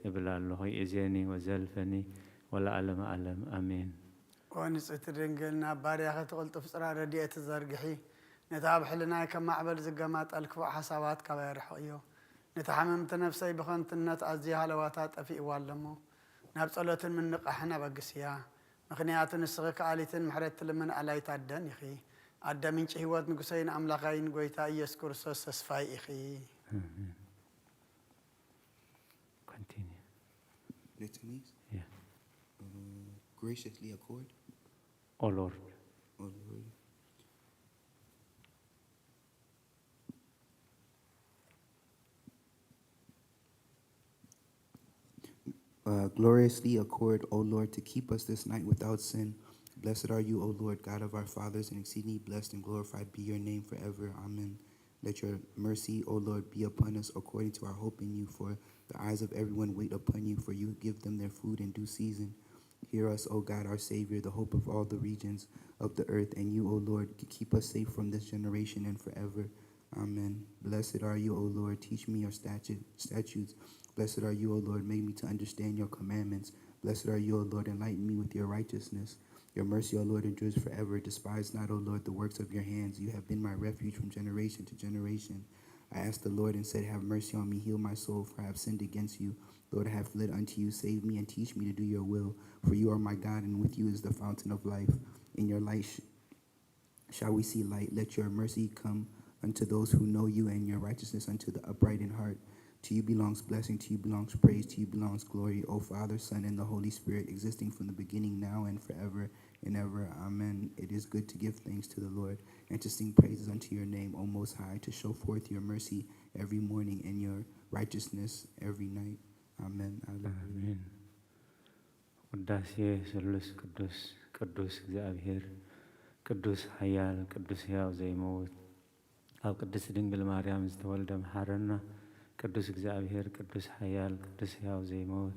እብል ኣለኹ፣ ይእዜኒ ወዘልፈኒ ወለዓለመ ዓለም፣ ኣሜን። ኦ ንጽሕቲ ድንግል፣ ናብ ባርያኺ እቲ ቅልጡፍ ጽራ ረድኤት ዘርግሒ፣ ነቲ ኣብ ሕልናይ ከም ማዕበል ዝገማጠል ክፉእ ሓሳባት ካባይ ኣርሕቕዮ። ነታ ሓመምቲ ነፍሰይ ብኸንቱነት ኣዝያ ሃለዋታ ጠፊእዋ ኣለሞ፣ ናብ ጸሎትን ምንቓሕን ኣበግስያ። ምኽንያቱ ንስኺ ከኣሊትን ምሕረት ትልምን ኣላይት ኣደን ኢኺ። ኣደ ምንጪ ህይወት ንጉሰይን ኣምላኸይን ጐይታ ኢየሱስ ክርስቶስ ተስፋይ ኢኺ። ኣሜን። Continue. Let me, yeah. Uh, graciously accord. Oh Lord. Oh Lord. Uh, gloriously accord, O Lord, to keep us this night without sin. Blessed are you, O Lord, God of our fathers, and exceedingly blessed and glorified be your name forever. Amen. Let your mercy, O Lord, be upon us according to our hope in you, for the eyes of everyone wait upon you, for you give them their food in due season. Hear us, O God, our Savior, the hope of all the regions of the earth, and you, O Lord, keep us safe from this generation and forever. Amen. Blessed are you, O Lord. Teach me your statu- statutes. Blessed are you, O Lord. Make me to understand your commandments. Blessed are you, O Lord. Enlighten me with your righteousness. Your mercy, O Lord, endures forever. Despise not, O Lord, the works of your hands. You have been my refuge from generation to generation. I asked the Lord and said, have mercy on me, heal my soul, for I have sinned against you. Lord, I have fled unto you. Save me and teach me to do your will, for you are my God, and with you is the fountain of life. In your light sh- shall we see light. Let your mercy come unto those who know you, and your righteousness unto the upright in heart. To you belongs blessing, to you belongs praise, to you belongs glory, O Father, Son, and the Holy Spirit, existing from the beginning, now and forever and ever. Amen. It is good to give thanks to the Lord and to sing praises unto your name, O Most High, to show forth your mercy every morning and your righteousness every night. Amen. Alleluia. ኣሜን። ውዳሴ ስሉስ ቅዱስ፣ ቅዱስ እግዚኣብሔር፣ ቅዱስ ኃያል፣ ቅዱስ ሕያው ዘይመውት፣ ኣብ ቅድስት ድንግል ማርያም ዝተወልደ መሓረና። ቅዱስ እግዚኣብሔር፣ ቅዱስ ኃያል፣ ቅዱስ ሕያው ዘይመውት፣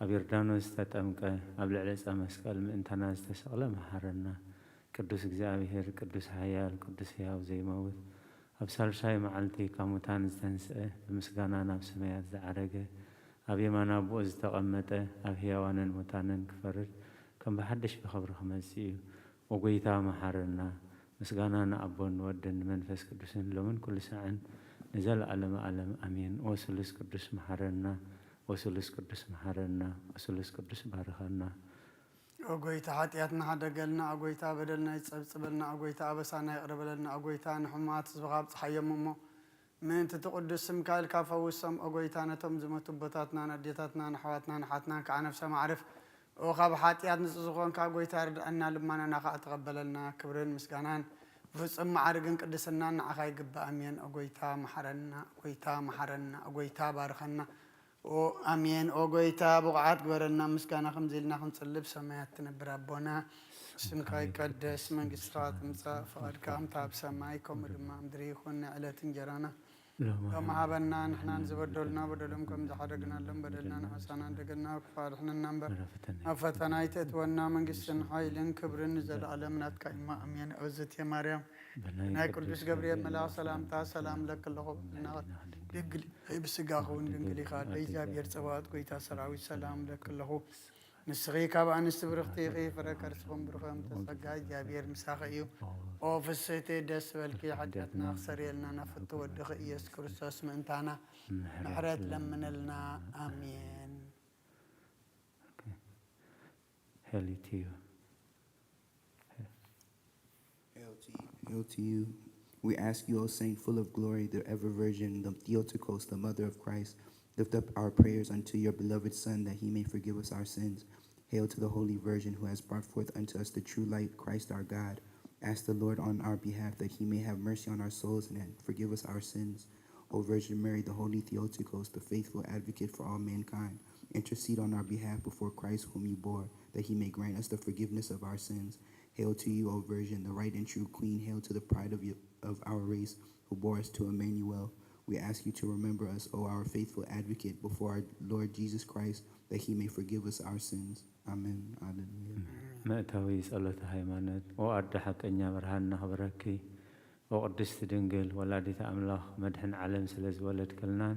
ኣብ ዮርዳኖስ ዝተጠምቀ፣ ኣብ ልዕሊ ዕፀ መስቀል ምእንታና ዝተሰቕለ መሓረና። ቅዱስ እግዚኣብሔር፣ ቅዱስ ኃያል፣ ቅዱስ ሕያው ዘይመውት፣ ኣብ ሳልሳይ መዓልቲ ካብ ሙታን ዝተንስአ፣ ብምስጋና ናብ ሰማያት ዝዓረገ፣ ኣብ የማን ኣቦኡ ዝተቐመጠ፣ ኣብ ሕያዋንን ሙታንን ክፈርድ ከም ብሓድሽ ብኽብሪ ክመጽእ እዩ። ኦ ጐይታ መሓረና። ምስጋና ንኣቦን ንወድን ንመንፈስ ቅዱስን ሎምን ኩሉ ሳዕን ንዘለዓለመ ዓለም ኣሜን። ኦ ስሉስ ቅዱስ መሓረና። ኦ ስሉስ ቅዱስ መሓረና። ኦ ስሉስ ቅዱስ ባርኸና። ኦ ጐይታ፣ ሓጢኣትና ሓደገልና። ኦ ጐይታ፣ በደልና ይጸብጽበልና። ኦ ጐይታ፣ ኣበሳና ይቕረ በለልና። ኦ ጐይታ፣ ንሕሙማት ህዝብኻ ኣብጽሓዮም እሞ፣ ምእንቲ እቲ ቅዱስ ስምካ ኢልካ ፈውሶም። ኦ ጐይታ፣ ነቶም ዝሞቱ ኣቦታትናን ኣዴታትናን ኣሕዋትናን ኣሓትናን ከዓ ነፍሶም ኣዕርፍ። ኦ ካብ ሓጢኣት ንጹህ ዝኾንካ ጐይታ፣ ርድኣና፣ ልማናና ከዓ ተቐበለልና። ክብርን ምስጋናን ብፍጹም ማዕርግን ቅድስናን ንዓኻ ይግባእ። ኣሜን። ኦ ጐይታ፣ መሓረና። ኦ ጐይታ፣ መሓረና። ኦ ጐይታ፣ ባርኸና። ኦ ኣሜን። ኦ ጐይታ፣ ብቑዓት ግበረና፣ ምስጋና ከምዚ ኢልና ክንጽሊ። ብሰማያት ትነብር ኣቦና፣ ስምካ ይቀደስ፣ መንግስትኻ ትምጻእ፣ ፍቓድካ ከምታ ኣብ ሰማይ ከምኡ ድማ ኣብ ምድሪ ይኹን። ናይ ዕለት እንጀራና ሎሚ ሃበና፣ ንሕና ንዝበደሉና በደሎም ከም ዝሓደግናሎም በደልና ንሕሳና፣ እንደገና ክፋ ኣድሕነና እምበር፣ ናብ ፈተና ኣይተእትወና፣ መንግስትን ሓይልን ክብርን ንዘለኣለም ናትካ እማ፣ ኣሜን። እግዝእትየ ማርያም፣ ናይ ቅዱስ ገብርኤል መልኣኽ ሰላምታ ሰላም እለኪ ኣለኹ። ድንግል ኢኺ ብስጋኺ እውን ድንግል ኢኻ። ኣደ እግዚኣብሔር ጸባኦት ጐይታ ሰራዊት ሰላም እለኪ ኣለኹ። ንስኺ ካብ ኣንስቲ ብርኽቲ ኢኺ፣ ፍረ ከርስኹም ብሩኽ እም፣ ተጸጋ እግዚኣብሔር ምሳኺ እዩ። ኦ ፍስሕቲ ደስ በልኪ፣ ሓጢኣትና ክሰርየልና ናብ ፍትው ወድኺ ኢየሱስ ክርስቶስ ምእንታና ምሕረት ለምንልና። ኣሜን። Okay. Hail to you. Hail to you. Hail to you. We ask you, O Saint, full of glory, the ever Virgin, the Theotokos, the Mother of Christ, lift up our prayers unto your beloved Son, that he may forgive us our sins. Hail to the Holy Virgin, who has brought forth unto us the true light, Christ our God. Ask the Lord on our behalf, that he may have mercy on our souls and forgive us our sins. O Virgin Mary, the Holy Theotokos, the faithful advocate for all mankind, intercede on our behalf before Christ, whom you bore, that he may grant us the forgiveness of our sins. Hail to you, O Virgin, the right and true Queen. Hail to the pride of, your, of our race, who bore us to Emmanuel. We ask you to remember us, O our faithful advocate, before our Lord Jesus Christ, that he may forgive us our sins. Amen. Alleluia. መእተዊ ጸሎተ ሃይማኖት። ኦ ኣደ ሓቀኛ፣ ብርሃን ነኽብረኪ። ኦ ቅድስቲ ድንግል፣ ወላዲተ ኣምላኽ፣ መድሕን ዓለም ስለ ዝወለድክልናን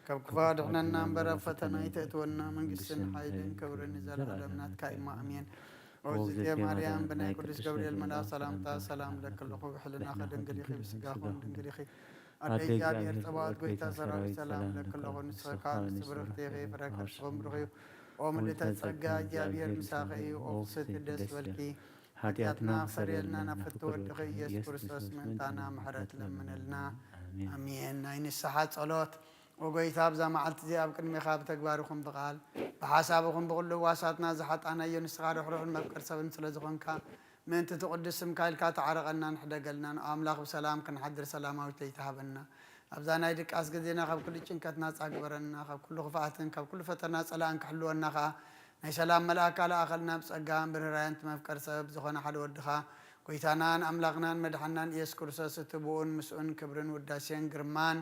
ካብ ክፉ ኣድሕነና እምበር፣ ኣብ ፈተና ኣይተእትወና። መንግስትን ሓይልን ክብርን ንዘለኣለም ናትካ እዩ። ኣሜን። ኦ እግዝእትየ ማርያም፣ ብናይ ቅዱስ ገብርኤል መልኣክ ሰላምታ ሰላም እብለኪ ኣለኹ። ብሕልናኺ ድንግል ኢኺ፣ ብስጋኺ እውን ድንግል ኢኺ። ኣደ እግዚኣብሔር ጸባኦት፣ ጎይታ ሰራዊት፣ ሰላም እብለኪ ኣለኹ። ንስኺ ከኣ ንስቲ ብርኽቲ ኢኺ፣ ፍረ ከርስኺ እውን ብሩኽ እዩ። ኦ ምልእተ ጸጋ፣ እግዚኣብሔር ምሳኺ እዩ። ኦ ፍስሕቲ፣ ደስ ይበልኪ፣ ሓጢኣትና ክሰርየልና ናብ ፍትው ወድኺ ኢየሱስ ክርስቶስ ምእንታና ምሕረት ለምነልና። ኣሜን። ናይ ንስሓ ጸሎት። ኦ ጎይታ፣ ኣብዛ መዓልቲ እዚኣ ኣብ ቅድሜኻ ብተግባር ይኹን ብቓል፣ ብሓሳብ ይኹን ብኹሉ ህዋሳትና ዝሓጣናዮ፣ ንስኻ ርሕሩሕን መፍቀር ሰብን ስለ ዝኾንካ፣ ምእንቲ እቲ ቅዱስ ስምካ ኢልካ ተዓረቐናን ሕደገልናን። ኦ ኣምላኽ፣ ብሰላም ክንሓድር ሰላማዊት ለይቲ ሃበና። ኣብዛ ናይ ድቃስ ግዜና ካብ ኩሉ ጭንቀት ናጻ ግበረና፣ ካብ ኩሉ ክፍኣትን ካብ ኩሉ ፈተና ጸላእን ክሕልወና ከኣ ናይ ሰላም መልኣካ ለኣኸልና። ብጸጋን ብርህራየን እቲ መፍቀር ሰብ ዝኾነ ሓደ ወድኻ፣ ጎይታናን ኣምላኽናን መድሓናን ኢየሱስ ክርስቶስ፣ እቲ ብኡን ምስኡን ክብርን ውዳሴን ግርማን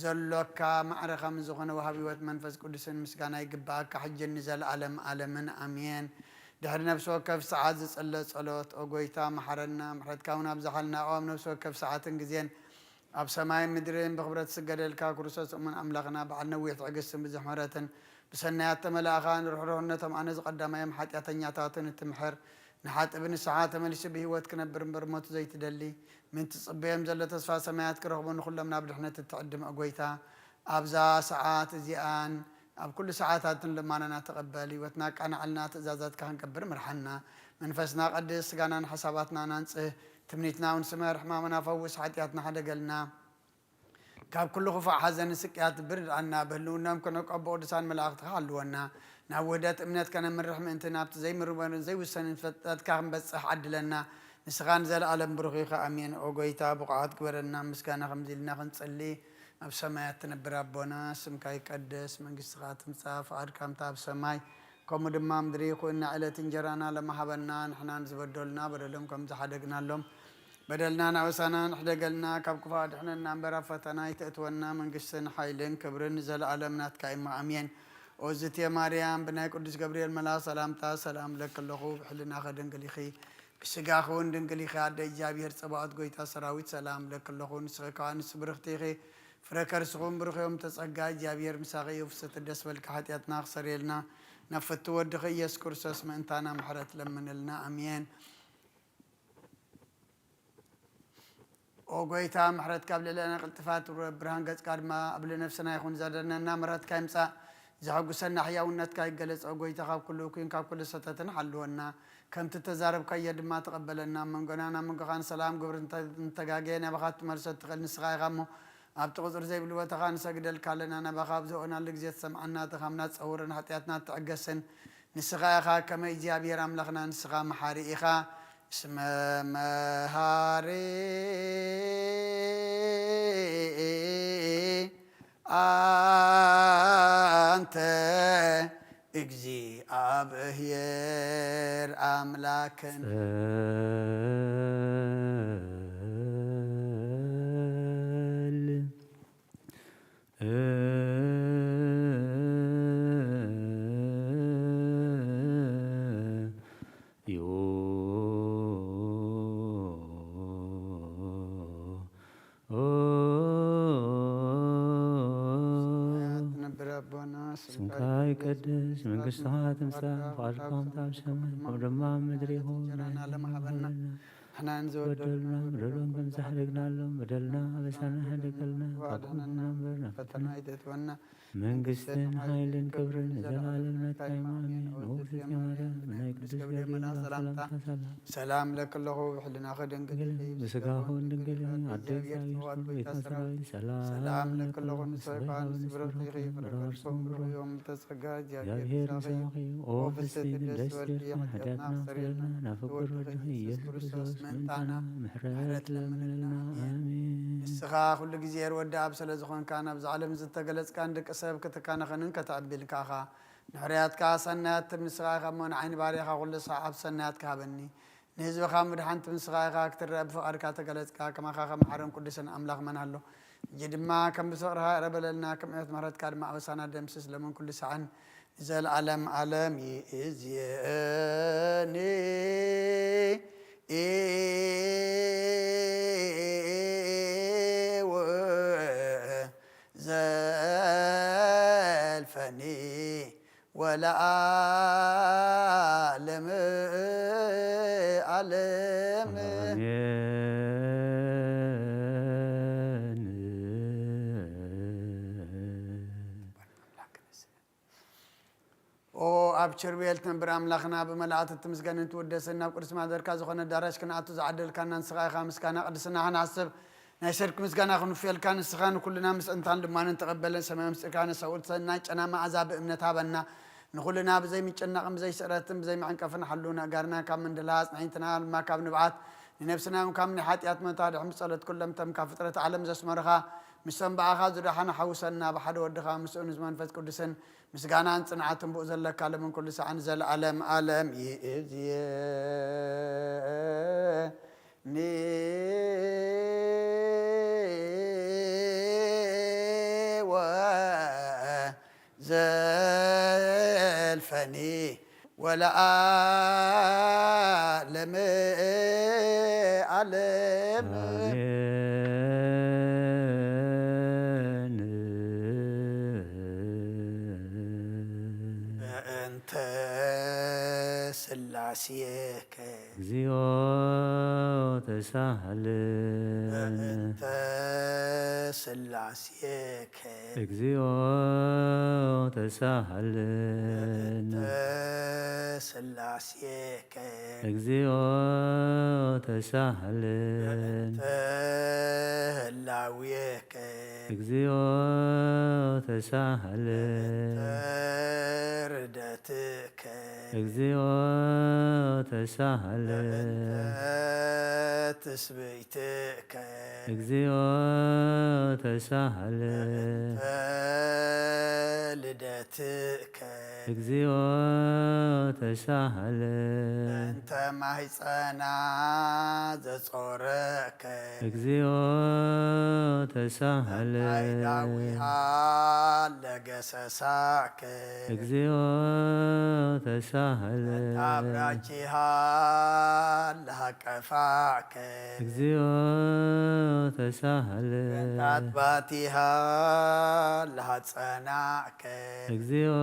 ዘሎካ፣ ማዕረ ከም ዝኾነ ወሃቢ ህይወት መንፈስ ቅዱስን ምስጋና ይግብኣካ፣ ሕጅን ንዘለኣለም ኣለምን ኣሜን። ድሕሪ ነፍሲ ወከፍ ሰዓት ዝጽለ ጸሎት። ኦ ጎይታ፣ መሓረና፣ ምሕረትካ እውን ኣብዝሓልና። ኦ ኣብ ነፍሲ ወከፍ ሰዓትን ግዜን ኣብ ሰማይን ምድርን ብኽብረት ዝስገደልካ ክርስቶስ እሙን ኣምላኽና፣ በዓል ነዊሕ ትዕግስትን ብዙሕ ምሕረትን፣ ብሰናያት ተመላእኻ፣ ንርሕሩህነቶም ኣነ ዝቐዳማዮም ሓጢኣተኛታትን እትምሕር፣ ንሓጥእ ብንስሓ ተመሊሱ ብህይወት ክነብር እምበር ሞት ዘይትደሊ፣ ምእንቲ ትጽበዮም ዘሎ ተስፋ ሰማያት ክረኽቡ፣ ንኹሎም ናብ ድሕነት እትዕድም፣ ኦ ጐይታ፣ ኣብዛ ሰዓት እዚኣን ኣብ ኩሉ ሰዓታትን ልማናና ተቐበል። ህይወትና ኣቃንዓልና፣ ትእዛዛትካ ክንገብር ምርሓና። መንፈስና ቀድስ፣ ስጋናን ሓሳባትናን ኣንጽህ። ትምኒትና እውን ስመር፣ ሕማምና ፈውስ፣ ሓጢኣትና ሓደገልና። ካብ ኩሉ ክፉእ ሓዘንን ስቅያት ብርድኣና። ብህልውናኦም ክነቀቦ ቅዱሳን መላእኽትኻ ሃልወና። ናብ ውህደት እምነት ከነምርሕ ምእንቲ ናብቲ ዘይምርመርን ዘይውሰንን ፍልጠትካ ክንበጽሕ ዓድለና። ንስኻ ንዘለኣለም ብሩኽ ኢኻ። ኣሜን። ኦ ጐይታ፣ ብቑዓት ግበረና፣ ምስጋና ከምዚ ኢልና ክንጽሊ። ኣብ ሰማያት ትነብር ኣቦና፣ ስምካ ይቀደስ፣ መንግስትኻ ትምጻእ፣ ፍቓድካ ከምታ ኣብ ሰማይ ከምኡ ድማ ኣብ ምድሪ ይኹን። ናይ ዕለት እንጀራና ሎሚ ሃበና፣ ንሕና ንዝበደሉና በደሎም ከም ዝሓደግናሎም በደልና ናበሳና ንሕደገልና፣ ካብ ክፉእ ኣድሕነና እምበር፣ ኣብ ፈተና ኣይተእትወና። መንግስትን ሓይልን ክብርን ንዘለኣለም ናትካ እዩ እሞ፣ ኣሜን። ኦ ዝትየ ማርያም፣ ብናይ ቅዱስ ገብርኤል መልኣኽ ሰላምታ ሰላም እብለኪ ኣለኹ። ብሕልናኺ ድንግል ኢኺ፣ ብስጋኺ እውን ድንግል ኢኺ። ኣደ እግዚኣብሔር ጸባኦት፣ ጎይታ ሰራዊት፣ ሰላም እብለኪ ኣለኹ። ንስኺ ከኣ ኣንስቲ ብርኽቲ ኢኺ፣ ፍረ ከርስኺ እውን ብሩኽ እዩ። እምተ ጸጋ እግዚኣብሔር ምሳኺ እዩ። ፍስሕቲ ደስ በልኪ፣ ሓጢኣትና ክሰርየልና ናብ ፍትው ወድኺ ኢየሱስ ክርስቶስ ምእንታና ምሕረት ለምንልና። ኣሜን። ኦ ጐይታ፣ ምሕረትካ ኣብ ልዕሌና ቅልጥፋ ትውረድ፣ ብርሃን ገጽካ ድማ ኣብ ልዕሊ ነፍስና ይኹን። ዘደነና ምሕረትካ ይምጻእ፣ ዘሐጉሰና ሕያውነትካ ይገለጽ። ኦ ጐይታ፣ ካብ ኩሉ እኩይን ካብ ኩሉ ሰተትን ሓልወና፣ ከምቲ እተዛረብካዮ ድማ ተቐበለና። ኣብ መንጎናን ኣብ መንጎኻን ሰላም ግብር እንተ-፣ እንተጋገየ፣ ናባኻ ክትመልሶ እትኽእል ንስኻ ኢኻ እሞ፣ ኣብቲ ቁጽሪ ዘይብሉ ቦታ ኸኣ ንሰግደልካ ኣለና። ናባኻ ኣብ ዝህወናሉ ግዜ ትሰምዓና፣ ድኻምና ትጸውርን ሓጢኣትና ትዕገስን ንስኻ ኢኻ። ከመ እግዚኣብሔር ኣምላኽና ንስኻ መሓሪ ኢኻ። እስመ መሃሪ ኣንተ እግዚኣብሔር ኣምላክን። ጸል ዮ ሰማያት ትነብር ኣቦና፣ ስምካ ይቀደስ፣ መንግስትኻ ትምጻእ፣ ፍቓድካ ከምቲ ኣብ ሰማይ ከምኡ ድማ ኣብ ምድሪ ይኹን። እንጀራና ለማሃበና፣ ንሕና ንዝበደሉና በደሎም ከም ዝሓደግናሎም በደልና ኣበሳና ሓደገልና፣ ካብ ክፉእ ኣድሕነና እምበር፣ ናብ ፈተና ኣይተእትወና። መንግስትን ሓይልን ክብርን ንዘለኣለም ናትካ እዩ። ኣሜን። ኦ እግዝእትየ ማርያም፣ ብናይ ቅዱስ ገብርኤል መልኣኽ ሰላምታ ሰላም እብለኪ ኣለኹ። ብሕልናኺ ድንግል ኢኺ፣ ብስጋኺ እውን ድንግል ኢኺ። ኣደ እግዚኣብሔር ጸባኦት፣ ጎይታ ሰራዊት፣ ሰላም እብለኪ ኣለኹ። ንስኺ ከኣ ኣንስቲ ብርኽቲ ኢኺ፣ ፍረ ከርስኺ እውን ብሩኽ እዩ። እምተ ጸጋ እግዚኣብሔር ምሳኺ እዩ። ኦ ፍስሕቲ ደስ ይበልኪ፣ ሓጢኣትና ክሰርየልና ናብ ፍቁር ወድኺ ኢየሱስ ክርስቶስ ምእንታና ምሕረት ለምንልና። ኣሜን። ንስኻ ኩሉ ግዜ ርወዲ ኣብ ስለ ዝኾንካ፣ ናብዛ ዓለም ዝተገለጽካን ደቂ ሰብ ከተካንኸንን ከተዕብልን ከኣኻ። ንሕርያትካ ሰናያት ትብ ንስኻ ኢኻ እሞ፣ ንዓይ ንባርያኻ ኩሉ ሰዓብ ሰናያትካ ሃበኒ። ንህዝብኻ ምድሓን ትብ ንስኻ ኢኻ፣ ክትረአ ብፍቓድካ ተገለጽካ። ከማኻ ከም ሓርን ቅዱስን ኣምላኽ መን ኣሎ? ሕጂ ድማ ከም ብፍቕርኻ ይቕረ በለልና፣ ከም ዕቤት ምሕረትካ ድማ ኣበሳና ደምስስ፣ ሎምን ኩሉ ሰዓን ንዘለኣለም ዓለም ይእዝየኒ። ለዓለመ ዓለም። ኣሜን። ኦ ኣብ ቸር ቤት ትነብር ኣምላኽና፣ ብመላእክት ትምስገንን ትውደስን፣ ናብ ቅዱስ ማደርካ ዝኾነ ኣዳራሽ ክንኣቱ ዝዓደልካና ንስኻ ኢኻ። ምስጋና ቅድስና ክንሓስብ ናይ ሰርክ ምስጋና ክንውፍየልካ፣ ንስኻ ንኩልና ምስ እንታን ልማንን ተቐበለን ሰማያዊ ምስጢርካ ነሰውል ሰናይ ጨና መዓዛ ብእምነት ሃበና። ንኹልና ብዘይ ምጭናቕን ብዘይ ስዕረትን ብዘይ መዕንቀፍን ሓሉ ነእጋርና ካብ ምንድላ ኣጽናይትና ልማ ካብ ንብዓት ንነብስና እውን ካብ ናይ ሓጢኣት መታ ድሕን ብጸሎት ኩሎም ተምካ ፍጥረት ዓለም ዘስመርኻ ምስቶም ብኣኻ ዝደሓኑ ሓውሰና ብሓደ ወድኻ ምስኡ ንዝመንፈስ ቅዱስን ምስጋናን ጽንዓትን ብኡ ዘለካ ለምን ኩሉ ሰዓን ዘለዓለም ዓለም ይእዝየኒ ወዘልፈኒ ወለዓለመ ዓለም። ኣሜን። በእንተ ስላሴከ። እግዚኦ ተሳሃልን። በእንተ ስላሴከ። እግዚኦ ተሳሃልን። በእንተ ስላሴከ። እግዚኦ ተሳሃልን። በእንተ ህላዌከ። እግዚኦ ተሳሃልን። በእንተ ርደትከ። እግዚኦ ተሳሃልን። በእንተ ትስብእትከ። እግዚኦ ተሳሃልን። በእንተ ልደትከ። እግዚኦ ተሳሃልን። በእንተ ማህፀና ዘጾረከ። እግዚኦ ተሳሃልን። በእንተ ኣይዳዊሃ ለገሰሳከ። እግዚኦ ተሳሃልን። በእንተ ኣብራኪሃ ለሃቀፋከ። እግዚኦ ተሳሃልን። በእንተ ኣጥባቲሃ ለሃጸናከ። እግዚኦ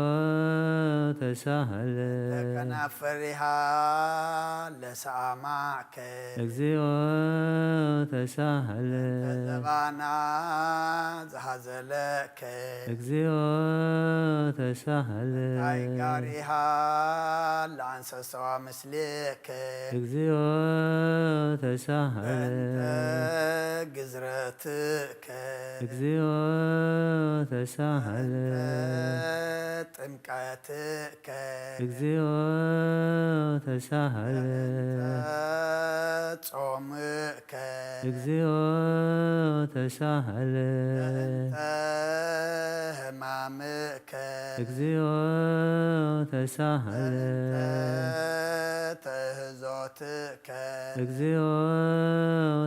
ተሳሃልን። በእንተ ከናፍሪሃ ለሰኣማከ። እግዚኦ ተሳሃልን። በእንተ ዘባና ዝሃዘለከ። እግዚኦ ተሳሃልን። በእንተ ኣይጋሪሃ ለኣንሰሰዋ ምስሌከ። እግዚኦ ተሳሃልን። በእንተ ግዝረትከ። እግዚኦ ተሳሃልን። በእንተ ጥምቀትከ። እግዚኦ ተሳሃልን። በእንተ ጾምከ። እግዚኦ ተሳሃልን። በእንተ ሕማምከ። እግዚኦ ተሳሃልን። በእንተ ተህዞትከ። እግዚኦ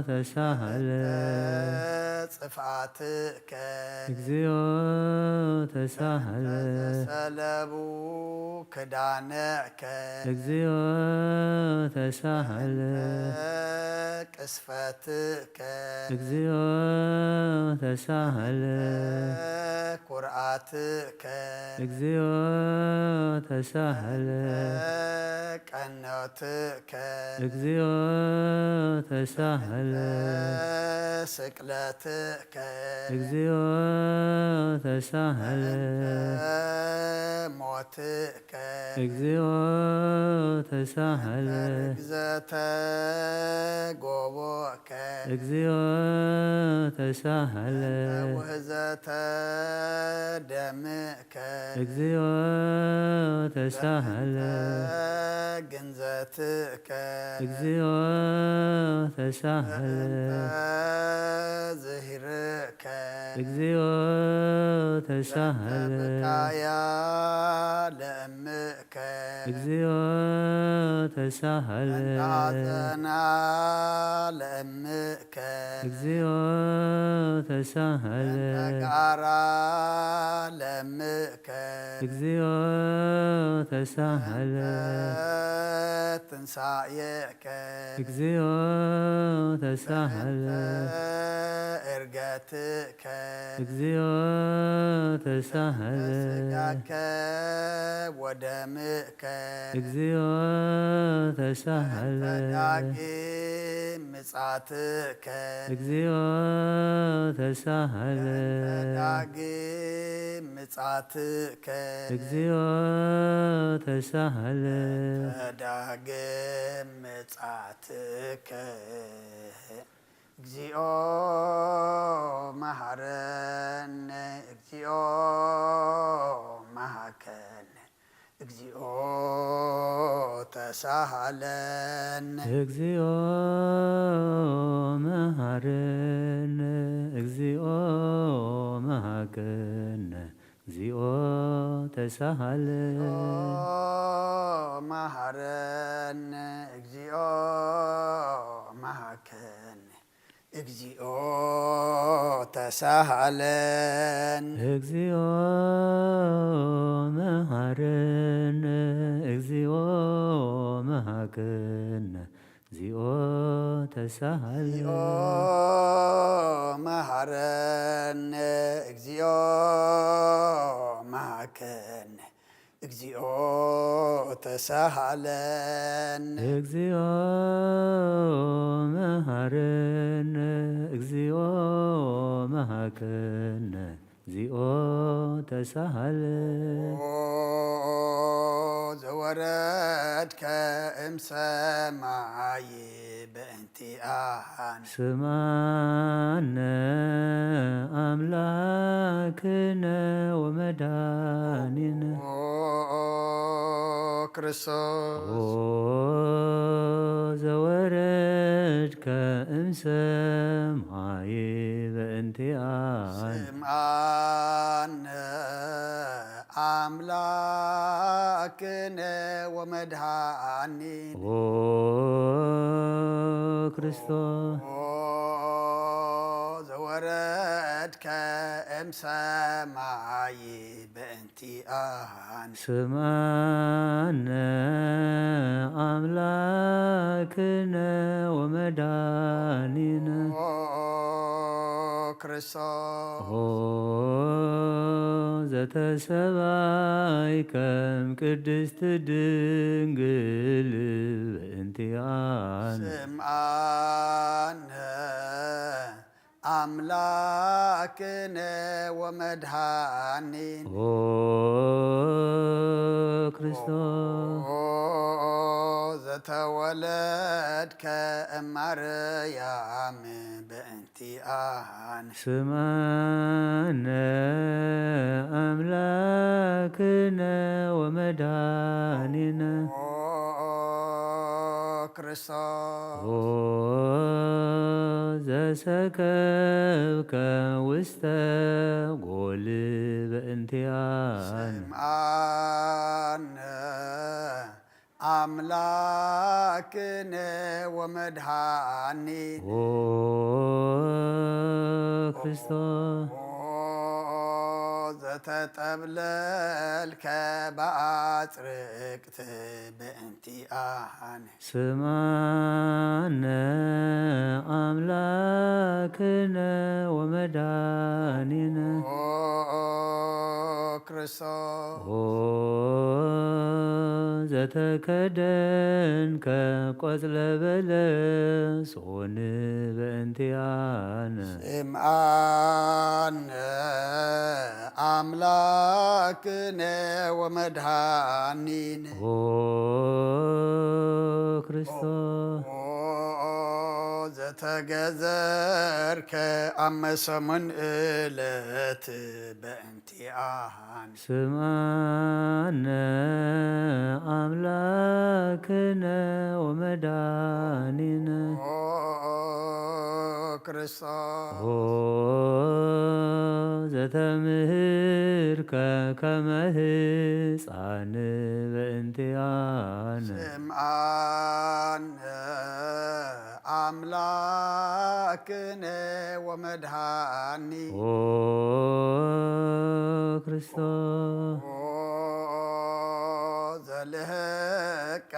ተሳሃልን። በእንተ ጽፍኣትከ። እግዚኦ ተሳሃልን። በእንተ ዘሰለቡ ክዳንከ። እግዚኦ ተሳሃልን። በእንተ ቅስፈትከ። እግዚኦ ተሳሃልን። በእንተ ኩርዓትከ። እግዚኦ ተሳሃልን። በእንተ ቀኖትከ። እግዚኦ ተሳሃልን። በእንተ ስቅለትከ። እግዚኦ ተሳሃልን። በእንተ ሞትከ። እግዚኦ ተሳሃልን። በእንተ ርግዘተ ጎቦከ። እግዚኦ ተሳሃልን። በእንተ ውህዘተ ደምከ። እግዚኦ ተሳሃልን። በእንተ ግንዘትከ። እግዚኦ ተሳሃልን። በእንተ ዝሂርከ። እግዚኦ ተሳሃልን። በእንተ ብካያ ለእምእከ። እግዚኦ ተሳሃልን። በእንተ ሐዘና ለእምእከ። እግዚኦ ተሳሃልን። በእንተ ጋራ ለእምእከ። እግዚኦ ተሳሃልን። በእንተ ትንሳኤከ። እግዚኦ ተሳሃልን። በእንተ ገትእከ እግዚኦ ተሳሃለ ስጋከ ወደምእከ እግዚኦ ተሳሃለ ዳግም ምጻትከ እግዚኦ ተሳሃለ ዳግም ምጻትከ እግዚኦ ተሳሃለ ዳግም ምጻትከ እግዚኦ መሃረነ እግዚኦ መሃከነ እግዚኦ ተሳሃለነ እግዚኦ መሃረነ እግዚኦ መሃከነ እግዚኦ ተሳሃለ መሃረነ እግዚኦ መሃከነ እግዚኦ ተሳሃለነ እግዚኦ መሃረነ እግዚኦ መሃከነ እግዚኦ ተሳሃለ መሃረነ እግዚኦ መሃከነ እግዚኦ ተሳሃለነ እግዚኦ መሃረነ እግዚኦ መሃከነ እግዚኦ ተሳሃለ ኦ ዘወረድከ እምሰማይ በእንቲኣን ስማነ ኣምላክነ ወመዳኒነ ኦ ክርስቶስ ኦ ዘወረድከ እምሰማይ በእንቲኣን ስምዓነ ኣምላክነ ወመድሃኒ ኦ ክርስቶስ ኦ ዘወረድከ እምሰማይ በእንቲኣን ስምዓነ ኣምላክነ ወመድኃኒነ ኦ ክርስቶስ ኦ ዘተሰባይ ከም ቅድስት ድንግል በእንቲኣን ስምዓነ ኣምላክነ ወመድሃኒን ኦ ክርስቶስ ኦ ዘተወለድከ እማርያም በእንቲኣን ስምዓነ ኣምላክነ ወመድኃኒነ ኦ ክርስቶስ ኦ ዘሰከብከ ውስተ ጎል በእንቲኣን ስምዓነ ኣምላክነ ወመድሃኒን ኦ ክርስቶስ ኦ ዘተጠብለልከ ብኣጽርቅት በእንቲኣን ስምዓነ ኣምላክነ ወመድኃኒነ ኦ ክርስቶስ ኦ ዘተከደንከ ቆጽለ በለስ ኦን በእንቲኣነ ስምዓነ ኣምላክነ ወመድሃኒን ኦ ክርስቶስ ኦ ዘተገዘርከ ኣብ መሰሙን እለት በእንቲኣን ስምዓነ ኣምላክነ ወመድኃኒነ ኦ ክርስቶስ ኦ ዘተምህርከ ከመ ህፃን በእንቲኣነ ስምዓነ ኣምላክነ ወመድሃኒ ኦ ክርስቶስ ኦ ዘልህቀ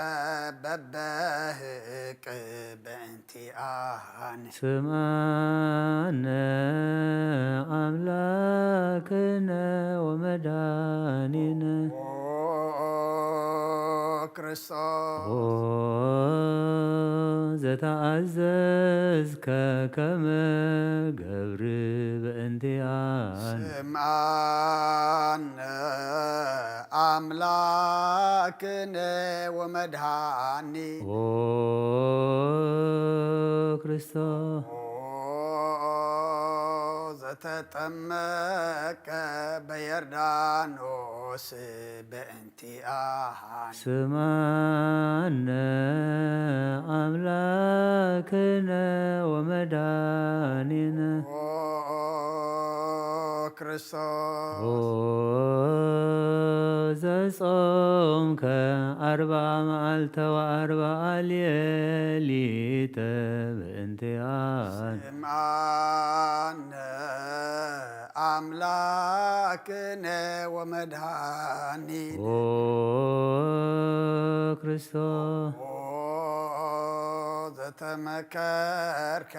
በበህቅ በእንቲኣን። ስምዓነ ኣምላክነ ወመድኃኒነ። ኦ ክርስቶስ። ኦ ዘተኣዘዝከ ከመ ገብር በእንቲኣን። ስምዓነ ኣምላክነ ወመድኃኒ። ኦ ክርስቶስ። ኦ ዘተጠመቀ በዮርዳኖስ በእንቲኣን። ስምዓነ ኣምላክነ ወመድኃኒነ። ኦ ክርስቶስ። ኦ ዘጾምከ ኣርብዓ መዓልተ ወኣርብዓ ሌሊተ በእንቲኣን። ስምዓነ ኣምላክነ ወመድኃኒነ። ኦ ክርስቶስ። ኦ ዘተመከርከ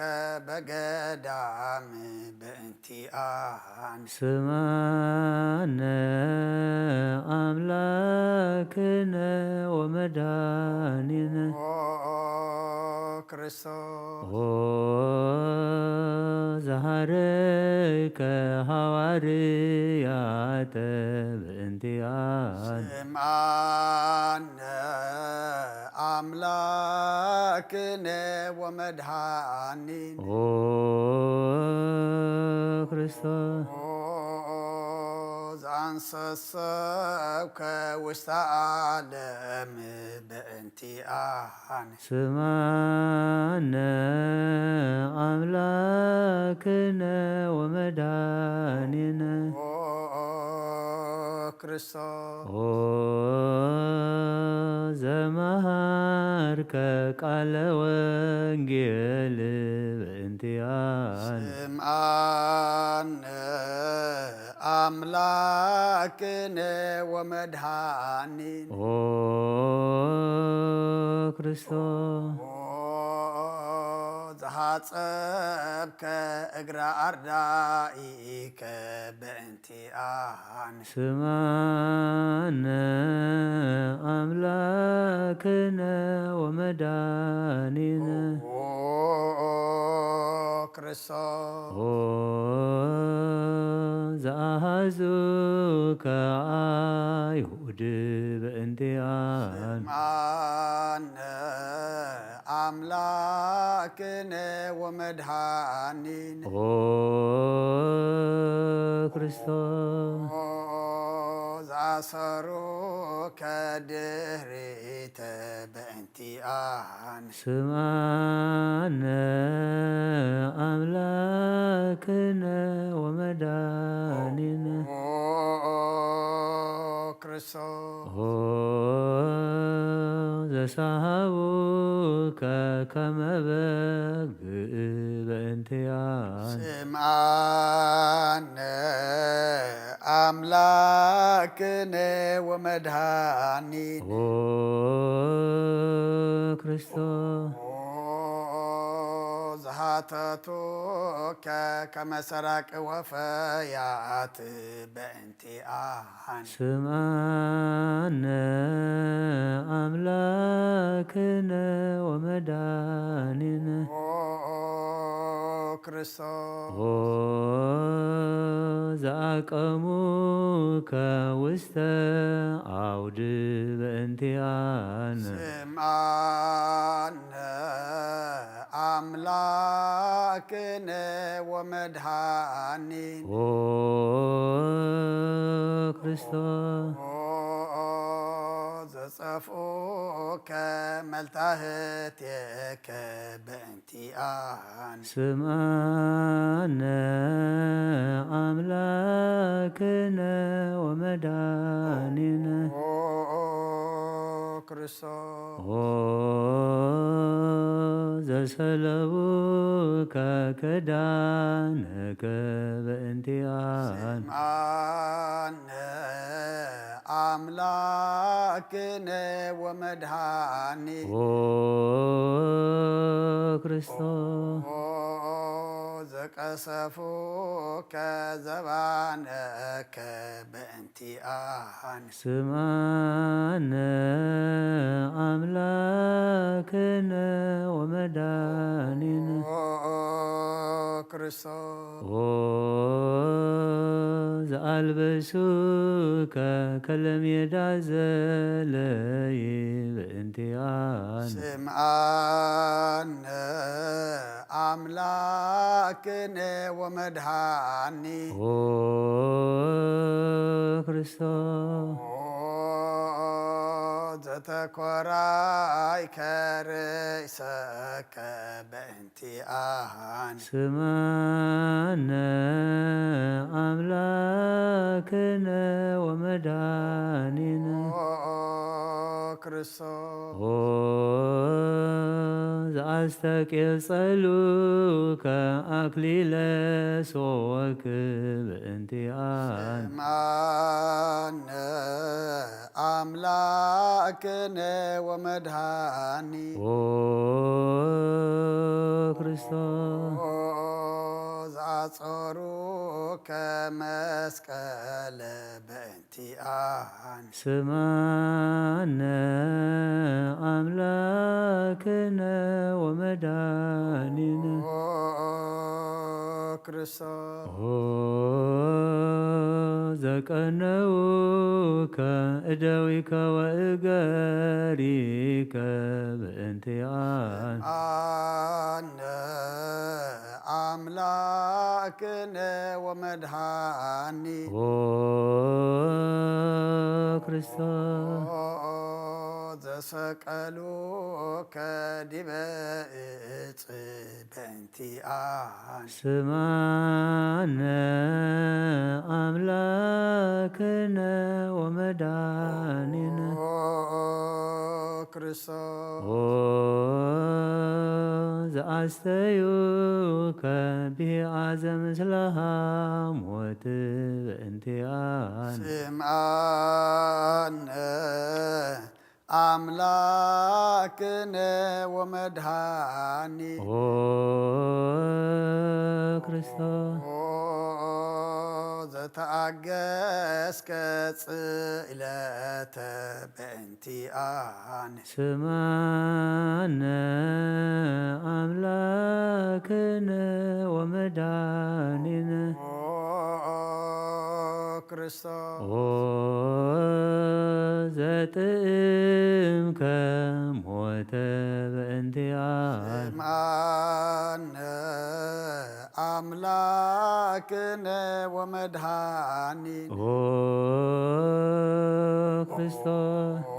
በገዳም በእንቲኣን። ስምዓነ ኣምላክነ ወመድኃኒነ። ኦ ክርስቶስ። ኦ ዘሃረይከ ሃዋርያተ በእንቲኣን። ስምዓነ ኣምላክነ ወመድኃኒነ። ኦ ክርስቶስ። ኦ ዘኣንሰሰብከ ውስተ ዓለም በእንቲኣን። ስምዓነ ኣምላክነ ወመድኃኒነ። ኦ ክርስቶስ። ኦ ዘመሃርከ ቃለ ወንጌል በእንቲኣን። ስምዓነ ኣምላክነ ወመድኃኒነ። ኦ ክርስቶስ። ኦ ዘሃጸብከ እግረ ኣርዳኢከ በእንቲኣን። ስምዓነ ኣምላክነ ወመድኃኒነ። ኦ ክርስቶስ። ኦ ዘኣሃዙከ ኣይሁድ በእንቲኣን። ስምዓነ ኣምላክነ ወመድኃኒነ። ኦ ክርስቶስ። ኦ ዘኣሰሩከ ድህሪተ በእንቲኣን። ስምዓነ ኣምላክነ ወመድኃኒነ። ኦ ክርስቶስ። ኦ ዘሳሃቡከ ከመ በግዕ በእንቲኣን። ስምዓነ ኣምላክነ ወመድኃኒነ። ኦ ክርስቶስ። ኦ ዘሃተቱከ ከመ ሰራቂ ወፈያት በእንቲኣን። ስምዓነ ኣምላክነ ወመድኃኒነ። ኦ ክርስቶስ። ኦ ዘኣቀሙከ ውስተ ዓውድ በእንቲኣነ። ስምዓነ ኣምላክነ ወመድኃኒነ። ኦ ክርስቶስ። ኦ ዘጸፍኡከ መልታህቴከ በእንቲኣን። ስምዓነ ኣምላክነ ወመድኃኒነ። ኦ ክርስቶስ። ኦ ዘሰለቡከ ክዳንከ በእንቲኣን። ስምዓነ ኣምላክነ ወመድሃኒ ኦ ክርስቶስ ኦ ዘቀሰፉከ ዘባነከ በእንቲኣን ስማነ ኣምላክነ ወመዳኒነ ኦ ክርስቶስ ኦ ዘኣልበሱከ ከለሜዳ ዘለይ በእንቲኣን ስምዓነ ኣምላክነ ወመድሃኒ ኦ ክርስቶስ ኦ ዘተኮራይከ ርእሰከ በእንቲኣን ስማነ ኣምላክነ ወመዳኒነ ኦ ክርስቶስ ኦ ዘኣስተቄጸሉከ ኣክሊለ ሶወክ በእንቲኣን ስምዓነ ኣምላክነ ወመድሃኒ ኦ ክርስቶስ ኦ ዘኣጸሩከ መስቀለ በእንቲኣን ስማነ ኣምላክነ ወመዳኒነ ኦ ክርስቶስ ኦ ዘቀነውከ እደዊከ ወእገሪከ በእንቲኣን ኣነ ኣምላክነ ወመድሃኒ ኦ ክርስቶስ ኦ ዘሰቀሉከ ዲበ እጽ በእንቲኣን ስማነ ኣምላክነ ወመዳኒነ ኦ ክርስቶስ ኦ ዘኣስተዩከ ቢኣዘ ምስለ ሃሞት በእንቲኣን ስምዓነ ኣምላክነ ወመድሃኒ ኦ ክርስቶስ ኦ ዘተኣገስከ ጽእለተ በእንቲኣን ስማነ ኣምላክነ ወመዳኒነ ኦ ክርስቶስ ኦ ዘጥእምከ ሞተ በእንቲኣን ስምዓነ ኣምላክነ ወመድሃኒ ኦ ክርስቶስ ኦ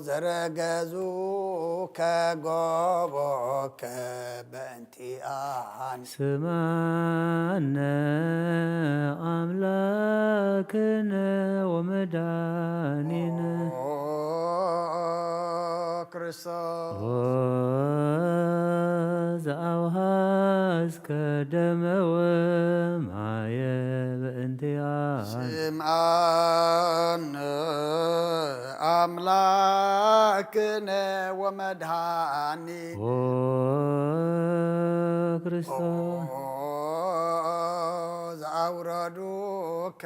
ዘረገዙከ ጎቦከ በእንቲኣን ስማነ ኣምላክነ ወመዳኒነ ኦ ክርስቶስ ኦ ዘኣውሃዝከ ደመ ወማየ በእንቲኣን ስምዓነ ኣምላክነ ወመድሃኒ ኦ ክርስቶስ ኦ ዘኣውረዱከ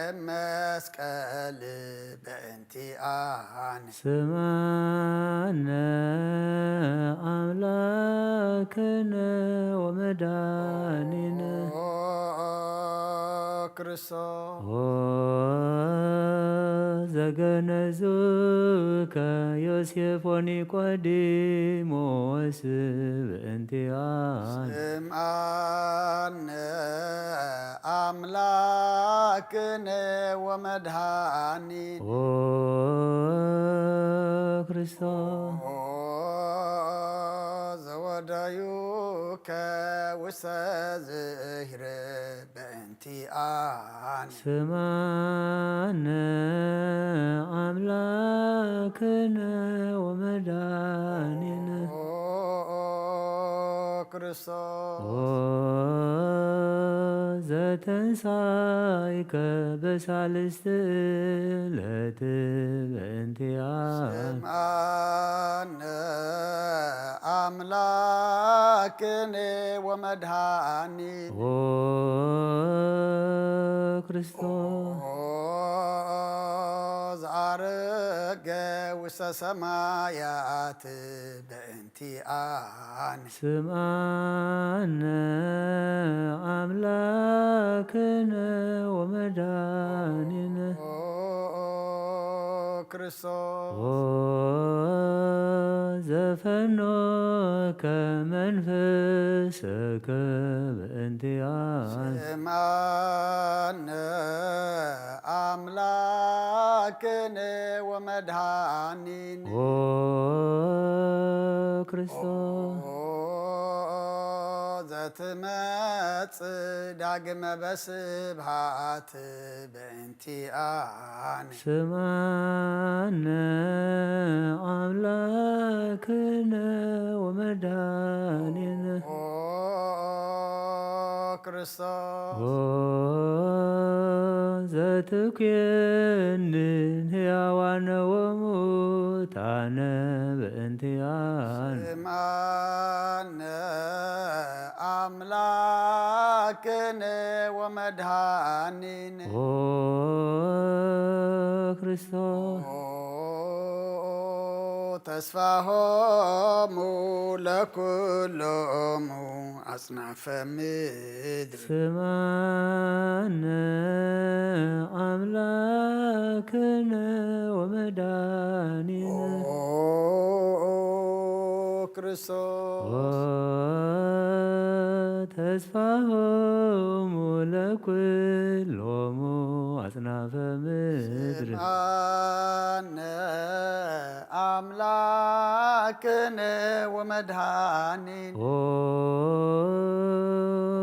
እመስቀል በእንቲኣን ስማነ ኣምላክነ ወመዳኒነ ኦ ክርስቶስ ኦ ዘገነዙከ ዮሴፍ ወኒቆዲሞስ በእንቲኣን ስምዓነ ኣምላክነ ወመድሃኒ ኦ ክርስቶስ ኦ ዘወደዩከ ውስተ ዝህረ በእንቲኣን ስማነ ኣምላክነ ወመዳኒነ ኦ ክርስቶስ ኦ ዘ ተንሳይከ በሳልስቲ ዕለት በእንቲኣነ። ስምዓነ ኣምላክነ ወመድሃኒ። ኦ ክርስቶስ። ኦ ዘዓረገ ውስተ ሰማያት በእንቲኣነ። ስምዓነ ኣምላክነ ወመድኃኒነ። ኦ ክርስቶስ። ኦ ዘፈኖከ መንፈስከ በእንቲኣነ። ስምዓነ ኣምላክነ ወመድኃኒነ። ኦ ክርስቶስ። ኦ ዘትመጽእ ዳግመ በስብሃት በእንቲኣነ። ስምዓነ ኣምላክነ ወመድኃኒነ። ኦ ክርስቶስ። ኦ ዘትኩንን ሕያዋነ ወሙታነ በእንቲኣነ። ስምዓነ ኣምላክነ ወመድኃኒነ። ኦ ክርስቶስ። ኦ ተስፋሆሙ ለኩሎሙ ኣጽናፈ ምድር። ስምዓነ ኣምላክነ ወመድኃኒነ። ኦ ክርስቶስ። ኦ ተስፋሆሙ ለኩሎሙ ኣጽናፈ ምድር። ስምዓነ ኣምላክነ ወመድኃኒነ። ኦ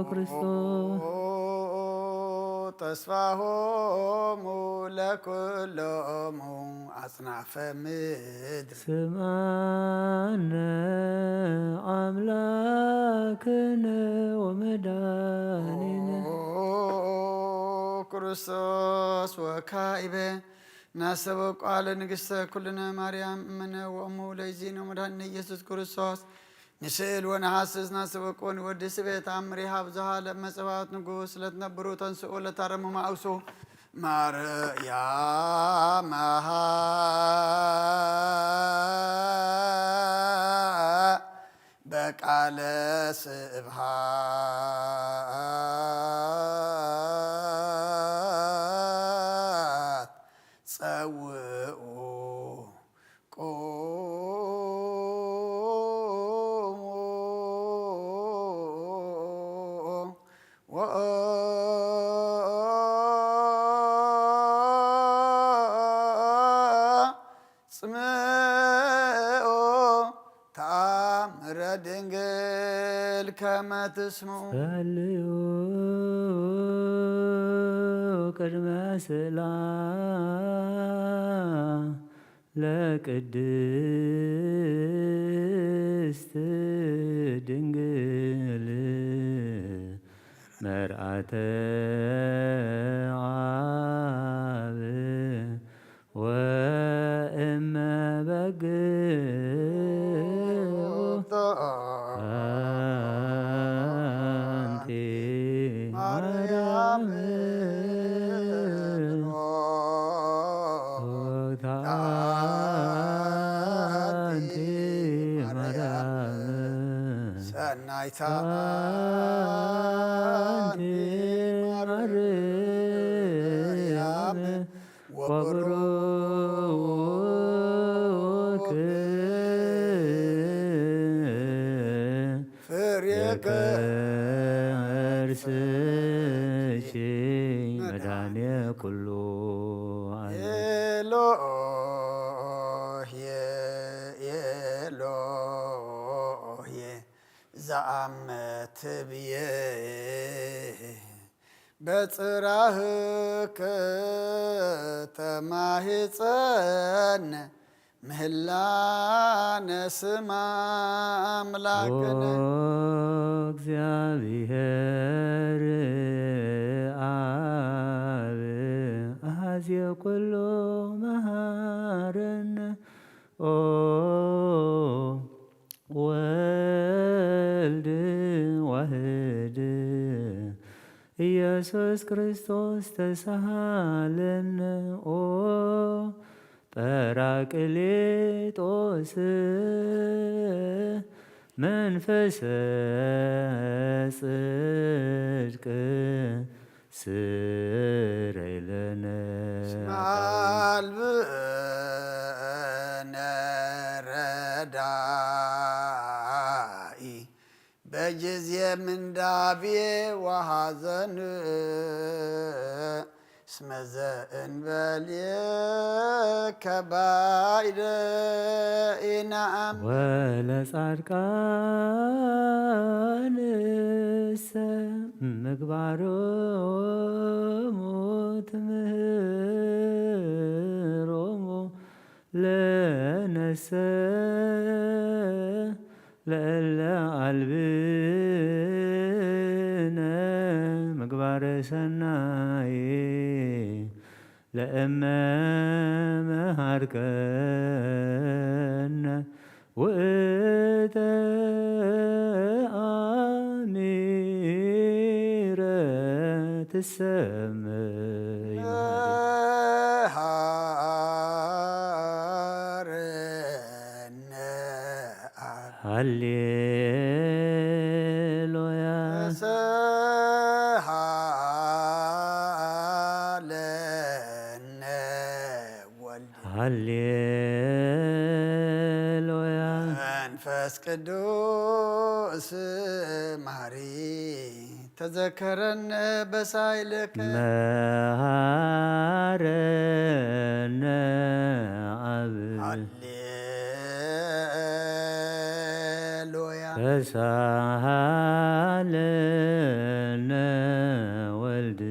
ክርስቶስ። ኦ ተስፋሆሙ ለኩሎሙ ኣጽናፈ ምድር። ስምዓነ ኣምላክነ ወመድኃኒነ። ኦ ክርስቶስ ወካኢበ ናሰበ ቃለ ንግሥተ ኩልነ ማርያም እምነ ወእሙ ለእግዚእነ ወመድኃኒነ ኢየሱስ ክርስቶስ ንስእል ወነሓስስ ናሰበ ቁን ወዲ ስቤት ኣምሪሃ ብዙሃ ለመጸባዖት ንጉስ ለትነብሩ ተንስኡ ለታረሙ ማእሱ ማርያም መሃ በቃለ ስብሃት ጸውኡ ቁሙ ወአጽምዑ ተአምረ ድንግል ከመ ትስምዑ። ጸልዩ ቅድመ ስእላ ለቅድስት ድንግል መርዓተ አብ ወእመ በግ አንቲ ማርያም። ኦ፣ አንቲ ማርያም። ሰናይታ አንቲ ማርያም። ወብሩክ ፍሬ ከርስኪ መድኃኔ ኩሉ ዓለም። ኤሎሄ፣ ኤሎሄ፣ ዘአመ ትብዬ በጽራህከ ተማሂጸነ ምህላነ ስማ አምላክነ። ኦ እግዚአብሔር ኩሉ መሃረነ። ኦ ወልድ ዋህድ ኢየሱስ ክርስቶስ ተሳሃለነ። ኦ ጳራቅሊጦስ መንፈሰ ጽድቅ ስረይ ለነ። እስመ አልብነ ረዳኢ በጊዜ ምንዳቤ ወሐዘን። እስመ ዘእንበሌከ ባይደ ኢነአም። ወለጻድቃንሰ ምግባሮሙ ትምህሮሙ ለነሰ ለእለ አልብነ ምግባረ ሰናይ ለእመ መሃርከነ ውእተ አሚረ ትሰመይ መሃሪ። ሃሌሉያ። ተሳሃለነ ወልድ። ሃሌሉያ። መንፈስ ቅዱስ መሐሪ ተዘከረነ በሳይልከ። መሃረነ አብ። ሃሌሉያ። ተሳሃለነ ወልድ።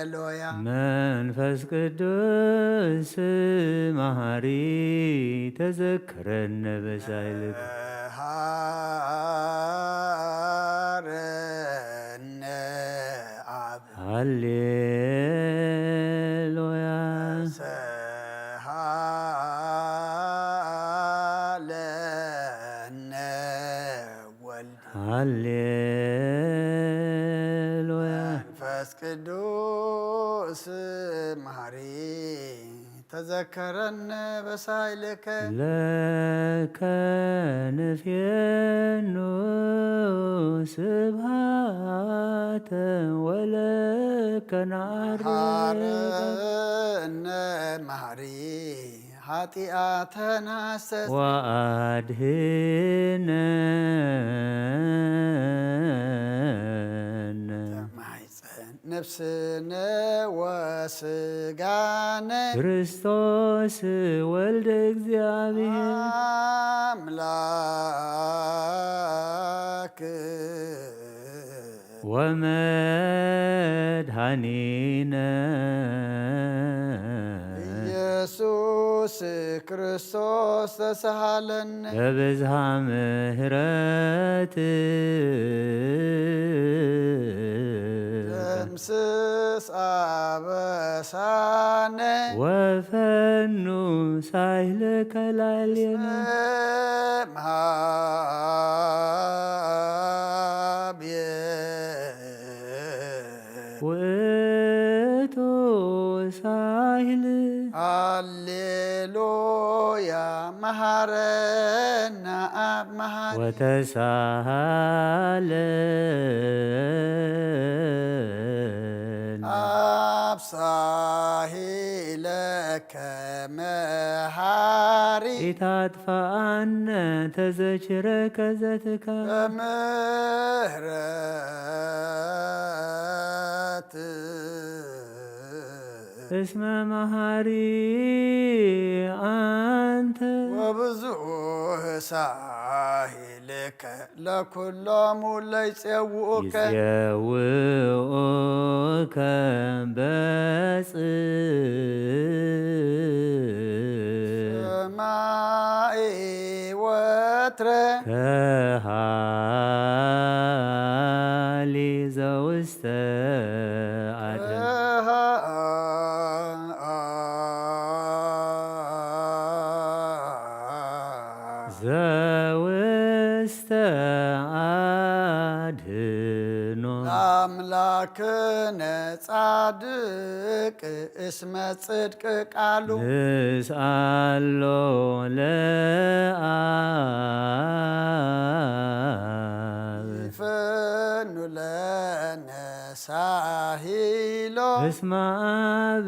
ሃሌሉያ። መንፈስ ቅዱስ መሐሪ ተዘክረነ በሳይልከ። መሃረነ አብ። ሃሌሉያ። ተሳሃለነ ወልድ። ሃሌሉያ። መንፈስ ቅዱስ መሐሪ ተዘከረነ በሳይልከ። ለከ ንፌኑ ስብሃተ ወለከ ነዐርግ። መሐረነ መሐሪ ኃጢአተነ አስተስርይ። ወአድህነነ። ነፍስነ ወስጋነ። ክርስቶስ ወልደ እግዚአብሔር። አምላክ። ወመድኃኒነ። ኢየሱስ ክርስቶስ ተሳሃለነ። በብዝሃ ምሕረት። ደምስስ አበሳነ። ወፈኑ ሳይልከ ላዕሌነ። እስመ እምሃቤ። ውእቱ ሳይል። ሃሌሉያ። መሐረነ አብ መሐሪ። ወተሳሃለነ። አብ ሳሂለከ መሐሪ። ኢታጥፍኣነ ተዘክረ ከዘትካ። በምህረት። እስመ መሐሪ አንተ። ወብዙሕ ሳሂልከ ለኩሎሙ ለይጼውኡከ። ይጼውኡከ በጽ። ሰማይ ወትረ። ከሃሊ ዘውስተ። ዘውስተ ኣድህኖ ለኣምላክነ ጻድቅ እስመ ጽድቅ ቃሉ። ንስኣሎ ለኣብ ይፈኑ ለነ ሳሂሎ። እስመ ኣብ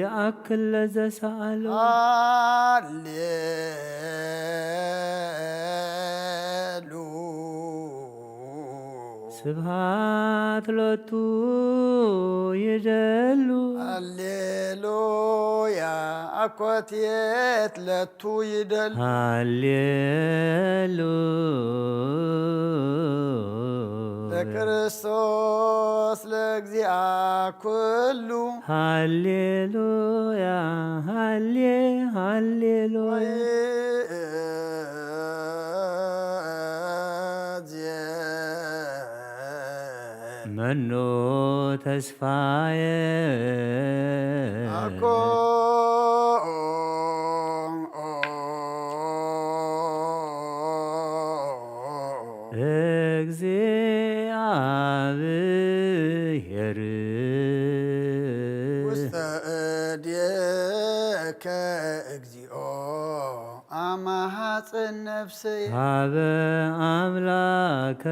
ይኣክል ለዘሰኣሎ። ሃሌ ስብሃት ሎቱ ይደሉ። ሃሌሉያ። ኣኮቴት ለቱ ይደሉ። ሃሌሉ ለክርስቶስ ለእግዚኣ ኩሉ። ሃሌሉያ። ሃሌ ሃሌሉያ። መኑ ተስፋየ። ኣኮ እግዚአብሔር ውስተ እዴከ እግዚኦ። ኣማሃጽን ነፍስየ። ሀበ አምላከ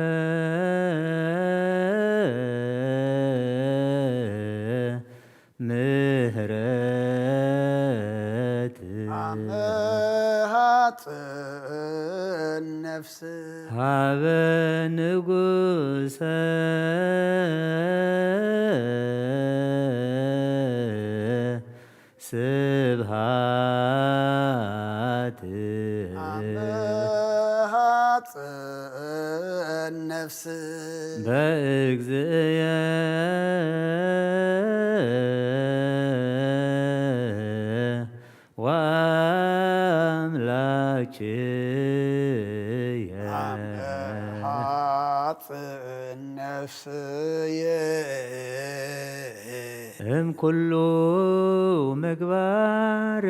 ምህረት። ኣመሃጽን ነፍስ። ሀበ ንጉሰ ስብሃት። ኣመሃጽን ነፍስ። በእግዚእየ ወአምላክየ። ኣመሃጽን ነፍስየ። እምኩሉ ምግባር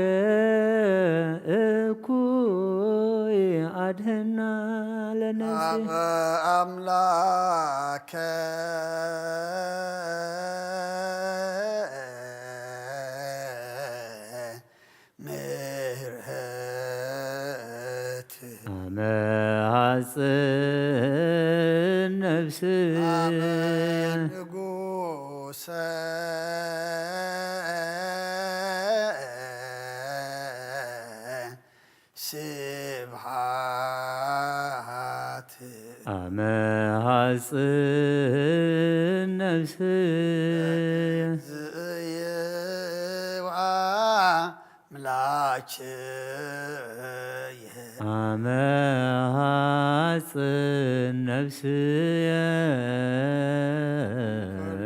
እኩይ አድህና ለነፍስየ። አበ አምላከ ምህረት። አመ ሐጽን ነፍስ። አመ ንጉሰ ስብሃት። አመ ሐጽን ነፍስ። ዝእይዋ ምላችየ። አመ ሐጽን ነፍስየ። ኩሉ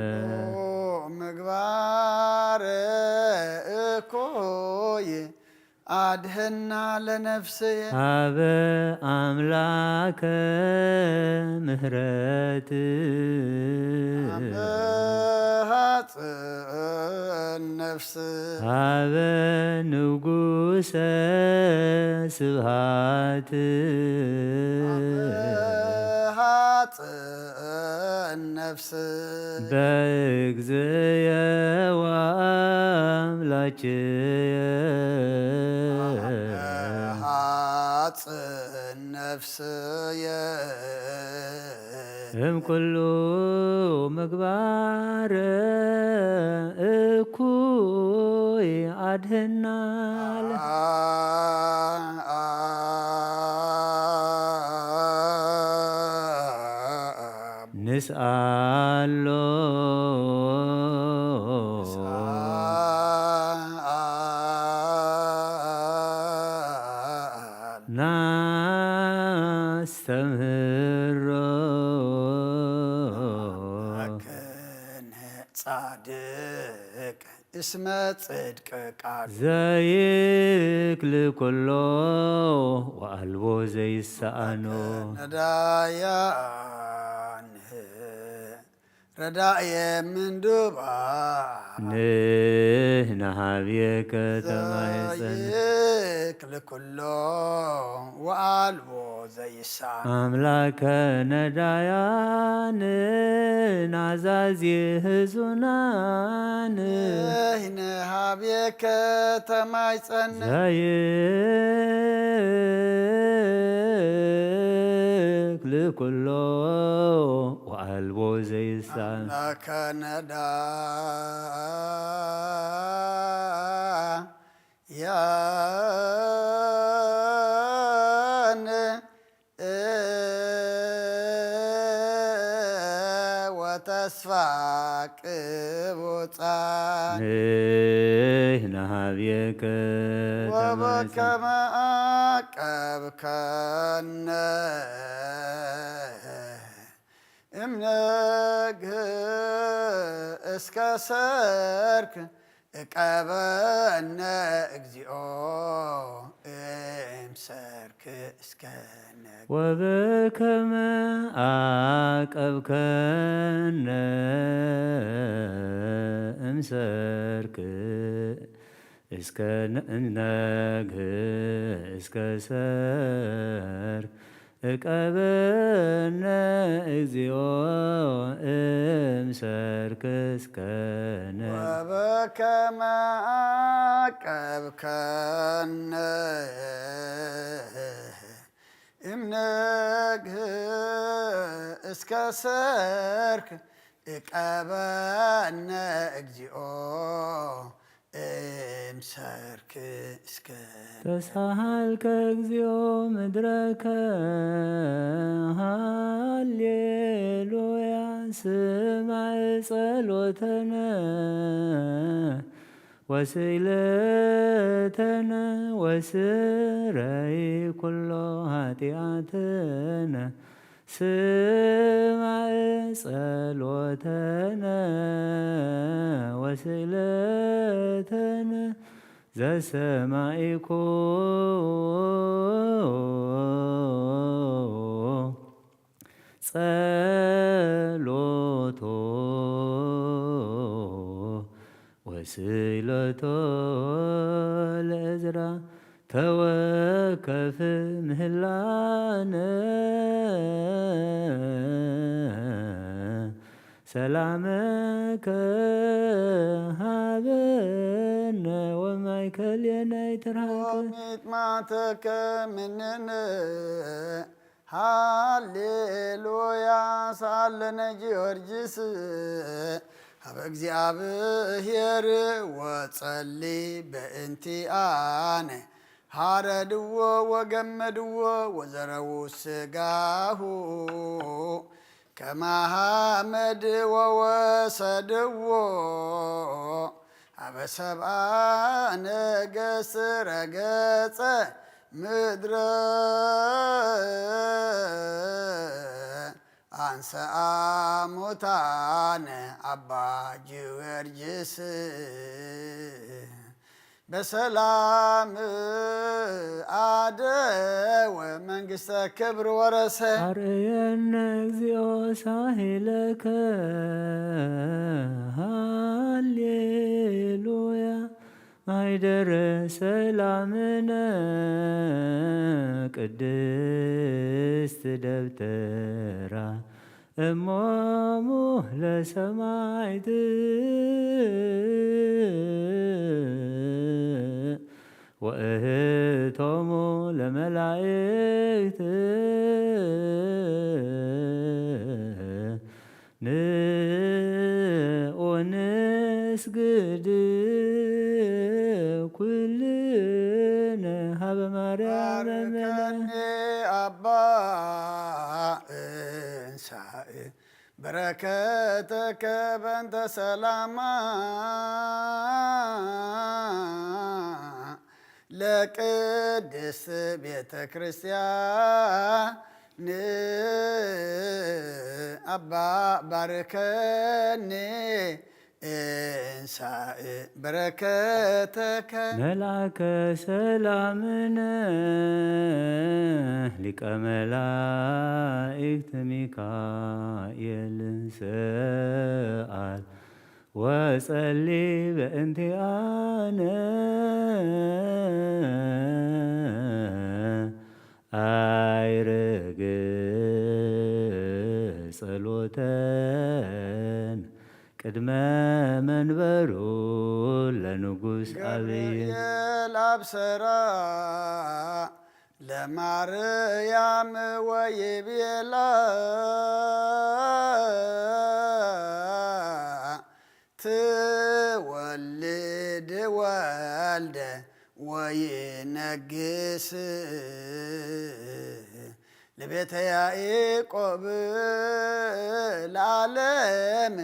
ምግባር እኩይ አድህና ለነፍስየ። ሀበ አምላከ ምህረት። አመ ሐጽን ነፍስ። ሀበ ንጉሰ ስብሃት። አመ ሐጽን ነፍስ። በእግዚእየ ወአምላክየ። አመ ሐጽን ነፍስየ። እምኩሉ ምግባር እኩይ አድህና። ንስአሎ። ናስተምህሮ። አምላክነ ጻድቅ እስመ ጽድቅ ቃል። ዘይክል ኩሎ ወአልቦ ዘይሰአኖ። ነዳያን ረዳእየ ምንዱባ ንህና ሃብየከ ተማይጸን ዘይክል ኩሎ ወኣልቦ ዘይሳ ኣምላከ ነዳያንን ኣዛዚ ህዙናን ንህና ሃብየከ ተማይጸን ዘይክል ኩሎ ወኣልቦ ዘይሳን ለከነዳ ያን ወተስፋ ቅቡጻ ንህና ሃብየከ ተማይጸን ወበከመ አቀብከነ እምነግህ እስከ ሰርክ እቀበነ እግዚኦ እምሰርክ እስከ ነግ ወበከመ አቀብከነ እምሰርክ እስከ ነግህ እስከ ሰርክ እቀበነ እግዚኦ እምሰርክ እስከ ነግህ ወበከመ አቀብከነ እምነግህ እስከ ሰርክ እቀበነ እግዚኦ እምሰርክ እስከ ተሳሃልከ እግዚኦ ምድረከ ሃሌሉያ ስማዕ ጸሎተነ ወስእለተነ ወስረይ ኩሎ ኃጢአትነ ስማዕ ጸሎተነ ወስእለተነ ዘሰማዒኩ ጸሎቶ ወስእለቶ ለእዝራ ተወከፍ ምህላነ ሰላመከ ሃበነ ወማእከሌነ ይትርሃቅ ወሚጥማተከ ምንነ ሃሌሉያ ሳለነ ጊዮርጊስ ሀበ እግዚኣብሔር ወጸሊ በእንቲአነ ሃረድዎ ወገመድዎ ወዘረዉ ስጋሁ ከማሃመድ ወወሰድዎ ሀበ ሰብአ ነገስ ረገጸ ምድረ አንሰአ ሙታነ አባ ጊዮርጊስ በሰላም አደወ መንግስተ ክብር ወረሰ። አርእየነ እግዚኦ ሳሂለከ ሃሌሉያ ማይደረ ሰላምነ ቅድስት ደብተራ እሞሙ ለሰማይት ወእህቶሙ ለመላእክት ንዑ ንስግድ ኩልነ ሀበ ማርያም ባርከኒ አባ እንሳእ በረከተከ በእንተ ሰላማ ለቅድስት ቤተ ክርስቲያን አባ ባርከኒ እንሳእ በረከተከ መልአከ ሰላምነ ሊቀ ሊቀ መላእክት ሚካኤል ሰኣል ወጸሊ በእንቲኣነ። ኣይርግ ጸሎተን ቅድመ መንበሩ ለንጉስ ኣብይ። ገብርኤል ኣብሰራ ለማርያም ወይቤላ ትወልድ ወልደ ወይነግስ ለቤተ ያዕቆብ ለዓለም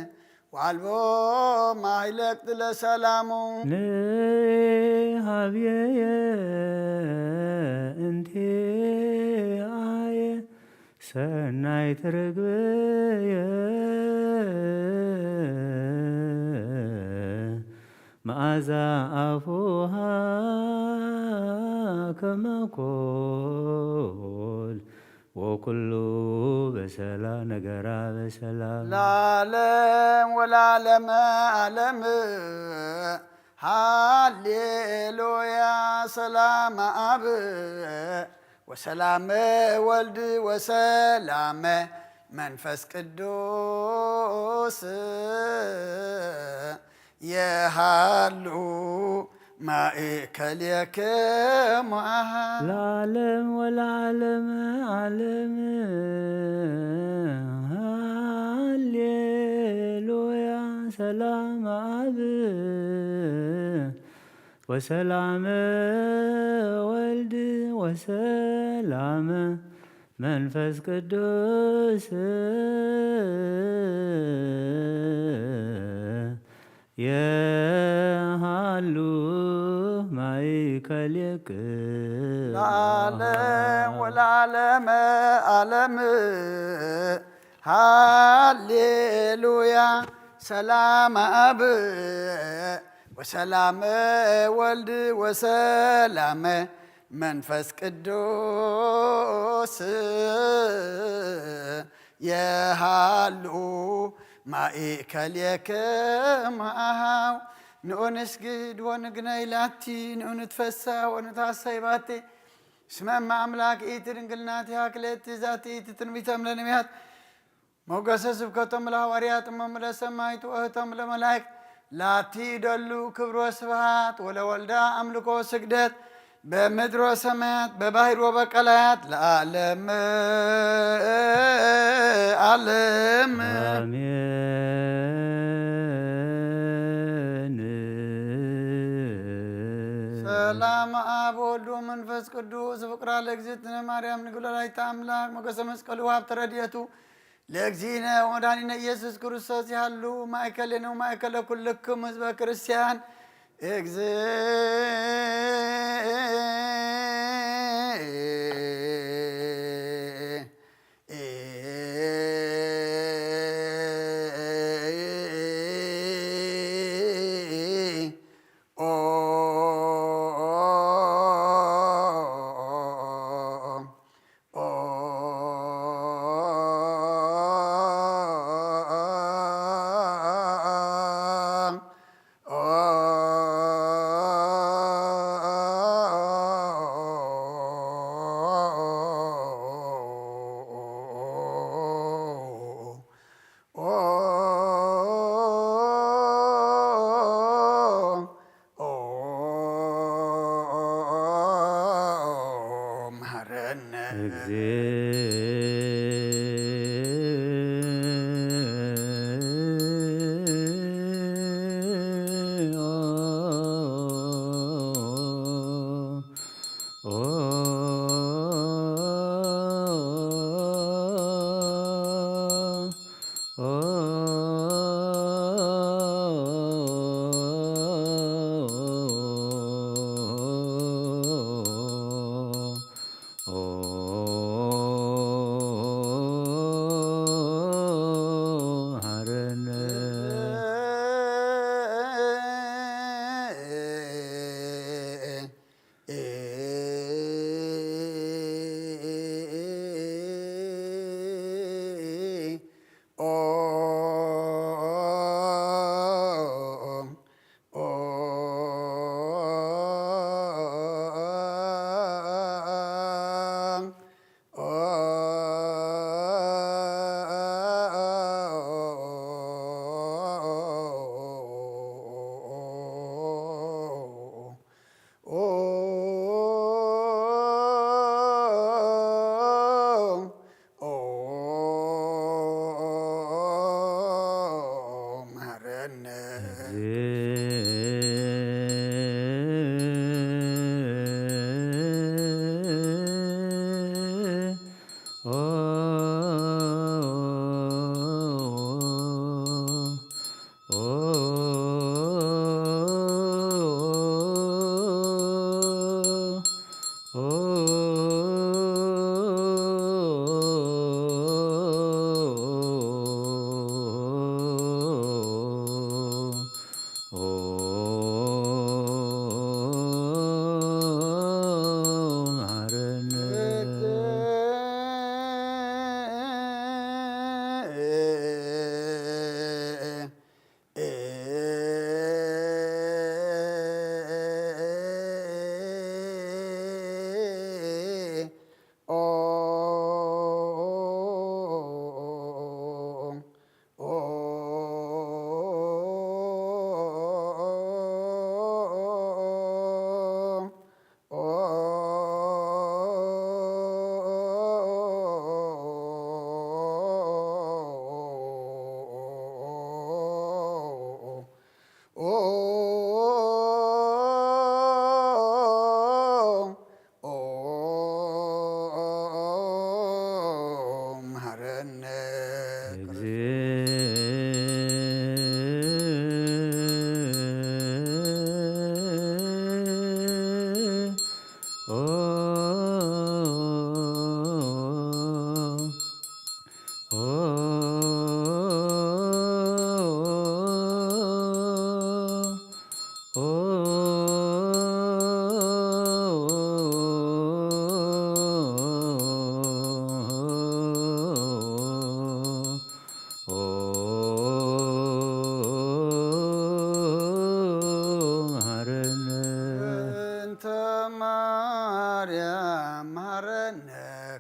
ወአልቦ ማይለቅት ለሰላሙ። ንሃብየየ እንቲአየ ሰናይት ርግብየ መዓዛ ኣፉሃ ከመ ኮል ወኩሉ በሰላ ነገራ በሰላም። ለዓለም ወለዓለመ ዓለም ሃሌሉያ። ሰላም አብ ወሰላመ ወልድ ወሰላመ መንፈስ ቅዱስ የሃሉ ማእከሌክሙ አሃ። ለዓለም ወለዓለም ዓለም ሃሌሉያ። ሰላም አብ ወሰላመ ወልድ ወሰላመ መንፈስ ቅዱስ የሃሉ ማእከሌክሙ ለዓለም ወለዓለመ ዓለም ሃሌሉያ። ሰላም አብ ወሰላመ ወልድ ወሰላመ መንፈስ ቅዱስ የሃሉ ማእከሌክሙ አሃው። ንኡ ንስግድ ወንግነይ ላቲ፣ ንኡ ንትፈሳ ወንትሐሰይ ባቲ። እስመ እመ አምላክ ኢቲ ድንግል ናቲሃ ክልኤቲ ዛቲ ኢቲ ትንቢተ እምለ ነቢያት ሞገሰ ስብከቶም ለሐዋርያት እሞም ለሰማይቱ ወእህቶም ለመላእክት ላቲ ይደሉ ክብር ወስብሐት ወለወልዳ አምልኮ ስግደት በምድር ወሰማያት በባህር ወበቀላያት ለዓለም ዓለም። አሜን። ሰላም አብ ወልድ ወመንፈስ ቅዱስ ፍቅራ ለእግዝእትነ ማርያም ንግል ወላዲተ አምላክ ሞገሰ መስቀሉ ሀብተ ረድኤቱ ለእግዚእነ ወመድኃኒነ ኢየሱስ ክርስቶስ ይሃሉ ማእከሌነ ወማእከለ ኩልክሙ ህዝበ ክርስቲያን። እግዝእ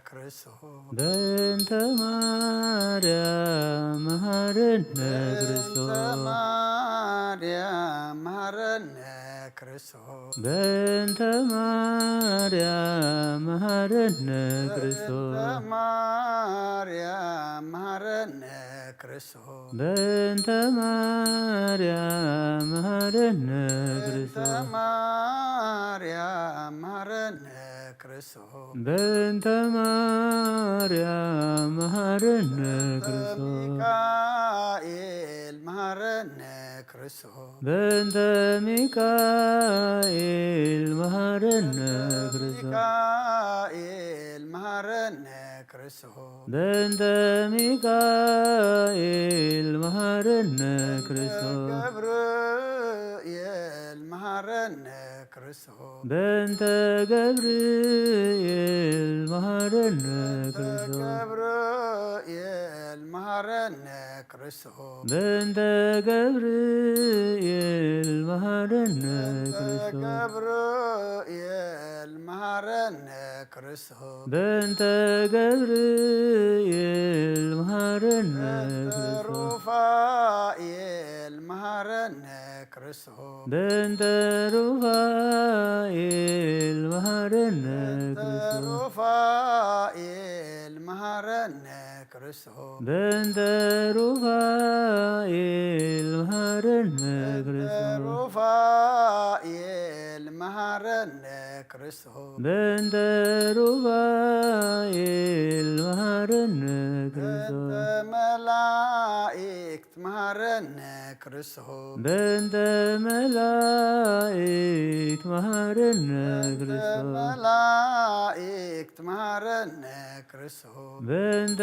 ክርስቶስ በእንተ ማርያም መሐረነ ክርስቶስ። በእንተ ማርያም መሐረነ ክርስቶስ። በእንተ ማርያም መሐረነ ክርስቶስ። በእንተ ማርያም መሐረነ ክርስቶስ። በእንተ ሚካኤል መሐረነ ክርስቶስ። በእንተ ሚካኤል መሐረነ ክርስቶስ። በእንተ ገብርኤል መሐረነ ክርስቶስ። በእንተ ገብርኤል መሐረነ ክርስቶስ። በእንተ ገብርኤል መሐረነ ክርስቶስ። በእንተ ሩፋኤል መሐረነ ክርስቶስ። በእንተ ሩፋኤል መሐረነ ክርስቶስ። በእንተ ሩፋኤል መሐረነ ክርስቶስ። በእንተ ሩፋኤል መሐረነ ክርስቶስ። በእንተ ሩፋኤል መሐረነ ክርስቶስ። በእንተ መላእክት መሐረነ ክርስቶስ። በእንተ መላእክት መሐረነ በእንተ ክርስቶስ። መላእክት መሐረነ ክርስቶስ። በእንተ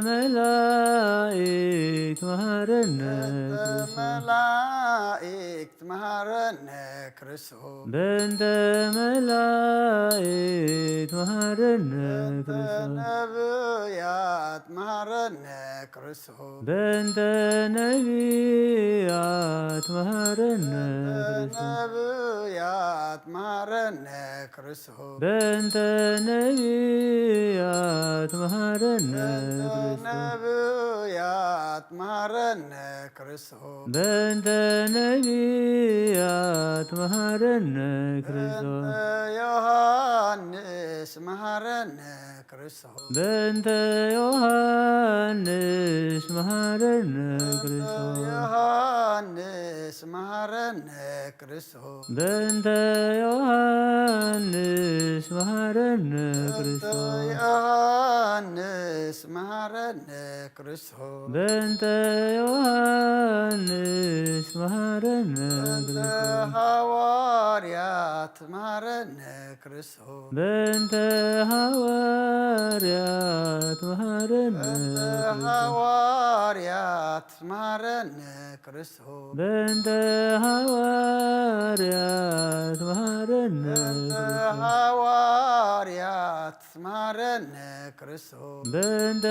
መላእክት መሐረነ በእንተ ክርስቶስ። መላእክት መሐረነ ክርስቶስ። በእንተ መላእክት መሐረነ በእንተ ክርስቶስ። ነብያት መሐረነ ክርስቶስ። በእንተ ነቢያት መሐረነ በእንተ ክርስቶስ። ነብያት መሐረነ ክርስቶስ። በእንተ ነቢያት መሐረነ በእንተ ክርስቶስ። ነብያት መሐረነ ክርስቶስ። በእንተ ነቢያት መሐረነ ክርስቶስ። በእንተ ዮሐንስ መሐረነ ክርስቶስ። በእንተ ዮሐንስ መሐረነ በእንተ ክርስቶስ። ዮሐንስ መሐረነ ክርስቶስ። በእንተ ዮሐንስ መሐረነ በእንተ ክርስቶስ። ዮሐንስ መሐረነ ክርስቶስ። በእንተ ዮሐንስ መሐረነ በእንተ ክርስቶስ። ሐዋርያት መሐረነ ክርስቶስ። በእንተ ሐዋርያት መሐረነ በእንተ ክርስቶስ። ሐዋርያት መሐረነ ክርስቶስ። በእንተ ሐዋርያት መሐረነ በእንተ ክርስቶስ። ሐዋርያት መሐረነ ክርስቶስ። በእንተ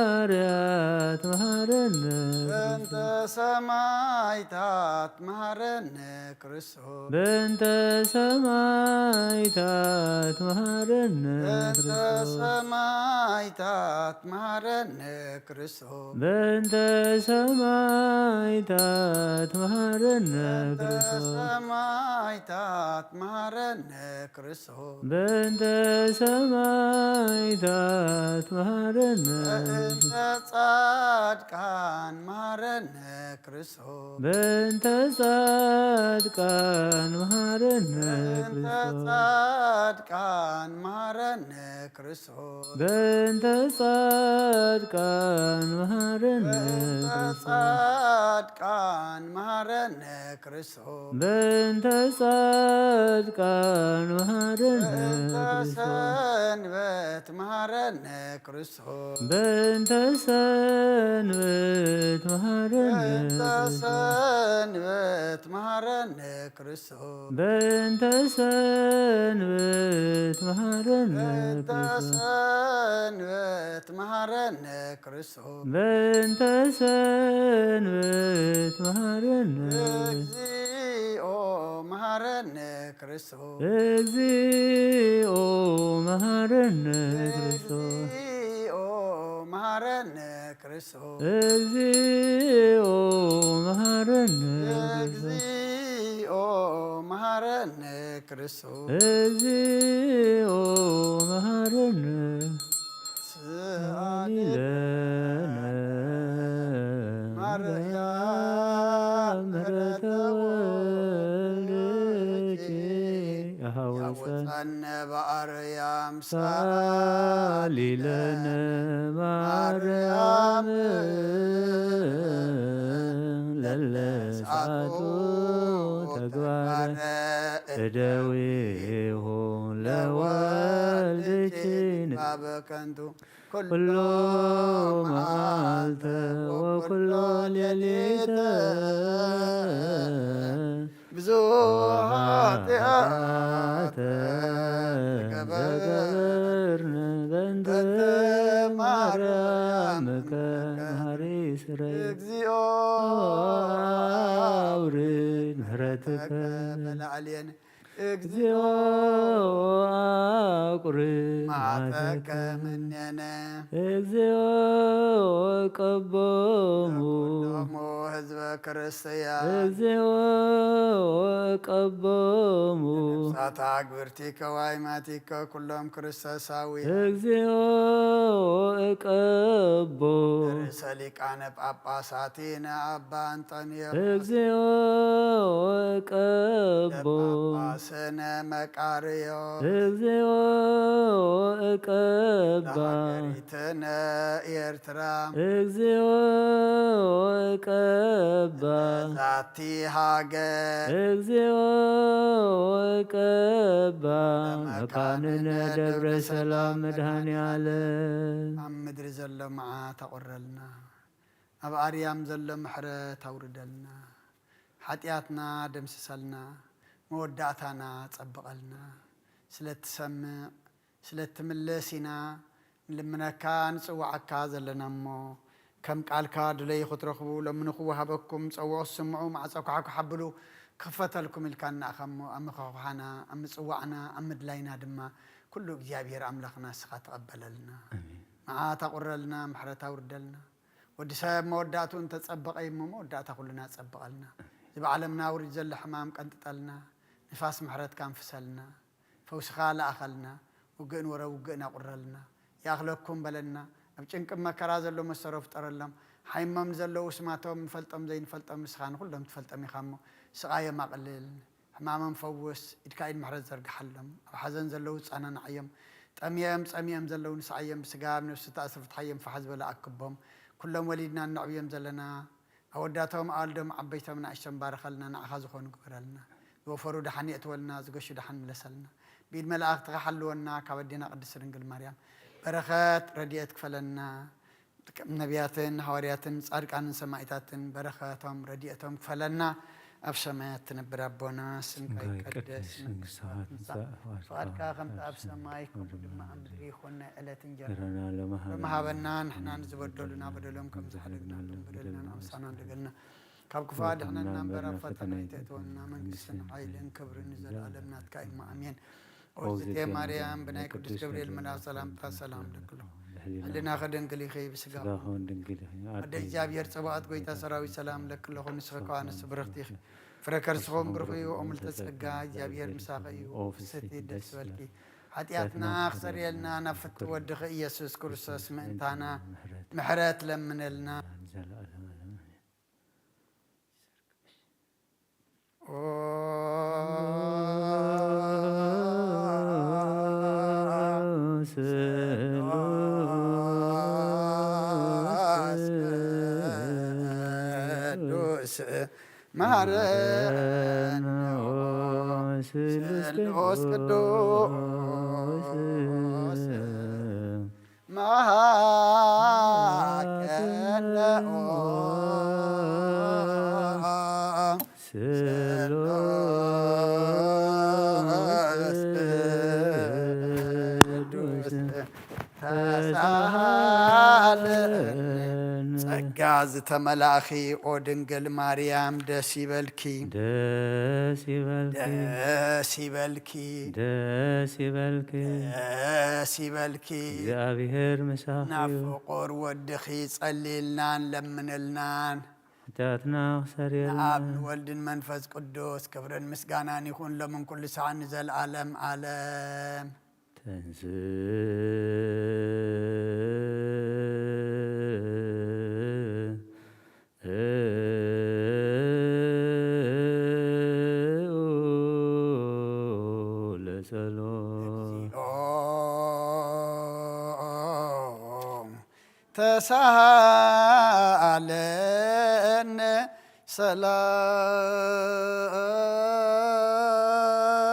ሐዋርያት መሐረነ በእንተ ክርስቶስ። ሰማዕታት መሐረነ ክርስቶስ። በእንተ ሰማዕታት መሐረነ በእንተ ክርስቶስ። ሰማዕታት መሐረነ ክርስቶስ። በእንተ ሰማዕታት መሐረነ በእንተ ክርስቶስ። ሰማዕታት መሐረነ ክርስቶስ። በእንተ ሰማዕታት መሐረነ በእንተ ጻድቃን መሐረነ ክርስቶስ። በእንተ ጻድቃን መሐረነ በእንተ ክርስቶስ። ጻድቃን መሐረነ ክርስቶስ። በእንተ ጻድቃን መሐረነ በእንተ ክርስቶስ። ጻድቃን መሐረነ ክርስቶስ። በእንተ ጻድቃን መሐረነ በእንተ ክርስቶስ። ሰንበት መሐረነ ክርስቶስ። በእንተ ሰንበት መሐረነ በእንተ ክርስቶስ። ሰንበት መሐረነ ክርስቶስ። በእንተ ሰንበት መሐረነ በእንተ ክርስቶስ። ሰንበት መሐረነ ክርስቶስ። በእንተ ሰንበት መሐረነ እግዚኦ መሐረነ ክርስቶስ። እግዚኦ መሐ ክርስቶስ። እግዚኦ መሐረነ ክርስቶስ። እግዚኦ መሐረነ ክርስቶስ። እግዚኦ መሐረነ ክርስቶስ። እግዚኦ መሐረነ ስአሊ ለነ ማርያም ምሕረተ ወልድኪ ያወፀነ በአርያም ሳሊለነ ማርያም ለለ ሰዓቱ ተግባረ እደዊሁ ለወልድኪ ንባበ ከንቱ ኩሎ መዓልተ ወኩሎ ሌሊተ ብዙሕ ኃጢአተ ገበርነ በእንተ ማርያምከ መሐሪ ስረ እግዚኦ አውርድ ምሕረትከ በላዕሌነ እግዚኦ አቁርብ መዓተከ ምኔነ። እግዚኦ ቀቦሙ ኩሎሙ ህዝበ ክርስቲያን። እግዚኦ ቀቦሙ ነፍሳት አግብርቲከ ዋይማቲከ ኩሎም ክርስቶሳውያን። እግዚኦ ቀቦ ርእሰ ሊቃነ ጳጳሳቲነ አባ አንጠንዮስ። እግዚኦ ቀቦ ጳጳስነ መቃርዮስ። እግዚኦ ቀባ ለሀገሪትነ ኤርትራ። እግዚኦ ቀባ ዛቲ ሃገር። እግዚኦ ቀባ መካንነ ደብረ ሰላም መድኃኔ ዓለም። ኣብ ምድሪ ዘሎ መዓት ኣቑረልና። ኣብ ኣርያም ዘሎ ምሕረት ኣውርደልና። ሓጢኣትና ደምስሰልና። መወዳእታና ጸብቐልና። ስለ እትሰምዕ፣ ስለ እትምልስ ኢና ንልምነካ፣ ንጽውዓካ ዘለና እሞ፣ ከም ቃልካ ድለዩ ክትረኽቡ፣ ለምኑ ክወሃበኩም፣ ጸውዑ ክስምዑ፣ ማዕጾ ኳሕኳሕ ኣብሉ ክኽፈተልኩም ኢልካ እናኣኻ እሞ፣ ኣብ ምኹሕኳሓና፣ ኣብ ምጽዋዕና፣ ኣብ ምድላይና ድማ፣ ኩሉ እግዚኣብሔር ኣምላኽና ንስኻ ተቐበለልና። ኣሜን። መዓት ኣቑረልና፣ ምሕረት ኣውርደልና። ወዲ ሰብ መወዳእትኡ እንተጸበቐ እዩ እሞ፣ መወዳእታ ኩልና ጸብቐልና። እዚ ብዓለምና ውሪድ ዘሎ ሕማም ቀንጥጠልና፣ ንፋስ ምሕረትካ ኣንፍሰልና። ፈውስኻ ለኣኸልና፣ ውግእን ወረ ውግእን ኣቑረልና። ይኣኽለኩም በለና። ኣብ ጭንቂ መከራ ዘሎ መሰሮ ፍጠረሎም። ሓይሞም ንዘለዉ ስማቶም ንፈልጦም ዘይንፈልጦም ንስኻ ንኹሎም ትፈልጦም ኢኻ እሞ፣ ስቓዮም ኣቕልል፣ ሕማሞም ፈውስ፣ ኢድካ ኢድ ምሕረት ዘርግሓሎም። ኣብ ሓዘን ዘለዉ ጸናንዓዮም። ጠምዮም ጸሚኦም ዘለዉ ንስዓዮም፣ ብስጋ ኣብ ነፍሲ ተኣስሩ ፍትሓዮም፣ ፋሕ ዝበለ ኣክቦም። ኩሎም ወሊድና እነዕብዮም ዘለና ኣወዳቶም፣ ኣዋልዶም፣ ዓበይቶም፣ ንኣሽቶም ባርኸልና፣ ንዓኻ ዝኾኑ ግበረልና። ዝወፈሩ ደሓን የእትወልና፣ ዝገሹ ደሓን ምለሰልና። ብኢድ መላእኽትኻ ሓልወና፣ ካብ ኣዴና ቅድስት ድንግል ማርያም በረኸት ረድኤት ክፈለና። ከም ነቢያትን ሃዋርያትን ጻድቃንን ሰማዕታትን በረኸቶም ረድኤቶም ክፈለና። ኣብ ሰማያት ትነብር ኣቦና፣ ስምካ ስምካ ይቀደስ፣ ይቀደስ፣ መንግስትኻ መንግስትኻ ትምጻእ፣ ትምጻእ፣ ፍቓድካ ፍቓድካ ከምቲ ኣብ ከምቲ ኣብ ሰማይ ሰማይ ከምኡ ከምኡ ድማ ኣብ ምድሪ ይኹን። ናይ ዕለት እንጀራ እንጀራና ሎሚ ሃበና። ሎሚ ሃበና። ንሕና ንዝበደሉና በደሎም ከም ዝሓደግናሎም በደልና ንኣምሳና ንደገልና። ካብ ክፉእ ኣድሕነና እምበር ኣብ ፈተና ኣይተእትወና። መንግስትን ሓይልን ክብርን ንዘለኣለም ናትካ እዩ። ኣሜን። ኦግዝእትየ ማርያም፣ ብናይ ቅዱስ ገብርኤል መልኣክ ሰላምታ ሰላም እብለኪ ኣለኹ። ሕልናኺ ድንግል ኢኺ፣ ብስጋኺ እውን ድንግል ኢኺ። ኣደ እግዚኣብሔር ጸባኦት፣ ጎይታ ሰራዊት፣ ሰላም እብለኪ ኣለኹ። ንስኺ ከኣ ኣንስቲ ብርኽቲ ኢኺ፣ ፍረ ከርስኺ እውን ብሩኽ እዩ። ኦ ምልዕተ ጸጋ፣ እግዚኣብሔር ምሳኺ እዩ። ኦ ፍስሕቲ፣ ደስ ይበልኪ። ሓጢኣትና ክሰርየልና ናብ ፍትው ወድኺ ኢየሱስ ክርስቶስ ምእንታና ምሕረት ለምነልና። ቅዱስ መሐረነ ስሉስ ቅዱስ መሐረነ ስሉስ ቅዱስ ተሳሃለኒ። ጸጋ ዝተመላእኺ ኦ ድንግል ማርያም ደስ ይበልኪ። ደስ ይበልኪ። ደስ ይበልኪ። ደስ ይበልኪ። ደስ ይበልኪ። እግዚኣብሔር ምሳኺ እዩ። ናብ ፍቁር ወድኺ ጸልይልናን ለምንልናን። ሓጢኣትና ክሰርየልና። ንኣብ ንወልድን መንፈስ ቅዱስ ክብርን ምስጋናን ይኹን ሎምን ኩሉ ሰዓት ንዘለዓለም ዓለም። ተንስ ለጸሎት። ተሳሃለነ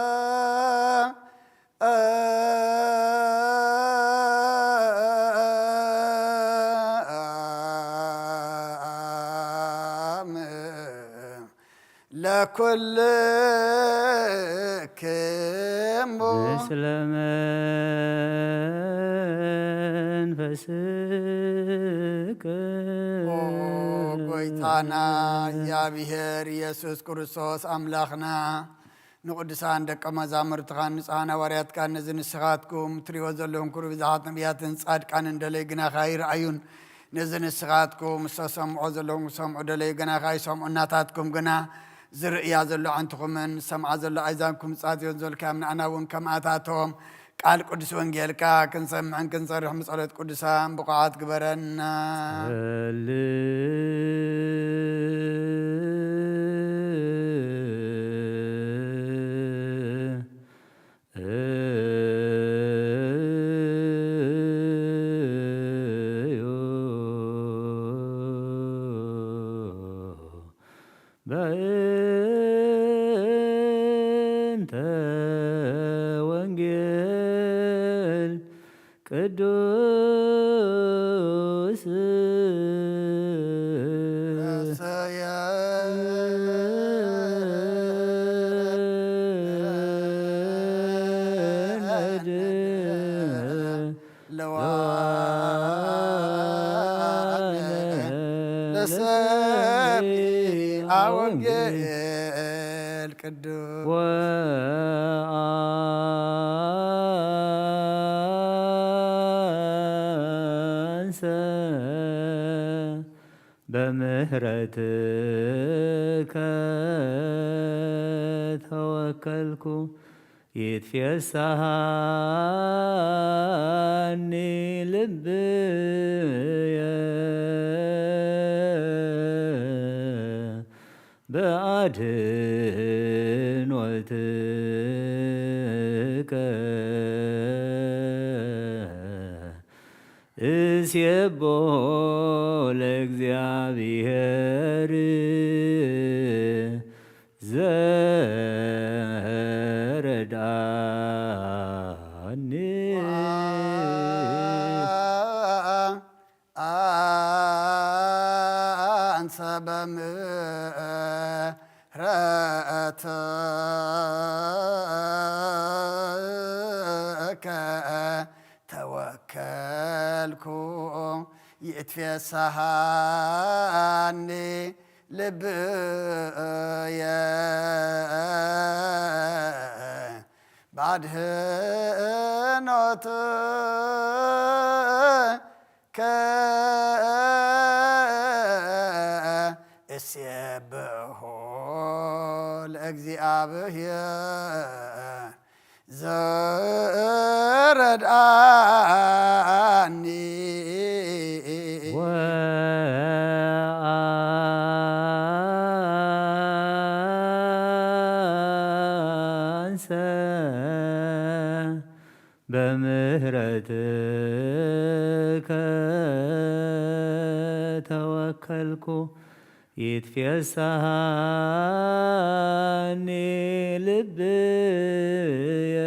ሰላም ለኩልክሙ። ምስለ መንፈስከ። ኦ ጎይታና እግዚኣብሔር ኢየሱስ ክርስቶስ ኣምላኽና፣ ንቕዱሳን ደቀ መዛሙርትኻን ንጹሓን ሃዋርያትካን ነዚ ንስኻትኩም ትሪእዎ ዘለኹም ክብሪ ብዙሓት ነቢያትን ጻድቃንን ደለዩ ግናኻ ይርኣዩን። ነዚ ንስኻትኩም ዝተሰምዖ ዘለኹም ክሰምዑ ደለዩ ግናኻ ይሰምዑ። እናታትኩም ግና ዝርእያ ዘሎ ኣዕንትኹምን ዝሰምዓ ዘሎ ኣእዛንኩም ጻትዮን ዘልካዮም ንኣና እውን ከምኣታቶም ቃል ቅዱስ ወንጌልካ ክንሰምዕን ክንሰርሕን ብጸሎት ቅዱሳን ብቑዓት ግበረና። ጸልእ በእንተ ወንጌል ቅዱስ ረሰየ ለዋነ ለሰሚዐ ወንጌል ቅዱስ ወአንሰ በምህረትከ ተወከልኩ። ይትፌሳሃኒ ልብየ በአድኖትከ። እስየቦ ለእግዚአብሔር ዘረዳኒ። አንሰ በምህረትከ ተወከልኩ። ይትፌሳሃኒ ልብየ ባድህኖትከ። እሴብሖ ለእግዚአብሔር ዘረድኣኒ። ወአንሰ በምህረትከ ተወከልኩ። ይትፌሳሃኒ ልብየ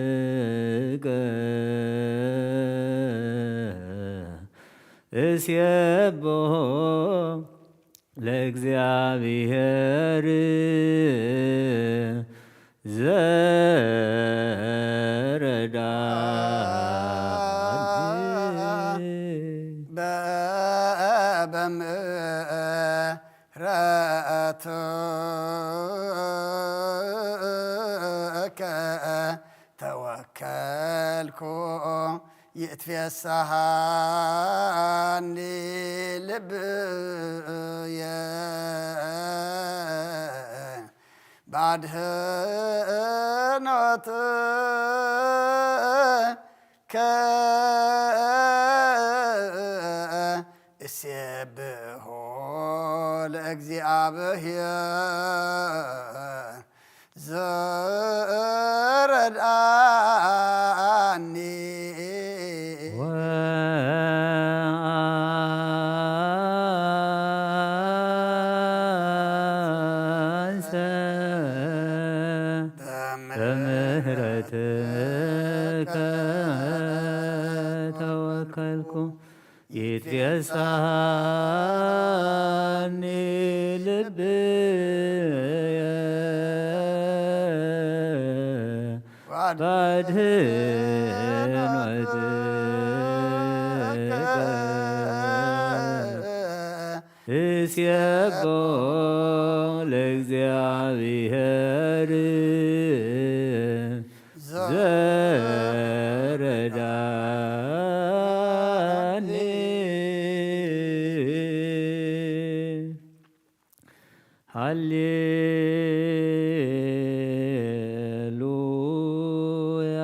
በአድህኖትከ። እሴብሖ ለእግዚኣብሔር ዘረዳኒ። በበምሕረቱ ተወከልኩ ይትፌሳሃኒ ልብየ ባድህኖትከ እሴብሖ ለእግዚኣብሔር ዘረድኣኒ። ወአንሰ በምህረትከ ተወከልኩ ይትፌሳሃኒ ልብየ ባድህኖትከ እሴቦ ለእግዚኣብሔር ዘረዳኒ። ሃሌሉያ።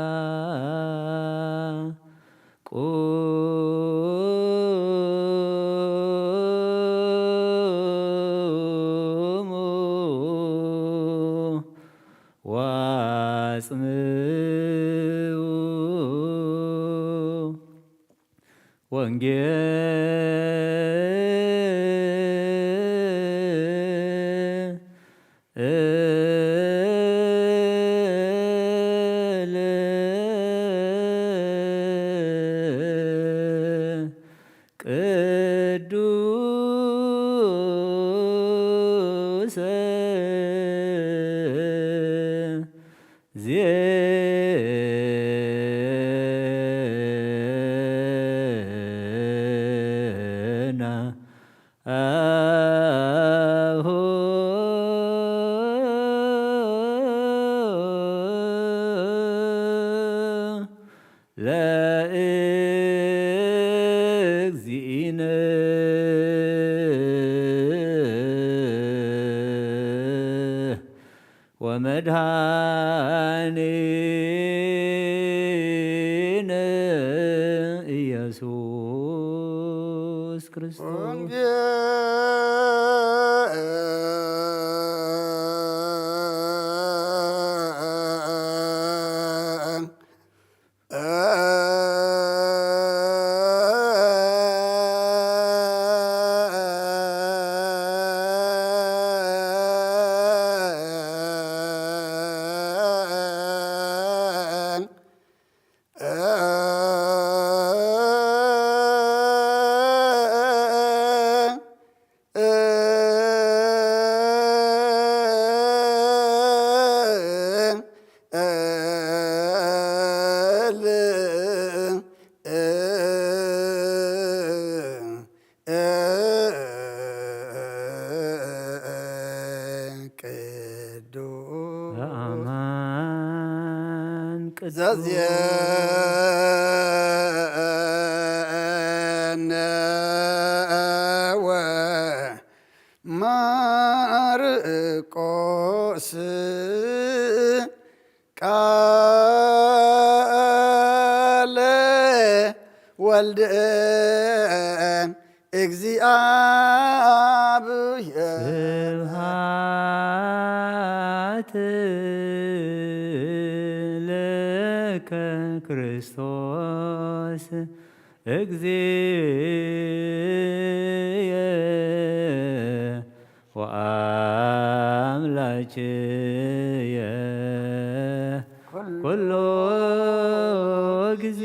ቁሙ ወአጽምዑ ወንጌል ቅዱስ ዜና አሁ ለእግዚእነ ወመድኃኒነ ኢየሱስ ክርስቶስ። ቅዱስ በአማን ቅዱስ ዘዜነ ወማርቆስ ቃለ ወልድ እግዚአብሔር። ስብሐት ለከ ክርስቶስ እግዚእየ ወአምላክየ ኩሉ ጊዜ።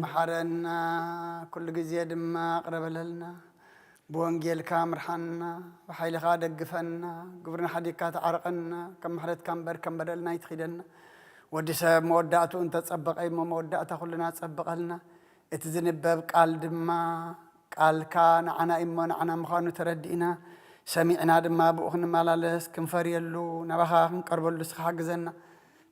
መሐረና ኩሉ ጊዜ። ድማ ኣቕረበለልና። ብወንጌልካ ምርሓና፣ ብሓይልኻ ደግፈና፣ ግብርና ሓዲግካ ተዓርቐና፣ ከም ምሕረትካ እምበር ከም በደልና ኣይትኺደና። ወዲ ሰብ መወዳእትኡ እንተጸበቐ እሞ መወዳእታ ኩልና ጸብቐልና። እቲ ዝንበብ ቃል ድማ ቃልካ ንዓና እዩ እሞ ንዓና ምዃኑ ተረዲእና፣ ሰሚዕና ድማ ብኡ ክንመላለስ ክንፈርየሉ፣ ናባኻ ክንቀርበሉ ንስኻ ሓግዘና።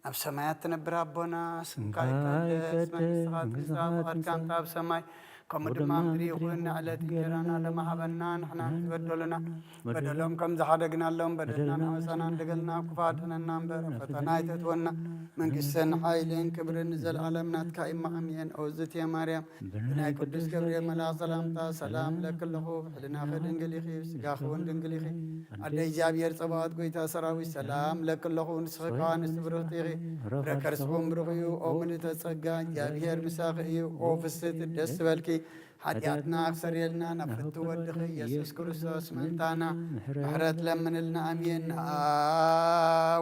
ኣብ ሰማያት ትነብር ኣቦና፣ ስምካ ይቀደስ፣ መንግስትኻ ትምጻእ፣ ፍቓድካ ከምቲ ኣብ ሰማይ ከምኡ ድማ ኣብ ምድሪ ይኹን። ንዕለት እንጀራና ሎሚ ሃበና፣ ንሕና ንዝበደሉና በደሎም ከም ዝሓደግናሎም በደልና ንዓመፃና እንደገልና፣ ክፉእ ኣድሕነና እምበር ኣብ ፈተና ኣይተእትወና፣ መንግስትን ሓይልን ክብርን ንዘለኣለም ናትካ እዩ። ኣሜን። ኦዝቴ ማርያም፣ ብናይ ቅዱስ ገብርኤል መልኣኽ ሰላምታ ሰላም እብለኪ ኣለኹ። ብሕልናኺ ድንግል ኢኺ፣ ብስጋኺ እውን ድንግል ኢኺ። ኣደ እግዚኣብሔር ጸባኦት፣ ጎይታ ሰራዊት፣ ሰላም እብለኪ ኣለኹ። ንስኺ ከኣ ኣንስቲ ብርኽቲ ኢኺ፣ ፍረ ከርስኺ እውን ብሩኽ እዩ። ኦ ምልእተ ጸጋ፣ እግዚኣብሔር ምሳኺ እዩ። ኦ ፍስሕቲ፣ ደስ ይበልኪ፣ ሓጢኣትና ክሰርየልና ናብ ፍትው ወድኺ ኢየሱስ ክርስቶስ ምእንታና ምሕረት ለምንልና። ኣሜን። ንኣ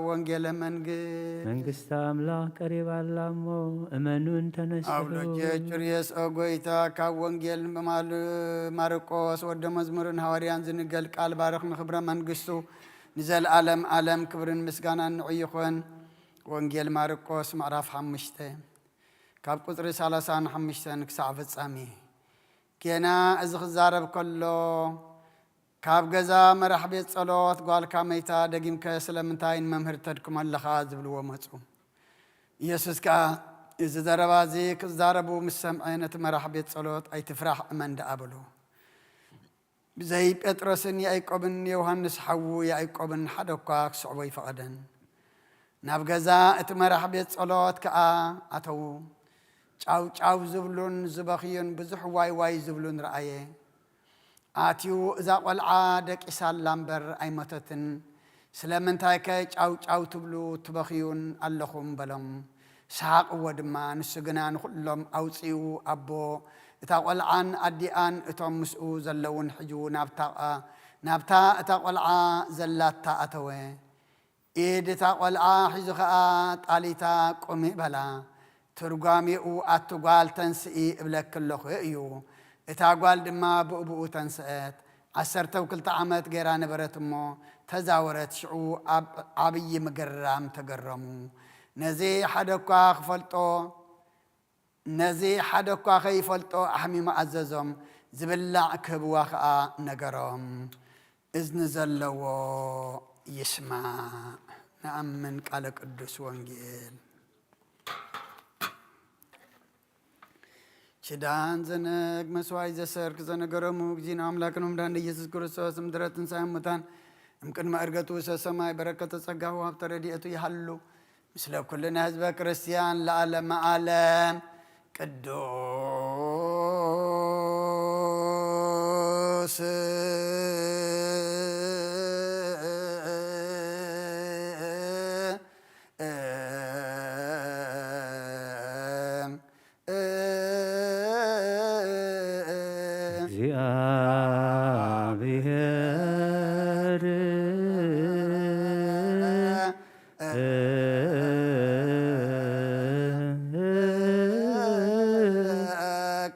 ወንጌለ መንግስት። መንግስቲ ኣምላኽ ቀሪባ ኣላ እሞ እመኑን ተነስሑ። ኣውሎጀ ቹርየስ ኦ ጎይታ፣ ካብ ወንጌል ማል-፣ ማርቆስ ወደ መዝሙርን ሃዋርያን ዝንገል ቃል ባርኽ ንኽብረ መንግስቱ ንዘለኣለም ኣለም ክብርን ምስጋናን ንዑ ይኹን። ወንጌል ማርቆስ ምዕራፍ ሓሙሽተ ካብ ቁጽሪ ሰላሳን ሓሙሽተን ክሳዕ ፍጻሜ። ጌና እዚ ክዛረብ ከሎ፣ ካብ ገዛ መራሕ ቤት ጸሎት ጓል ካመይታ ደጊምከ ስለምንታይ ንመምህር ተድክሞ ኣለኻ? ዝብልዎ መጹ። ኢየሱስ ከኣ እዚ ዘረባ እዚ ክዛረቡ ምስ ሰምዐ፣ ነቲ መራሕ ቤት ጸሎት ኣይትፍራሕ፣ እመን ደኣ በሎ። ብዘይ ጴጥሮስን ያዕቆብን ዮሃንስ ሓዉ ያዕቆብን ሓደ እኳ ክስዕቦ ኣይፈቐደን። ናብ ገዛ እቲ መራሕ ቤት ጸሎት ከኣ ኣተዉ። ጫው ጫው ዝብሉን ዝበኽዩን ብዙሕ ዋይ ዋይ ዝብሉን ረኣየ። ኣትዩ እዛ ቖልዓ ደቂሳ ኣላ እምበር ኣይሞተትን፣ ስለምንታይከ ጫው ጫው ትብሉ ትበኽዩን ኣለኹም? በሎም። ሰሓቕዎ ድማ። ንሱ ግና ንኹሎም ኣውጺኡ፣ ኣቦ እታ ቖልዓን ኣዲኣን እቶም ምስኡ ዘለዉን ሒዙ ናብታ፣ ናብታ እታ ቖልዓ ዘላታ ኣተወ። ኢድ እታ ቖልዓ ሒዙ ኸኣ፣ ጣሊታ ቁሚ በላ። ትርጓሜኡ፣ ኣቲ ጓል ተንስኢ እብለኪ ኣለኹ እዩ። እታ ጓል ድማ ብኡብኡ ተንስአት። ዓሰርተ ክልተ ዓመት ገይራ ነበረት እሞ ተዛወረት። ሽዑ ኣብ ዓብዪ ምግራም ተገረሙ። ነዚ ሓደ እኳ ክፈልጦ፣ ነዚ ሓደ እኳ ከይፈልጦ ኣሕሚሙ ኣዘዞም። ዝብላዕ ክህብዋ ኸኣ ነገሮም። እዝኒ ዘለዎ ይስማዕ። ንኣምን ቃለ ቅዱስ ወንጌል። ኪዳን ዘነግ መስዋዕት ዘሰርክ ዘነገሮሙ እግዚእነ ኣምላክን መድኃኒነ ኢየሱስ ክርስቶስ እምድረ ትንሣኤ ሙታን እምቅድመ ዕርገቱ ውሰ ሰማይ በረከተ ጸጋሁ ሃብተ ረድኤቱ ይሃሉ ምስለ ኩልነ ህዝበ ክርስቲያን ለዓለመ ዓለም። ቅዱስ እግዚአብሔር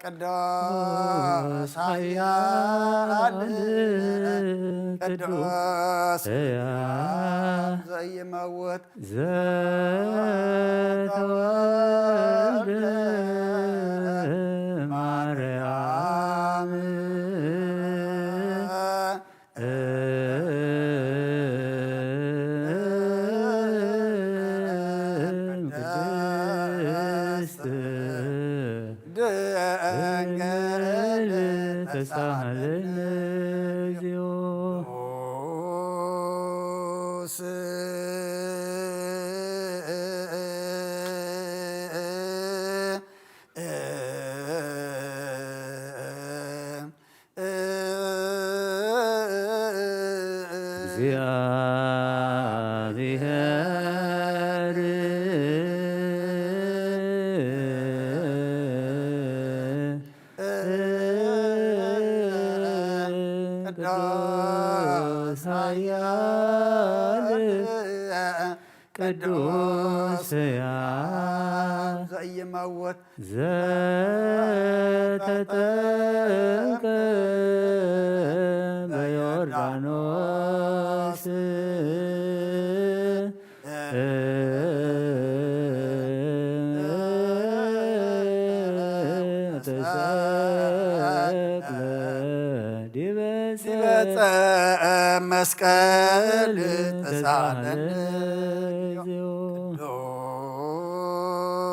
ቅዱስ ኃያል ቅዱስ ሕያው ዘይመውት ዘተወልደ ማርያም ቅድስት ድንግል ተሳሃለነ እግዚኦ። እግዚአብሔር ቅዱስ ኃያል ቅዱስ ሕያው ዘይመውት ዘተጠምቀ በዮርዳኖስ ተሰቅለ ዲበ ዲበ ዕፀ መስቀል ተሳለነ ተሳለነ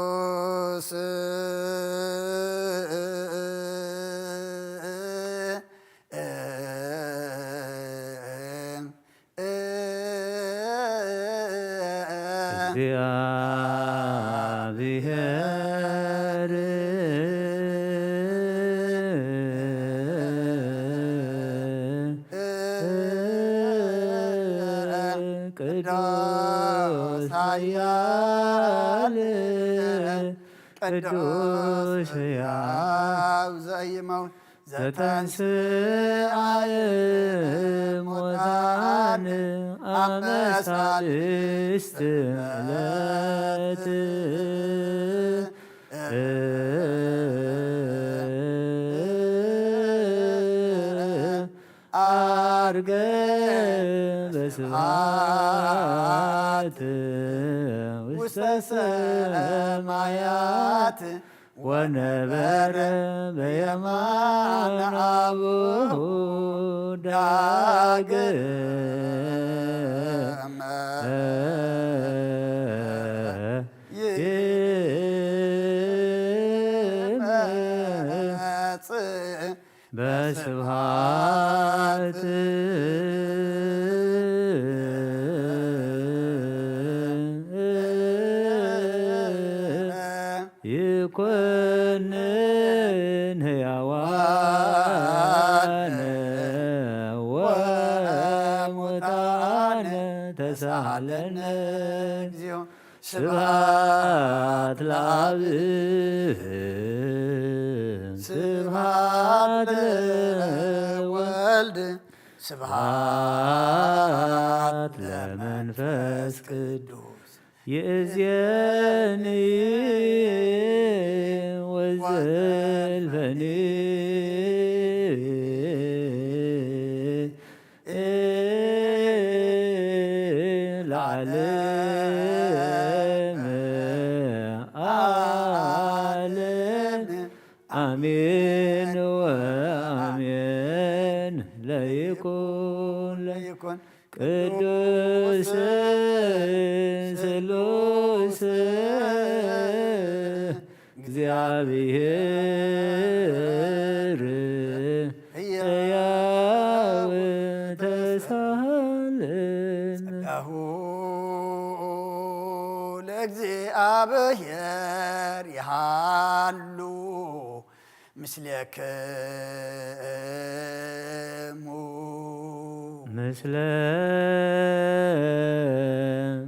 ቅዱስ እግዚአብሔር ቅዱስ ኃያል ቅዱስ ሕያው ዘይመውት ዘተንስአ እሙታን አመ ሳልስት ዕለት አርገ በስብሐት ውስተ ሰማያት ወነበረ በየማነ አቡሁ ዳግመ ይመጽእ በስብሐት ይኮንን ሕያዋነ ወሙታነ ተሳሃለነ እግዚኦ። ስብሐት ለአብ ስብሐት ለወልድ ስብሐት ለመንፈስ ቅዱስ ይእዜኒ ወዘልፈኒ ለዓለመ ዓለም አሜን ወአሜን። ለይኩን ለይኩን ቅዱስ ስሉስ እግዚአብሔር ሕያው ተሳሃለን። ጸጋሁ ለእግዚአብሔር ይሃሉ ምስሌክሙ ምስለ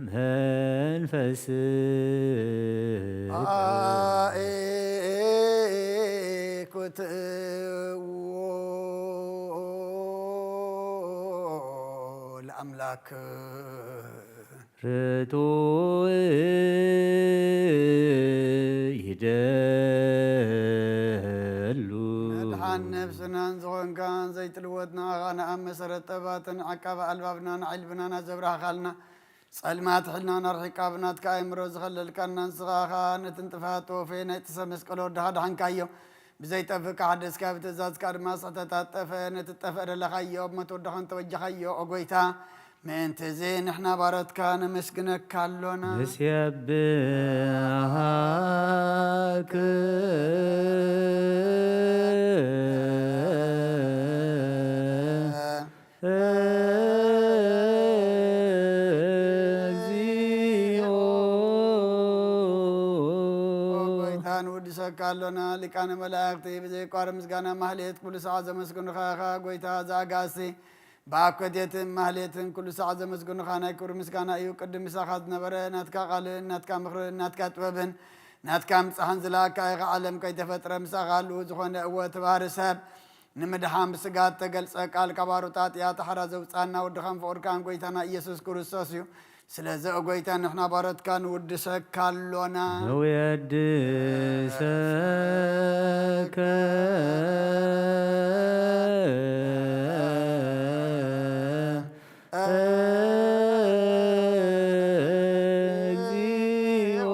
መንፈስ አኤኩትዎ ለአምላክ ርቱዕ ይደሉ። መድሓን ነብስናን ዝኾንካ ዘይትልወጥ ንዓኻ ንኣብ መሰረት ጠባትን ዓቃቢ ኣልባብናን ዓይልብናን ኣዘብራህኻልና። ጸልማት ሕልናና ኣርሒቃ ብናትካ ኣእምሮ ዝኸለልካና ንስኻ ኸኣ ነትን ጥፍኣት ተወፈየ ናይ ጥሰ መስቀል ወድኻ ድሓንካዮ። ብዘይጠፍእ ካሕደስካ ብትእዛዝካ ድማ ስሕተታት ጠፍአ። ነቲ ጠፍአ ደለኻዮ ኣብ ሞት ወድኻን ተወጀኻዮ ኦ ጎይታ። ምእንትዚ ንሕና ባሮትካ ነመስግነካ ኣሎና። ንሴብሃክ እግዚኦ። ኦ ጎይታ ንውድሰካ ኣሎና። ሊቃነ መላእክቲ ብዘይቋር ምስጋና ማህሌት ኩሉ ሰዓት ዘመስግኑኻ ኢኻ። ጎይታ ዘኣጋእዝቲ ብኣኮቴትን ማህሌትን ኩሉ ሰዓት ዘመስግኑኻ ናይ ክብሪ ምስጋና እዩ። ቅድም ምሳኻ ዝነበረ ናትካ ቃልን ናትካ ምኽርን ናትካ ጥበብን ናትካ ምጻሕን ዝለኣካ ኢኻ። ዓለም ከይተፈጥረ ምሳኻ ህልው ዝኾነ እወ እቲ ባህሪ ሰብ ንምድሓን ብስጋ እተገልጸ ቃል ካብ ኣሩጣጥያ ጣሕራ ዘውጻና ወድኻን ፍቑርካን ጎይታና ኢየሱስ ክርስቶስ እዩ። ስለዚ፣ ኦ ጐይታ፣ ንሕና ባሮትካ ንውድሰካ ኣሎና። ንውየድሰከ እግዚኦ።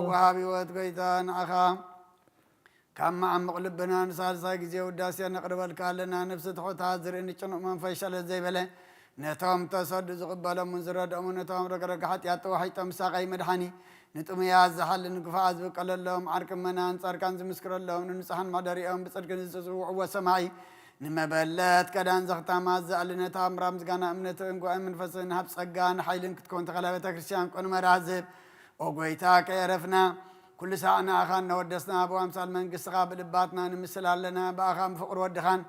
ወሃቢ ህይወት ጐይታ፣ ንዓኻ ካብ መዓሙቕ ልብና ንሳልሳይ ግዜ ውዳሴ ነቕርበልካ ኣለና። ነፍሲ ትሑታት ዝርኢ ንጭኑቕ መንፈስ ሸለል ዘይበለ፣ ነቶም ተሰዱ ዝቕበሎምን ዝረድኦምን፣ ነቶም ረግረግ ሓጢኣት ተዋሒጦም ሳቐይ መድሓኒ፣ ንጥሙያት ዝሓሊ፣ ንግፉዓት ዝብቀለሎም፣ ዓርኪ እመናን ጻድቃን ዝምስክረሎም፣ ንንጹሓን መሕደሪኦም ብጽድቂ ንዝጽውዕዎ ሰማዒ፣ ንመበለት ከዳን ዘኽታማት ዘኣሊ፣ ነታ እምራ ምስጋና እምነትን ጉባኤ መንፈስን ሃብ ጸጋን ሓይልን ክትከውን ተኸላ ቤተ ክርስቲያን ቅኑመ ራዝብ። ኦ ጐይታ፣ ከየረፍና ኩሉ ሳዕ ንኣኻ እናወደስና፣ ብኣምሳል መንግስትኻ ብልባትና ንምስል ኣለና። ብኣኻን ብፍቕሪ ወድኻን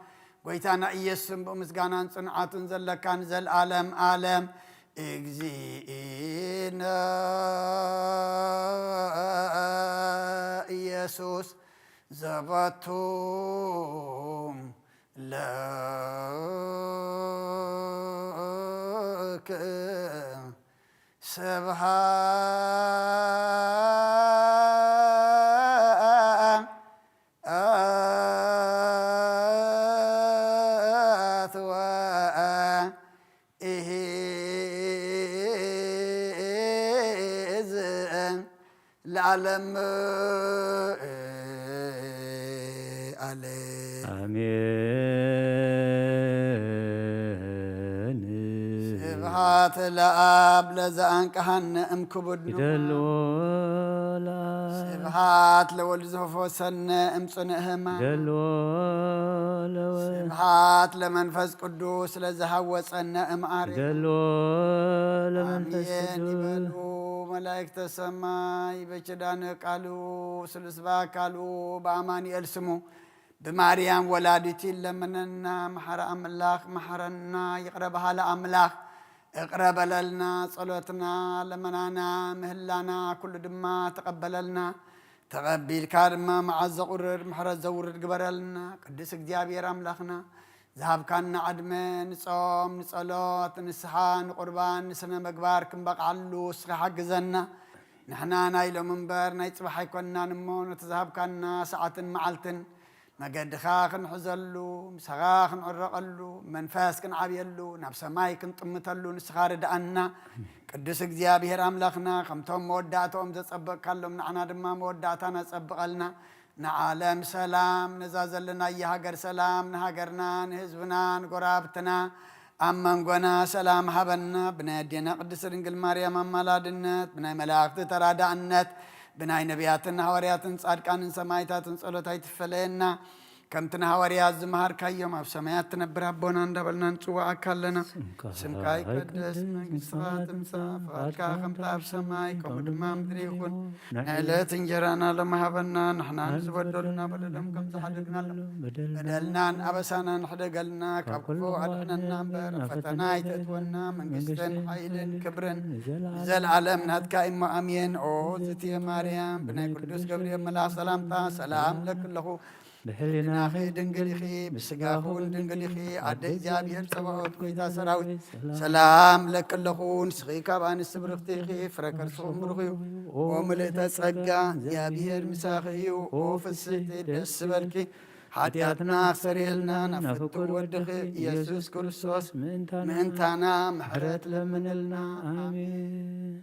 ጐይታና ኢየሱስን ብኡ ምስጋናን ጽንዓቱን ዘለካ ንዘልኣለም ኣለም። እግዚእነ ኢየሱስ ዘበቱ ለክ ስብሃት ወ ኢሂ እዝእም ለዓለም ኣለ። ኣሜን። ስብሃት ለኣብ ለዘኣንቀሃነ እምክቡድ ይደልዎ ለኣብ ስብሃት ለወልድ ዘፈወሰነ እምጽንእ ህማ ይደልዎ ለወ ስብሃት ለመንፈስ ቅዱስ ለዝሃወፀነ እምኣር ይደልዎ ለመንፈስ ኣሜን ቅዱስ ይበሉ መላእክተ ሰማይ። በኪዳነ ቃሉ ስሉስ በአካሉ በአማኑኤል ስሙ ብማርያም ወላዲቱ ይለመነና። መሐረ ኣምላኽ መሐረና፣ ይቕረ በሃሊ ኣምላኽ እቕረ በለልና። ጸሎትና፣ ለመናና፣ ምህላና ኩሉ ድማ ተቐበለልና። ተቐቢልካ ድማ መዓት ዘቑርር ምሕረት ዘውርድ ግበረልና። ቅዱስ እግዚኣብሔር ኣምላኽና ዝሃብካና ዕድመ ንጾም ንጸሎት ንስሓ ንቁርባን ንስነ ምግባር ክንበቕዓሉ እስኻ ሓግዘና። ንሕና ናይ ሎም እምበር ናይ ጽባሕ ኣይኮንናን እሞ ነቲ ዝሃብካና ሰዓትን መዓልትን መገድኻ ክንሕዘሉ ምሳኻ ክንዕረቐሉ መንፈስ ክንዓብየሉ ናብ ሰማይ ክንጥምተሉ ንስኻ ርድኣና። ቅዱስ እግዚኣብሔር ኣምላኽና ከምቶም መወዳእታኦም ዘጸበቕካሎም ንዓና ድማ መወዳእታና ጸብቐልና። ንዓለም ሰላም፣ ነዛ ዘለናያ ሃገር ሰላም፣ ንሃገርና፣ ንህዝብና፣ ንጎራብትና፣ ኣብ መንጎና ሰላም ሃበና። ብናይ ኣዴና ቅድስት ድንግል ማርያም ኣማላድነት፣ ብናይ መላእኽቲ ተራዳእነት፣ ብናይ ነቢያትን ሃዋርያትን ጻድቃንን ሰማይታትን ጸሎት ኣይትፈለየና። ከምቲ ንሃዋርያት ዝመሃርካዮም ኣብ ሰማያት ትነብር ኣቦና እንዳበልና ንጽውዓካ ኣለና። ስምካ ይቀደስ፣ መንግስትኻ ትምጻእ፣ ፍቓድካ ከምታ ኣብ ሰማይ ከምኡ ድማ ምድሪ ይኹን። ናይ ዕለት እንጀራና ሎሚ ሃበና፣ ንሕና ንዝበደሉና በደሎም ከም ዝሓደግናሎም በደልናን ኣበሳናን ሕደገልና፣ ካብ ክፉ ኣድሕነና እምበር ኣብ ፈተና ኣይተእትወና። መንግስትን ሓይልን ክብርን ንዘለኣለም ናትካ እሞ ኣሜን። ኦ ዝትየ ማርያም፣ ብናይ ቅዱስ ገብርኤል መልኣኽ ሰላምታ ሰላም ለኪ ኣለኹ። ብሕሊናኺ ድንግል ኢኺ፣ ብስጋኺ እውን ድንግል ኢኺ። ኣደ እግዚኣብሔር ጸባኦት፣ ጐይታ ሰራዊት፣ ሰላም ለኪ ኣለኹ። ንስኺ ካብ ኣንስቲ ብርኽቲ ኢኺ፣ ፍረ ከርስኺ እውን ብሩኽ እዩ። ኦ ምልእተ ጸጋ፣ እግዚኣብሔር ምሳኺ እዩ። ኦ ፍስሕቲ፣ ደስ ዝበልኪ። ሓጢኣትና ክሰርየልና ናብ ፍቱው ወድኺ ኢየሱስ ክርስቶስ ምእንታና ምሕረት ለምንልና። ኣሜን።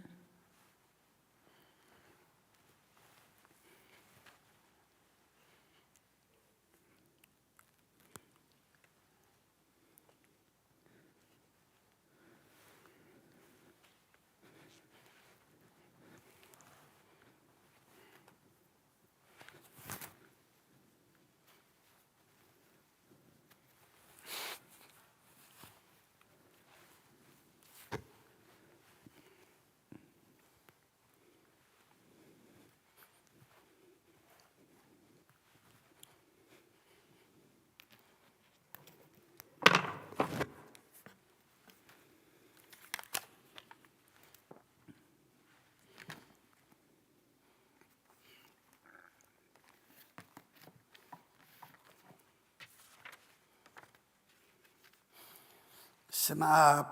ስም ኣብ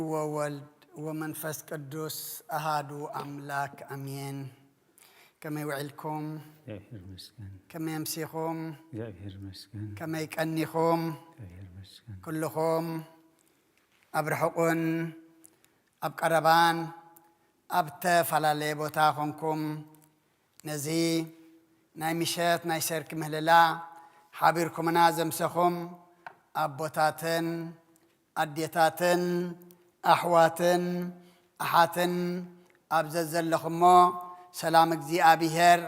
ወወልድ ወመንፈስ ቅዱስ ኣሃዱ ኣምላክ ኣሜን። ከመይ ውዒልኩም? እግዚኣብሔር ይመስገን። ከመይ ኣምሲኹም? እግዚኣብሔር ይመስገን። ከመይ ቀኒኹም? እግዚኣብሔር ይመስገን። ኩልኹም ኣብ ርሑቕን ኣብ ቀረባን ኣብ ተፈላለየ ቦታ ኾንኩም ነዚ ናይ ምሸት ናይ ሰርክ ምህልላ ሓቢርኩምና ዘምሰኹም ኣቦታትን ኣዴታትን ኣሕዋትን ኣሓትን ኣብ ዘዘለኹሞ ሰላም እግዚኣብሔር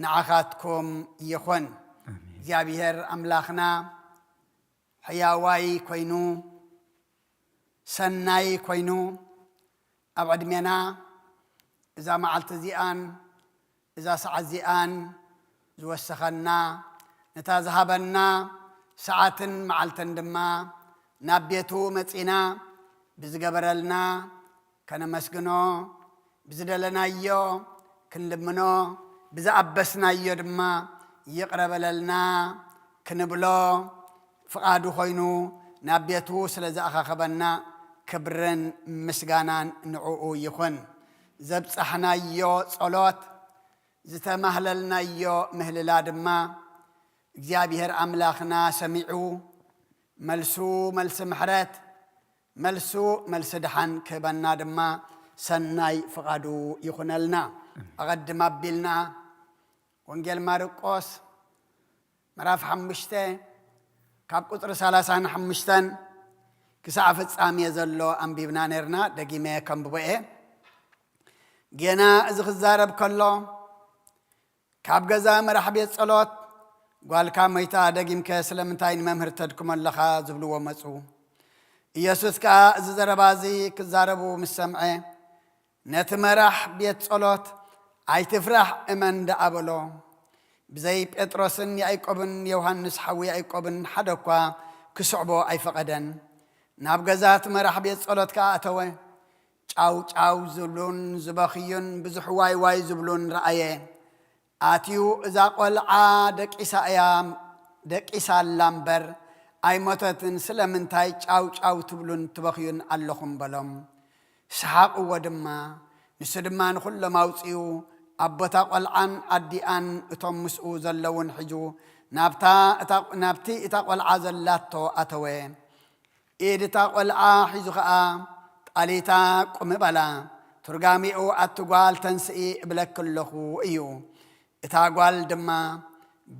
ንዓኻትኩም ይኹን። ኣሜን። እግዚኣብሔር ኣምላኽና ሕያዋይ ኮይኑ ሰናይ ኮይኑ ኣብ ዕድሜና እዛ መዓልቲ እዚኣን እዛ ሰዓት እዚኣን ዝወሰኸና ነታ ዝሃበና ሰዓትን መዓልትን ድማ ናብ ቤቱ መጺና ብዝገበረልና ከነመስግኖ ብዝደለናዮ ክንልምኖ ብዝኣበስናዮ ድማ ይቕረ በለልና ክንብሎ ፍቓዱ ኮይኑ ናብ ቤቱ ስለ ዝኣኻኸበና ክብርን ምስጋናን ንዕኡ ይኹን። ዘብጻሕናዮ ጸሎት ዝተማህለልናዮ ምህልላ ድማ እግዚኣብሔር ኣምላኽና ሰሚዑ መልሱ መልሲ ምሕረት መልሱ መልሲ ድሓን ክህበና ድማ ሰናይ ፍቓዱ ይኹነልና። ኣቐድም ኣቢልና ወንጌል ማርቆስ ምዕራፍ ሓሙሽተ ካብ ቁፅሪ ሰላሳን ሓሙሽተን ክሳዕ ፍጻሜ ዘሎ ኣንቢብና ነርና። ደጊመ ከንብቦ እየ። ጌና እዚ ክዛረብ ከሎ ካብ ገዛ መራሕ ቤት ጸሎት ጓልካ ሞይታ ደጊምከ ስለምንታይ ንመምህር ተድክሞ ኣለኻ ዝብልዎ መጹ። ኢየሱስ ከኣ እዚ ዘረባ እዚ ክዛረቡ ምስ ሰምዐ ነቲ መራሕ ቤት ጸሎት ኣይትፍራሕ እመን ደኣ በሎ። ብዘይ ጴጥሮስን ያዕቆብን ዮሃንስ ሓዊ ያዕቆብን ሓደ እኳ ክስዕቦ ኣይፈቐደን። ናብ ገዛ እቲ መራሕ ቤት ጸሎት ከኣ ኣተወ። ጫው ጫው ዝብሉን ዝበኽዩን ብዙሕ ዋይ ዋይ ዝብሉን ረኣየ። ኣትዩ እዛ ቆልዓ ደቂሳ እያ ደቂሳ ኣላ እምበር ኣይሞተትን ስለምንታይ ጫው ጫው ትብሉን ትበኽዩን ኣለኹም በሎም። ሰሓቕዎ ድማ። ንሱ ድማ ንኹሎም ኣውጺኡ ኣቦታ ቆልዓን ኣዲኣን እቶም ምስኡ ዘለውን ሒዙ ናብታ እታ ናብቲ እታ ቆልዓ ዘላቶ ኣተወ። ኢድ እታ ቆልዓ ሒዙ ኸኣ ጣሊታ ቁሚ በላ። ትርጋሚኡ ኣቲ ጓል ተንስኢ እብለኪ ኣለኹ እዩ። እታ ጓል ድማ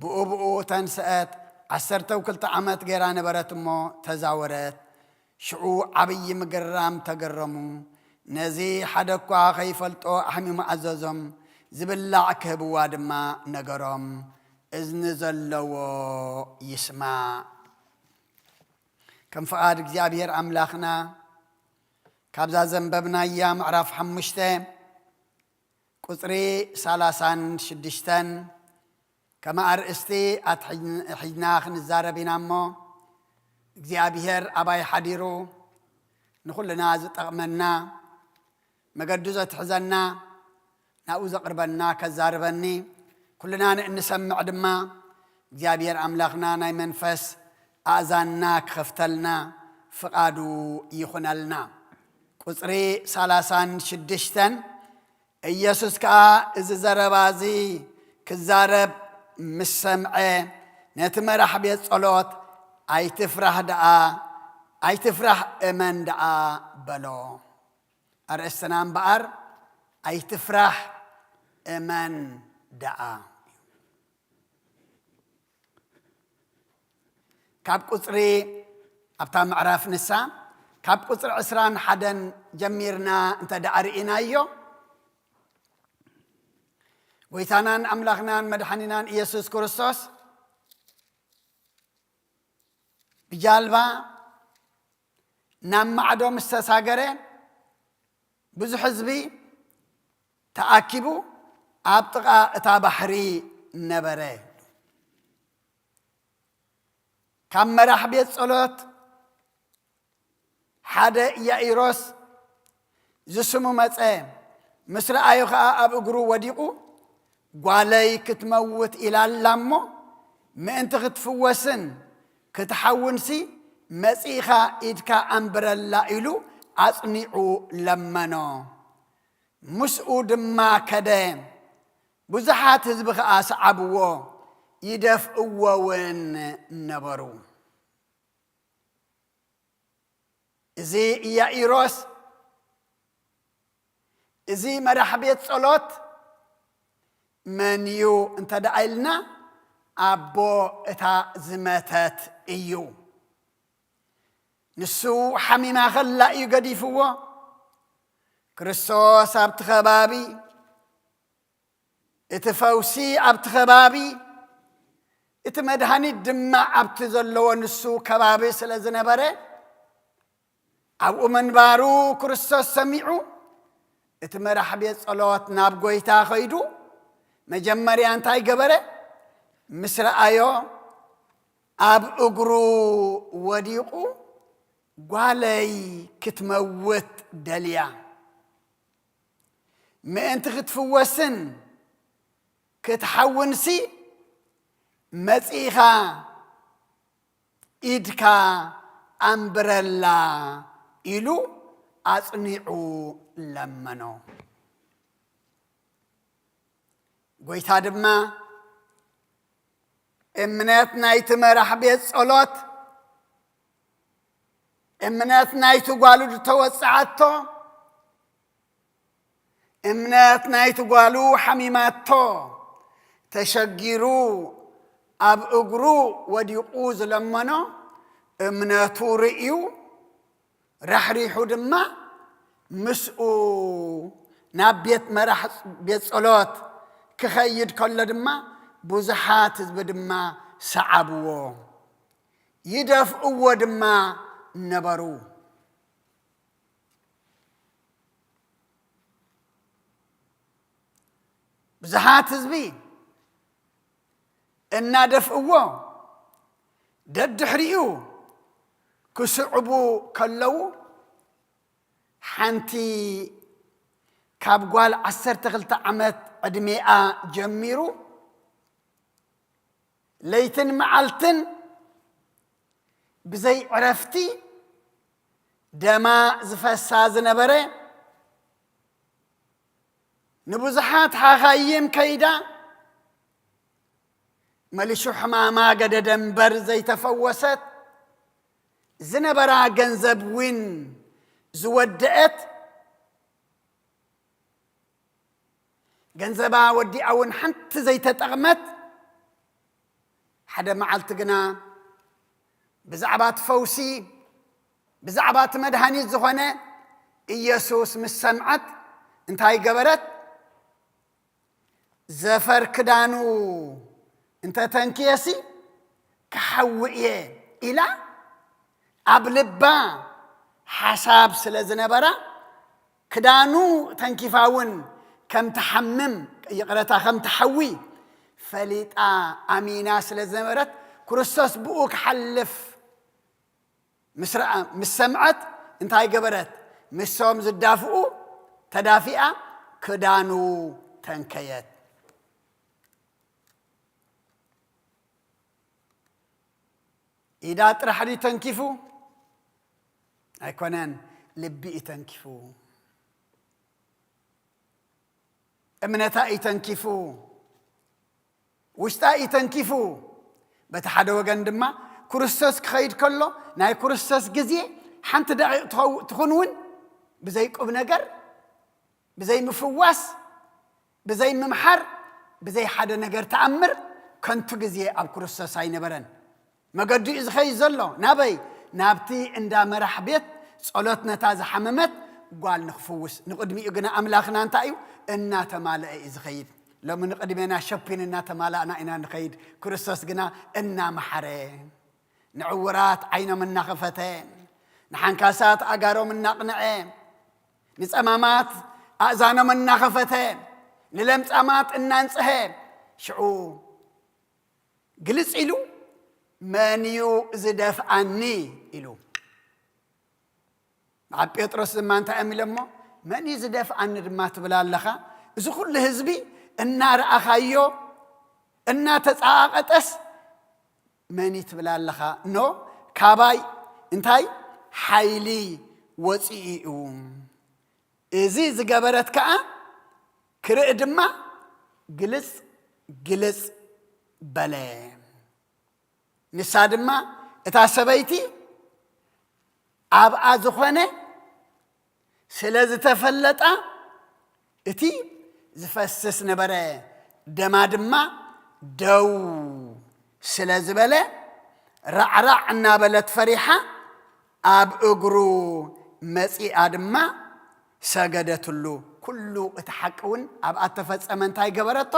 ብኡ ብኡ ተንስአት። ዓሰርተ ክልተ ዓመት ገይራ ነበረት እሞ ተዛወረት። ሽዑ ዓብዪ ምግራም ተገረሙ። ነዚ ሓደ እኳ ኸይፈልጦ ኣሕሚሙ ኣዘዞም። ዝብላዕ ክህብዋ ድማ ነገሮም። እዝኒ ዘለዎ ይስማዕ። ከም ፍቓድ እግዚኣብሔር ኣምላኽና ካብዛ ዘንበብናያ ምዕራፍ ሓሙሽተ ቁፅሪ ሰላሳን ሽዱሽተን ከም ኣርእስቲ ኣትሒዝና ክንዛረብ ኢና እሞ እግዚኣብሔር ኣባይ ሓዲሩ ንኹልና ዝጠቕመና መገዱ ዘትሕዘና ናብኡ ዘቕርበና ከዛርበኒ ኩልና ንእንሰምዕ ድማ እግዚኣብሔር ኣምላኽና ናይ መንፈስ ኣእዛንና ክኸፍተልና ፍቓዱ ይኹነልና። ቁፅሪ ሰላሳን ሽዱሽተን ኢየሱስ ከኣ እዚ ዘረባ እዚ ክዛረብ ምስ ሰምዐ ነቲ መራሕ ቤት ጸሎት ኣይትፍራህ ደኣ ኣይትፍራህ እመን ደኣ በሎ። ኣርእስትና እምበኣር ኣይትፍራህ እመን ደኣ። ካብ ቁፅሪ ኣብታ ምዕራፍ ንሳ ካብ ቁፅሪ ዕስራን ሓደን ጀሚርና እንተ ደኣ ርኢናዮ ጎይታናን ኣምላኽናን መድሓኒናን ኢየሱስ ክርስቶስ ብጃልባ ናብ ማዕዶ ምስ ተሳገረ ብዙሕ ህዝቢ ተኣኪቡ ኣብ ጥቓ እታ ባሕሪ ነበረ። ካብ መራሕ ቤት ጸሎት ሓደ ያኢሮስ ዝስሙ መጸ። ምስ ረኣዮ ኸኣ ኣብ እግሩ ወዲቑ ጓለይ ክትመውት ኢላ ኣላ እሞ ምእንቲ ክትፍወስን ክትሓውንሲ መጺእኻ ኢድካ ኣንብረላ ኢሉ ኣጽኒዑ ለመኖ። ምስኡ ድማ ከደ። ብዙሓት ህዝቢ ኸኣ ሰዓብዎ፣ ይደፍእዎ እውን ነበሩ። እዚ ኢያኢሮስ፣ እዚ መራሕ ቤት ጸሎት መን እዩ እንተ ደኣ ኢልና፣ ኣቦ እታ ዝመተት እዩ። ንሱ ሓሚማ ኸላ እዩ ገዲፍዎ። ክርስቶስ ኣብቲ ኸባቢ፣ እቲ ፈውሲ ኣብቲ ኸባቢ፣ እቲ መድሃኒት ድማ ኣብቲ ዘለዎ ንሱ ከባቢ ስለ ዝነበረ፣ ኣብኡ ምንባሩ ክርስቶስ ሰሚዑ፣ እቲ መራሕ ቤት ጸሎት ናብ ጐይታ ኸይዱ፣ መጀመርያ እንታይ ገበረ? ምስ ረኣዮ፣ ኣብ እግሩ ወዲቑ፣ "ጓለይ ክትመውት ደልያ፣ ምእንቲ ክትፍወስን ክትሓውንሲ መጺእኻ ኢድካ ኣንብረላ" ኢሉ ኣጽኒዑ ለመኖ። ጐይታ ድማ እምነት ናይቲ መራሕ ቤት ጸሎት፣ እምነት ናይቲ ጓሉ ዝተወጽዓቶ፣ እምነት ናይቲ ጓሉ ሓሚማቶ፣ ተሸጊሩ ኣብ እግሩ ወዲቑ ዝለመኖ፣ እምነቱ ርእዩ፣ ራሕሪሑ ድማ ምስኡ ናብ ቤት መራሕ ቤት ጸሎት ክኸይድ ከሎ ድማ፣ ብዙሓት ህዝቢ ድማ ሰዓብዎ፣ ይደፍእዎ ድማ ነበሩ። ብዙሓት ህዝቢ እናደፍእዎ፣ ደድሕሪኡ ክስዕቡ ከለዉ፣ ሓንቲ ካብ ጓል ዓሰርተ ክልተ ዓመት ዕድሜኣ ጀሚሩ፣ ለይትን መዓልትን ብዘይ ዕረፍቲ ደማ ዝፈሳ ዝነበረ፣ ንብዙሓት ሓኻይም ከይዳ፣ መሊሹ ሕማማ ገደደ እምበር ዘይተፈወሰት፣ ዝነበራ ገንዘብ እውን ዝወደአት፣ ገንዘባ ወዲኣ እውን ሓንቲ ዘይተጠቕመት፣ ሓደ መዓልቲ ግና ብዛዕባ እቲ ፈውሲ፣ ብዛዕባ እቲ መድሃኒት ዝኾነ ኢየሱስ ምስ ሰምዐት፣ እንታይ ገበረት? "ዘፈር ክዳኑ እንተ ተንክየሲ ክሓዊ እየ" ኢላ ኣብ ልባ ሓሳብ ስለ ዝነበራ፣ ክዳኑ ተንኪፋ እውን ከም ትሓምም፣ ይቕረታ፣ ከም ትሓዊ ፈሊጣ ኣሚና ስለ ዝነበረት፣ ክርስቶስ ብኡ ክሓልፍ ምስ ረኣ-፣ ምስ ሰምዐት እንታይ ገበረት? ምስቶም ዝዳፍኡ ተዳፊኣ ክዳኑ ተንከየት። ኢዳ ጥራሕ ድዩ ተንኪፉ? ኣይኮነን፣ ልቢ እዩ ተንኪፉ። እምነታ እዩ ተንኪፉ። ውሽጣ እዩ ተንኪፉ። በቲ ሓደ ወገን ድማ ክርስቶስ ክኸይድ ከሎ፣ ናይ ክርስቶስ ግዜ ሓንቲ ደቂቕ ትኸው-፣ ትኹን እውን ብዘይ ቁም ነገር፣ ብዘይ ምፍዋስ፣ ብዘይ ምምሓር፣ ብዘይ ሓደ ነገር ተኣምር፣ ከንቱ ግዜ ኣብ ክርስቶስ ኣይነበረን። መገዱ እዩ ዝኸይድ ዘሎ። ናበይ? ናብቲ እንዳ መራሕ ቤት ጸሎት ነታ ዝሓመመት ጓል ንኽፍውስ። ንቕድሚኡ ግና ኣምላኽና እንታይ እዩ? እናተማልአ እዩ ዝኸይድ። ሎሚ ንቕድሜና ሸፒን እናተማላእና ኢና ንኸይድ። ክርስቶስ ግና እናመሓረ፣ ንዕውራት ዓይኖም እናኸፈተ፣ ንሓንካሳት ኣጋሮም እናቕንዐ፣ ንጸማማት ኣእዛኖም እናኸፈተ፣ ንለምጻማት እናንጽሀ፣ ሽዑ ግልጽ ኢሉ፣ "መን እዩ ዝደፍኣኒ?" ኢሉ። ኣብ ጴጥሮስ ድማ እንታይ እዮም ኢሎሞ? "መን እዩ ዝደፍኣኒ ድማ ትብል ኣለኻ?" እዚ ኩሉ ህዝቢ እናረኣኻዮ፣ እናተጻቓቐጠስ፣ "መን እዩ ትብል ኣለኻ?" ኖ፣ ካባይ እንታይ ሓይሊ ወፂኡ እዩ። እዚ ዝገበረት ከዓ ክርኢ ድማ ግልጽ ግልጽ በለ። ንሳ ድማ እታ ሰበይቲ ኣብኣ ዝኾነ ስለ ዝተፈለጣ እቲ ዝፈስስ ነበረ ደማ ድማ ደው ስለ ዝበለ ራዕራዕ እናበለት ፈሪሓ ኣብ እግሩ መጺኣ ድማ ሰገደትሉ። ኩሉ እቲ ሓቂ እውን ኣብኣ ተፈጸመ። እንታይ ገበረቶ?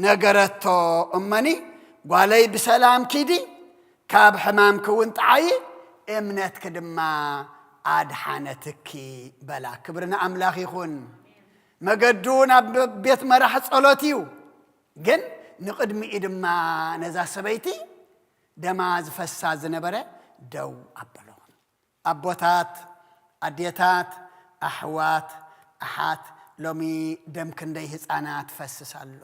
ነገረቶ። እመኒ ጓለይ ብሰላም ኪዲ፣ ካብ ሕማምኪ እውን ጥዓዪ፣ እምነትኪ ድማ ኣድሓነትኪ በላ። ክብሪ ንኣምላኽ ይኹን። መገዱ ናብ ቤት መራሕ ጸሎት እዩ። ግን ንቕድሚኡ ድማ ነዛ ሰበይቲ ደማ ዝፈሳ ዝነበረ ደው ኣበሎ። ኣቦታት፣ ኣዴታት፣ ኣሕዋት፣ ኣሓት፣ ሎሚ ደም ክንደይ ህፃናት ይፈስስ ኣሎ።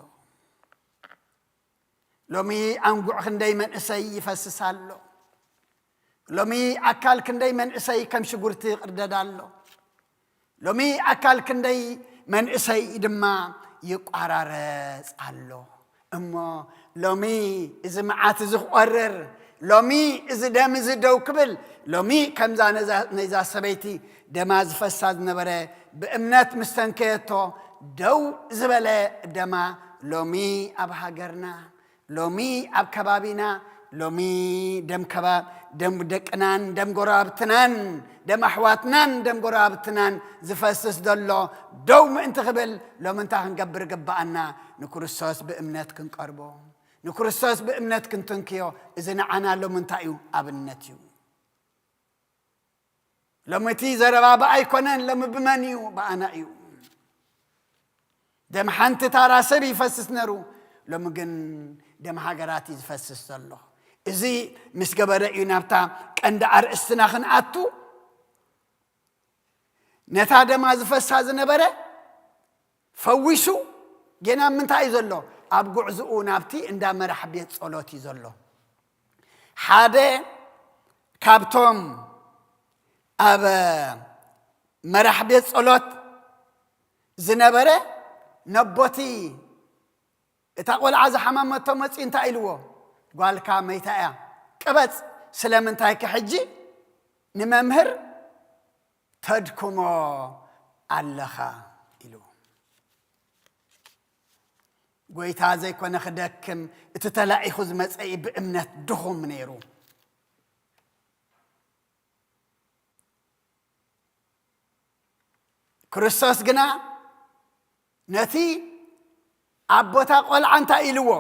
ሎሚ ኣንጉዕ ክንደይ መንእሰይ ይፈስስ ኣሎ። ሎሚ ኣካል ክንደይ መንእሰይ ከም ሽጉርቲ ይቕርደድ ኣሎ። ሎሚ ኣካል ክንደይ መንእሰይ ድማ ይቋራረጽ ኣሎ። እሞ ሎሚ እዚ መዓት እዚ ክቆርር፣ ሎሚ እዚ ደም እዚ ደው ክብል፣ ሎሚ ከምዛ ነዛ፣ ነዛ ሰበይቲ ደማ ዝፈሳ ዝነበረ ብእምነት ምስ ተንከየቶ ደው ዝበለ ደማ ሎሚ ኣብ ሃገርና፣ ሎሚ ኣብ ከባቢና፣ ሎሚ ደም ከባ-፣ ደም ደቅናን ደም ጎረባብትናን ደም ኣሕዋትናን ደም ጎረባብትናን ዝፈስስ ዘሎ ደው ምእንቲ ክብል ሎሚ እንታይ ክንገብር ግባኣና? ንክርስቶስ ብእምነት ክንቀርቦ፣ ንክርስቶስ ብእምነት ክንትንክዮ። እዚ ንዓና ሎሚ እንታይ እዩ? ኣብነት እዩ። ሎሚ እቲ ዘረባ ብኣይ ኮነን፣ ሎሚ ብመን እዩ? ብኣና እዩ። ደም ሓንቲ ታራ ሰብ ይፈስስ ነሩ፣ ሎሚ ግን ደም ሃገራት እዩ ዝፈስስ ዘሎ። እዚ ምስ ገበረ እዩ ናብታ ቀንዲ ኣርእስትና ክንኣቱ። ነታ ደማ ዝፈሳ ዝነበረ ፈዊሱ፣ ጌና ምንታይ እዩ ዘሎ? ኣብ ጉዕዝኡ ናብቲ እንዳ መራሕ ቤት ጸሎት እዩ ዘሎ። ሓደ ካብቶም ኣብ መራሕ ቤት ጸሎት ዝነበረ ነቦቲ እታ ቆልዓ ዝሓመመቶ መጺኡ እንታይ ኢልዎ? ጓልካ መይታ እያ፣ ቅበጽ። ስለምንታይ ከ ሕጂ ንመምህር ተድክሞ ኣለኻ? ኢልዎ። ጎይታ ዘይኮነ ክደክም፣ እቲ ተላኢኹ ዝመጸ እዩ ብእምነት ድኹም ነይሩ። ክርስቶስ ግና ነቲ ኣቦታ ቆልዓ እንታይ ኢልዎ?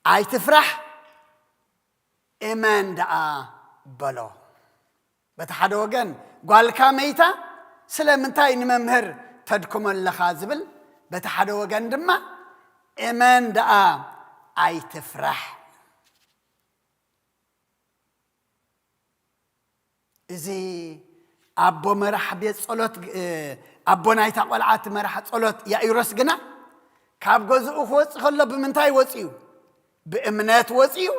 ኣይትፍራሕ፣ እመን ደኣ በሎ። በቲ ሓደ ወገን ጓልካ መይታ፣ ስለምንታይ ንመምህር ተድክሞ ኣለኻ ዝብል፣ በቲ ሓደ ወገን ድማ እመን ደኣ ኣይትፍራሕ። እዚ ኣቦ መራሕ ቤት ጸሎት፣ እ፣ ኣቦ ናይታ ቆልዓ እቲ መራሕ ጸሎት ያኢሮስ ግና ካብ ገዝኡ ክወጽእ ከሎ ብምንታይ ወጽኡ? ብእምነት ወጽኡ።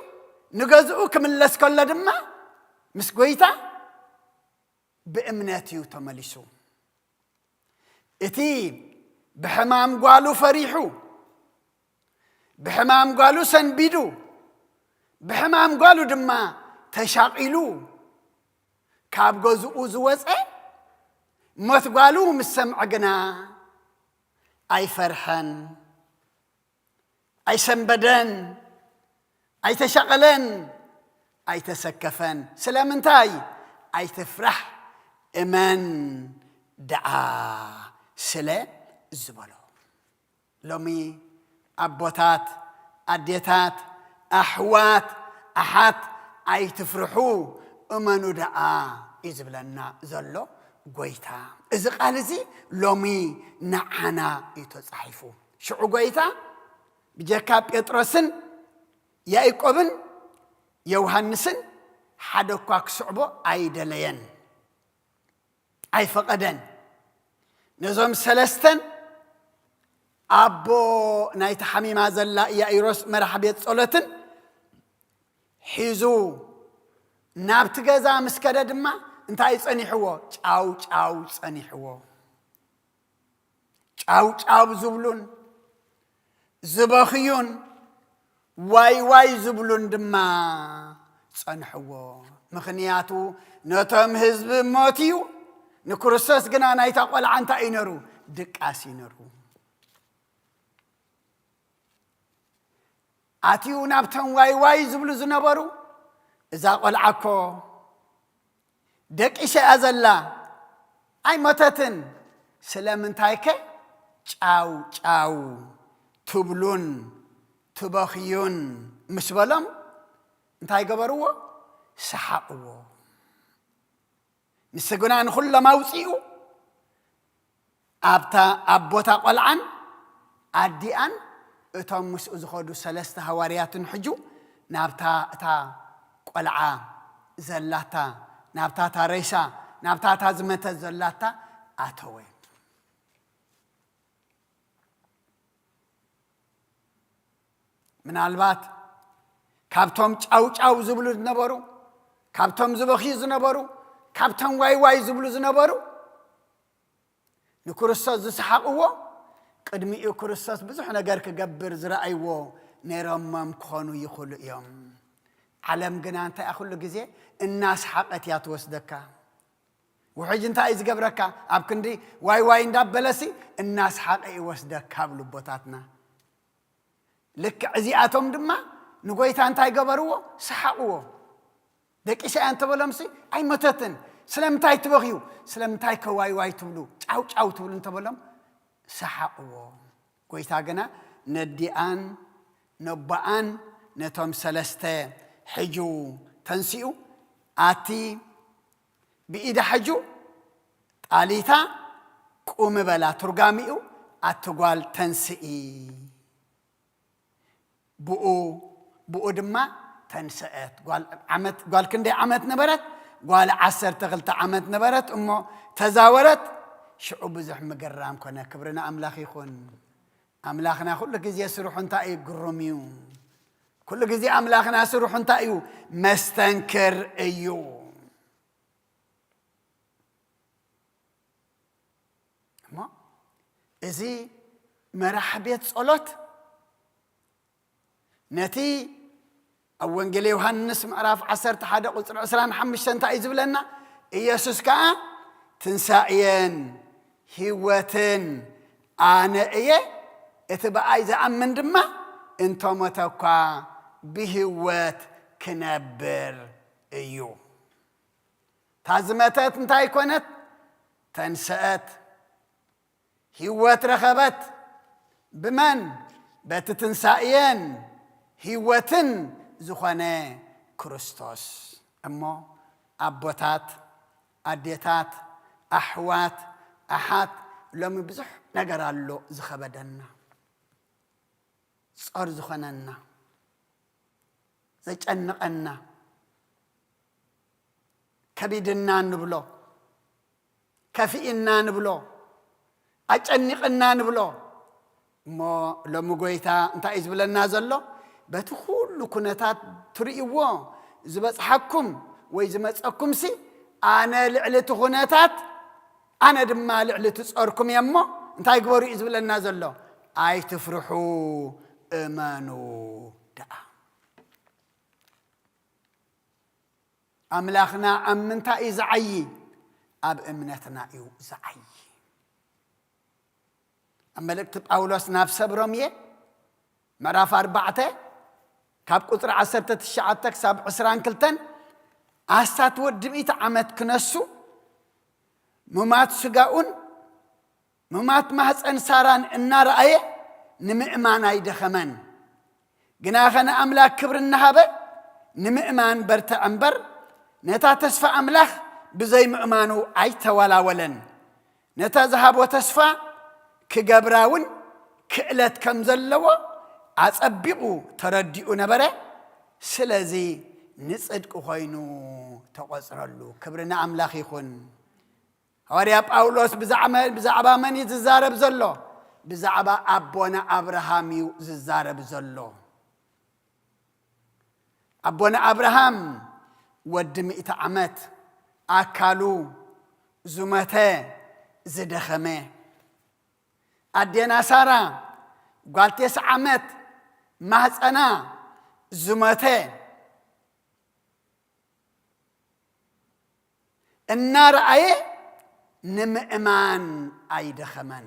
ንገዝኡ ክምለስ ከሎ ድማ ምስ ጎይታ ብእምነት እዩ ተመሊሱ። እቲ ብሕማም ጓሉ ፈሪሑ፣ ብሕማም ጓሉ ሰንቢዱ፣ ብሕማም ጓሉ ድማ ተሻቒሉ ካብ ገዝኡ ዝወጸ፣ ሞት ጓሉ ምስ ሰምዐ ግና ኣይፈርሐን፣ ኣይሰንበደን፣ ኣይተሻቐለን፣ ኣይተሰከፈን። ስለምንታይ? ኣይትፍራሕ፣ እመን ደኣ ስለ ዝበሎ። ሎሚ ኣቦታት፣ ኣዴታት፣ ኣሕዋት፣ ኣሓት ኣይትፍርሑ፣ እመኑ ደኣ እዩ ዝብለና ዘሎ ጎይታ። እዚ ቃል እዚ ሎሚ ንዓና እዩ ተጻሒፉ። ሽዑ ጎይታ ብጀካ ጴጥሮስን ያዕቆብን ዮሃንስን ሓደ እኳ ክስዕቦ ኣይደለየን፣ ኣይፈቐደን። ነዞም ሰለስተን ኣቦ ናይቲ ሓሚማ ዘላ ያኢሮስ መራሕ ቤት ጸሎትን ሒዙ ናብቲ ገዛ ምስ ከደ ድማ እንታይ ጸኒሕዎ? ጫው ጫው ጸኒሕዎ። ጫው ጫው ዝብሉን ዝበኽዩን ዋይ ዋይ ዝብሉን ድማ ጸንሕዎ። ምኽንያቱ ነቶም ህዝቢ ሞት እዩ፣ ንክርስቶስ ግና ናይታ ቆልዓ እንታይ እዩ ነሩ? ድቃስ እዩ ነሩ። ኣትዩ ናብቶም ዋይ ዋይ ዝብሉ ዝነበሩ፣ እዛ ቆልዓ እኮ ደቂሳ እያ ዘላ፣ ኣይሞተትን። ስለምንታይ ከ ጫው ጫው ትብሉን ትበኽዩን ምስ በሎም፣ እንታይ ገበርዎ? ሰሓቕዎ። ንሱ ግና ንኹሎም ኣውፂኡ፣ ኣብታ ኣቦታ ቆልዓን ኣዲኣን እቶም ምስኡ ዝኸዱ ሰለስተ ሃዋርያትን ሕጁ ናብታ እታ ቆልዓ ዘላታ፣ ናብታ እታ ሬሳ፣ ናብታ እታ ዝመተት ዘላታ ኣተወ። ምናልባት ካብቶም ጫው ጫው ዝብሉ ዝነበሩ፣ ካብቶም ዝበኽዩ ዝነበሩ፣ ካብቶም ዋይ ዋይ ዝብሉ ዝነበሩ፣ ንክርስቶስ ዝሰሓቕዎ፣ ቅድሚኡ ክርስቶስ ብዙሕ ነገር ክገብር ዝረኣይዎ ነይሮሞም ክኾኑ ይኽእሉ እዮም። ዓለም ግና እንታይ እያ? ኩሉ ግዜ እናስሓቐት እያ ትወስደካ። ውሕጅ እንታይ እዩ ዝገብረካ? ኣብ ክንዲ ዋይ ዋይ እንዳበለሲ እናስሓቐ ይወስደካ ኣብ ልቦታትና። ልክዕ እዚኣቶም ድማ ንጎይታ እንታይ ገበርዎ? ሰሓቕዎ። ደቂሳ እያ እንተበሎምሲ ኣይሞተትን። ስለምንታይ ትበኽዩ? ስለምንታይ ከ ዋይ ዋይ ትብሉ? ጫው ጫው ትብሉ እንተበሎም ሰሓቕዎ። ጎይታ ግና ነዲኣን ነቦኣን ነቶም ሰለስተ ሕጁ ተንሲኡ፣ ኣቲ ብኢዳ ሕጁ ጣሊታ ቁሚ በላ። ትርጓሚኡ ኣቲ ጓል ተንስኢ። ብኡ ብኡ ድማ ተንስአት። ጓል ዓመት፣ ጓል ክንደይ ዓመት ነበረት? ጓል ዓሰርተ ክልተ ዓመት ነበረት እሞ ተዛወረት። ሽዑ ብዙሕ ምግራም ኮነ። ክብሪ ንኣምላኽ ይኹን። ኣምላኽና ኩሉ ግዜ ስርሑ እንታይ እዩ? ግሩም እዩ። ኩሉ ግዜ ኣምላኽና ስርሑ እንታይ እዩ? መስተንክር እዩ። እሞ እዚ መራሕ ቤት ጸሎት ነቲ ኣብ ወንጌል ዮሃንስ ምዕራፍ ዓሰርተ ሓደ ቁጽሪ ዕስራን ሓሙሽተን እንታይ እዩ ዝብለና? ኢየሱስ ከኣ ትንሳኤን ህይወትን ኣነ እየ፣ እቲ ብኣይ ዝኣምን ድማ እንተሞተ እኳ ብህይወት ክነብር እዩ። እታ ዝመተት እንታይ ኮነት? ተንስአት፣ ህይወት ረኸበት። ብመን? በቲ ትንሳኤን ህይወትን ዝኾነ ክርስቶስ። እሞ ኣቦታት፣ ኣዴታት፣ ኣሕዋት፣ ኣሓት፣ ሎሚ ብዙሕ ነገር ኣሎ ዝኸበደና፣ ጾር ዝኾነና፣ ዘጨንቐና፣ ከቢድና ንብሎ፣ ከፊእና ንብሎ፣ ኣጨኒቕና ንብሎ። እሞ ሎሚ ጎይታ እንታይ እዩ ዝብለና ዘሎ? በቲ ኩሉ ኩነታት ትርእይዎ ዝበጽሓኩም ወይ ዝመጸኩምሲ፣ ኣነ ልዕሊ እቲ ኩነታት፣ ኣነ ድማ ልዕሊ እቲ ጾርኩም እየ እሞ እንታይ ግበሩ እዩ ዝብለና ዘሎ? ኣይትፍርሑ፣ እመኑ ደኣ። ኣምላኽና ኣብ ምንታይ እዩ ዝዓዪ? ኣብ እምነትና እዩ ዝዓዪ። ኣብ መልእክቲ ጳውሎስ ናብ ሰብ ሮምየ ምዕራፍ ኣርባዕተ ካብ ቁጽሪ ዓሰርተ ትሽዓተ ክሳብ ዕስራን ክልተን፣ ኣስታት ወዲ ሚእቲ ዓመት ክነሱ፣ ሙማት ስጋኡን ሙማት ማህፀን ሳራን እናረኣየ ንምእማን ኣይደኸመን። ግናኸ ንኣምላክ ክብሪ እናሃበ ንምእማን በርትዐ እምበር፣ ነታ ተስፋ ኣምላኽ ብዘይምእማኑ ኣይተወላወለን። ነታ ዝሃቦ ተስፋ ክገብራ እውን ክእለት ከም ዘለዎ ኣጸቢቑ ተረዲኡ ነበረ። ስለዚ ንጽድቂ ኮይኑ ተቖጽረሉ። ክብሪ ንኣምላኽ ይኹን። ሃዋርያ ጳውሎስ ብዛዕባ፣ ብዛዕባ መን እዩ ዝዛረብ ዘሎ? ብዛዕባ ኣቦና ኣብርሃም እዩ ዝዛረብ ዘሎ። ኣቦና ኣብርሃም ወዲ ሚእቲ ዓመት ኣካሉ ዝሞተ ዝደኸመ፣ ኣዴና ሳራ ጓል ተስዓ ዓመት ማህፀና ዝሞተ እናረኣየ ንምእማን ኣይደኸመን።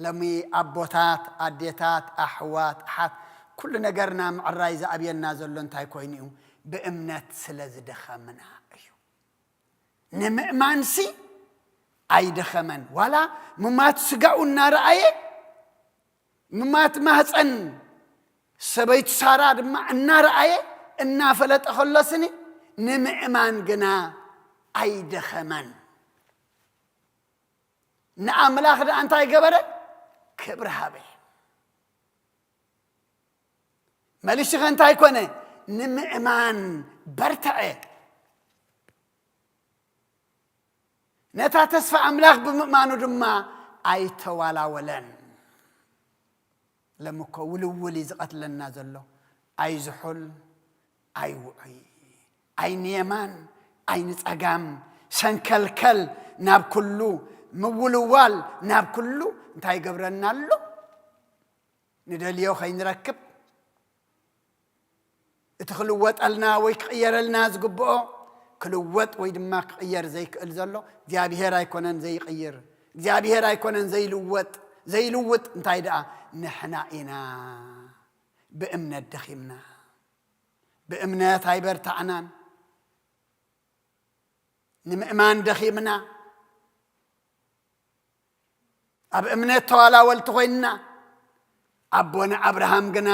ሎሚ ኣቦታት፣ ኣዴታት፣ ኣሕዋት፣ ኣሓት፣ ኩሉ ነገርና ምዕራይ ዝኣብየና ዘሎ እንታይ ኮይኑ እዩ? ብእምነት ስለ ዝደኸምና እዩ። ንምእማንሲ ኣይደኸመን። ዋላ ሙማት ስጋኡ እናረኣየ፣ ሙማት ማህፀን ሰበይቱ ሳራ ድማ እናረኣየ እናፈለጠ ከሎ ስኒ ንምእማን ግና ኣይደኸመን። ንኣምላኽ ደኣ እንታይ ገበረ? ክብሪ ሃበ። መሊሱ ኸ እንታይ ኮነ? ንምእማን በርትዐ። ነታ ተስፋ ኣምላኽ ብምእማኑ ድማ ኣይተዋላወለን። ሎሚ እኮ ውልውል እዩ ዝቐትለና ዘሎ። ኣይዝሑል፣ ኣይውዑይ፣ ኣይንየማን፣ ኣይንጸጋም፣ ሰንከልከል ናብ ኩሉ፣ ምውልዋል ናብ ኩሉ እንታይ ይገብረና ኣሎ? ንደልዮ ከይንረክብ፣ እቲ ክልወጠልና ወይ ክቕየረልና ዝግብኦ ክልወጥ ወይ ድማ ክቕየር ዘይክእል ዘሎ እግዚኣብሔር ኣይኮነን ዘይቕይር፣ እግዚኣብሔር ኣይኮነን ዘይልወጥ፣ ዘይልውጥ እንታይ ደኣ ንሕና ኢና። ብእምነት ደኺምና፣ ብእምነት ኣይበርታዕናን፣ ንምእማን ደኺምና፣ ኣብ እምነት ተዋላወልቲ ኮይንና። ኣቦና ኣብርሃም ግና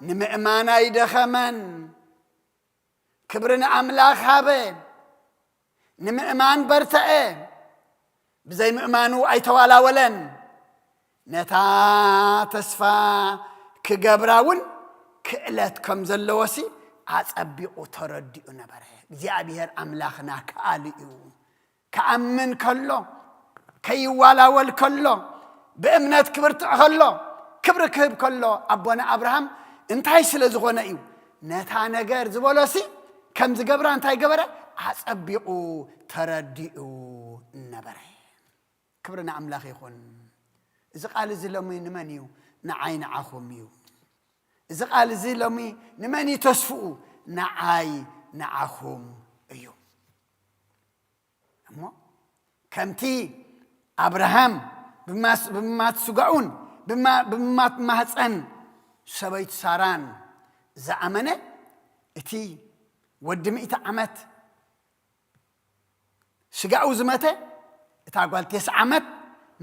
ንምእማን ኣይደኸመን። ክብሪ ንኣምላኽ ሃበ። ንምእማን በርተዐ። ብዘይ ምእማኑ ኣይተዋላወለን። ነታ ተስፋ ክገብራ እውን ክእለት ከም ዘለዎሲ ኣጸቢቑ ተረዲኡ ነበረ። እግዚኣብሔር ኣምላኽና ከኣሉ እዩ። ክኣምን ከሎ፣ ከይዋላወል ከሎ፣ ብእምነት ክብርትዕ ከሎ፣ ክብሪ ክህብ ከሎ ኣቦና ኣብርሃም እንታይ ስለ ዝኾነ እዩ? ነታ ነገር ዝበሎሲ ከም ዝገብራ እንታይ ገበረ? ኣጸቢቑ ተረዲኡ ነበረ። ክብሪ ንኣምላኽ ይኹን። እዚ ቃል እዚ ሎሚ ንመን እዩ? ንዓይ ንዓኹም እዩ። እዚ ቃል እዚ ሎሚ ንመን እዩ ተስፍኡ? ንዓይ ንዓኹም እዩ። እሞ ከምቲ ኣብርሃም ብማስ-፣ ብምማት ስጋኡን ብማ-፣ ብምማት ማህፀን ሰበይቱ ሳራን ዝኣመነ፣ እቲ ወዲ ሚእቲ ዓመት ስጋኡ ዝመተ፣ እታ ጓል ተስዓ ዓመት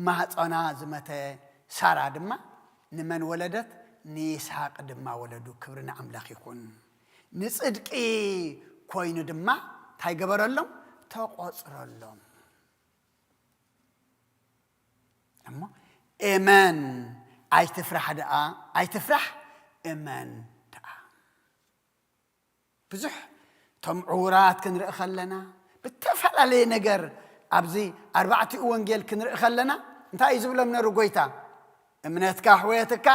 ማህፀና ዝመተ ሳራ ድማ ንመን ወለደት? ንይስሐቅ ድማ ወለዱ። ክብሪ ንኣምላኽ ይኹን። ንጽድቂ ኮይኑ ድማ እንታይ ገበረሎም? ተቖጽረሎም። እሞ እመን፣ ኣይትፍራሕ ደኣ፣ ኣይትፍራሕ፣ እመን ደኣ። ብዙሕ እቶም ዕዉራት ክንርኢ ከለና፣ ብተፈላለየ ነገር ኣብዚ ኣርባዕቲኡ ወንጌል ክንርኢ ከለና፣ እንታይ እዩ ዝብሎም ነሩ ጎይታ? እምነትካ ኣሕወየትካ፣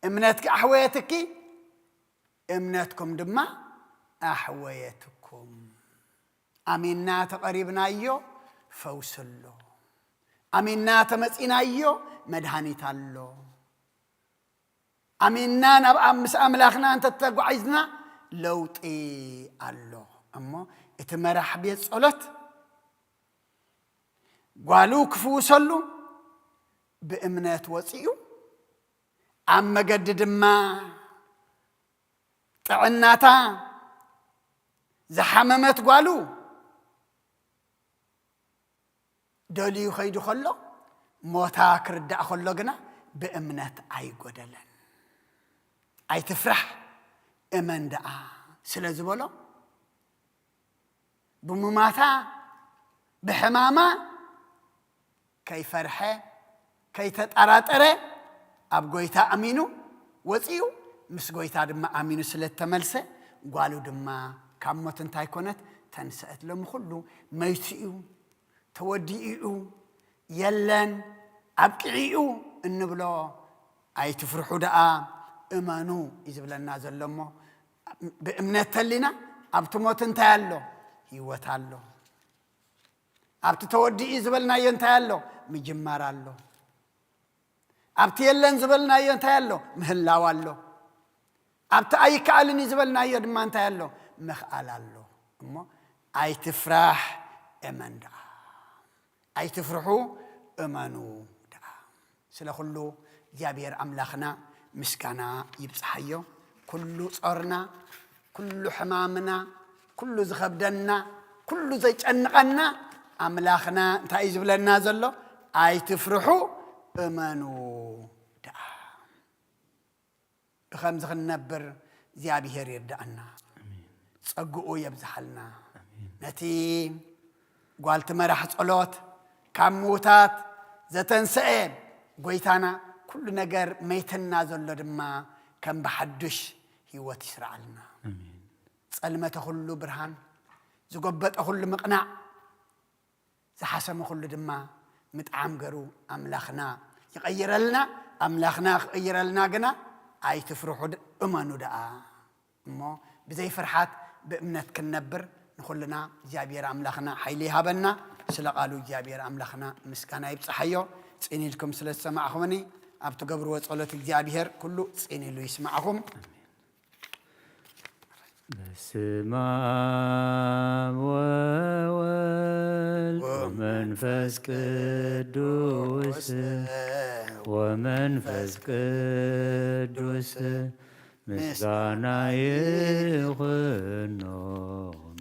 እምነትኪ ኣሕወየትኪ፣ እምነትኩም ድማ ኣሕወየትኩም። ኣሚንና ተቐሪብናዮ፣ ፈውሲ ኣሎ። ኣሚንና ተመጺናዮ፣ መድሃኒት ኣሎ። ኣሚንና ናብ ኣም-፣ ምስ ኣምላኽና እንተተጓዒዝና፣ ለውጢ ኣሎ። እሞ እቲ መራሕ ቤት ጸሎት ጓሉ ክፍውሰሉ ብእምነት ወጺኡ፣ ኣብ መገዲ ድማ ጥዕናታ ዝሓመመት ጓሉ ደልዩ ከይዱ ከሎ፣ ሞታ ክርዳእ ከሎ ግና ብእምነት ኣይጎደለን። ኣይትፍራሕ፣ እመን ደኣ ስለ ዝበሎ፣ ብሙማታ፣ ብሕማማ ከይፈርሐ፣ ከይተጠራጠረ፣ ኣብ ጎይታ ኣሚኑ ወፂኡ፣ ምስ ጎይታ ድማ ኣሚኑ ስለ እተመልሰ፣ ጓሉ ድማ ካብ ሞት እንታይ ኮነት? ተንስአት። ሎሚ ኩሉ መይቱ እዩ፣ ተወዲኡ እዩ፣ የለን፣ ኣብቂዑ እዩ እንብሎ፣ ኣይትፍርሑ ደኣ፣ እመኑ እዩ ዝብለና ዘሎ። እሞ ብእምነት ተሊና ኣብቲ ሞት እንታይ ኣሎ? ህይወት ኣሎ። ኣብቲ ተወዲኡ ዝበልናዮ እንታይ ኣሎ? ምጅማር ኣሎ። ኣብቲ የለን ዝበልናዮ እንታይ ኣሎ? ምህላው ኣሎ። ኣብቲ ኣይከኣልን እዩ ዝበልናዮ ድማ እንታይ ኣሎ? ምኽኣል ኣሎ። እሞ ኣይትፍራሕ፣ እመን ደኣ። ኣይትፍርሑ፣ እመኑ ደኣ። ስለ ኩሉ እግዚኣብሔር ኣምላኽና ምስጋና ይብጽሓዮ። ኩሉ ጾርና፣ ኩሉ ሕማምና፣ ኩሉ ዝኸብደና፣ ኩሉ ዘጨንቐና ኣምላኽና እንታይ እዩ ዝብለና ዘሎ? ኣይትፍርሑ፣ እመኑ ደኣ። ብኸምዚ ክንነብር እግዚኣብሔር ይርዳእና። ጸግኡ የብዝሓልና። ነቲ ጓልቲ መራሕ ጸሎት ካብ ምዉታት ዘተንሰኤ ጎይታና፣ ኩሉ ነገር መይትና ዘሎ ድማ ከም ብሓዱሽ ህይወት ይስርዓልና። ጸልመተ ኩሉ ብርሃን፣ ዝጎበጠ ኩሉ ምቕናዕ፣ ዝሓሰመ ኩሉ ድማ ምጥዓም ገሩ ኣምላኽና ይቐይረልና። ኣምላኽና ክቕይረልና ግና ኣይትፍርሑ፣ ድ-፣ እመኑ ደኣ። እሞ ብዘይ ፍርሓት ብእምነት ክንነብር ንኹልና እግዚኣብሔር ኣምላኽና ሓይሊ ይሃበና። ስለ ቃሉ እግዚኣብሔር ኣምላኽና ምስጋና ይብጽሓዮ። ጽን ኢልኩም ስለ ዝሰማዕኹምኒ፣ ኣብ ትገብርዎ ጸሎት እግዚኣብሔር ኩሉ ጽን ኢሉ ይስማዕኹም። በስመ አብ ወወልድ ወመንፈስ ቅዱስ፣ ወመንፈስ ቅዱስ ምስጋና ይኹኖ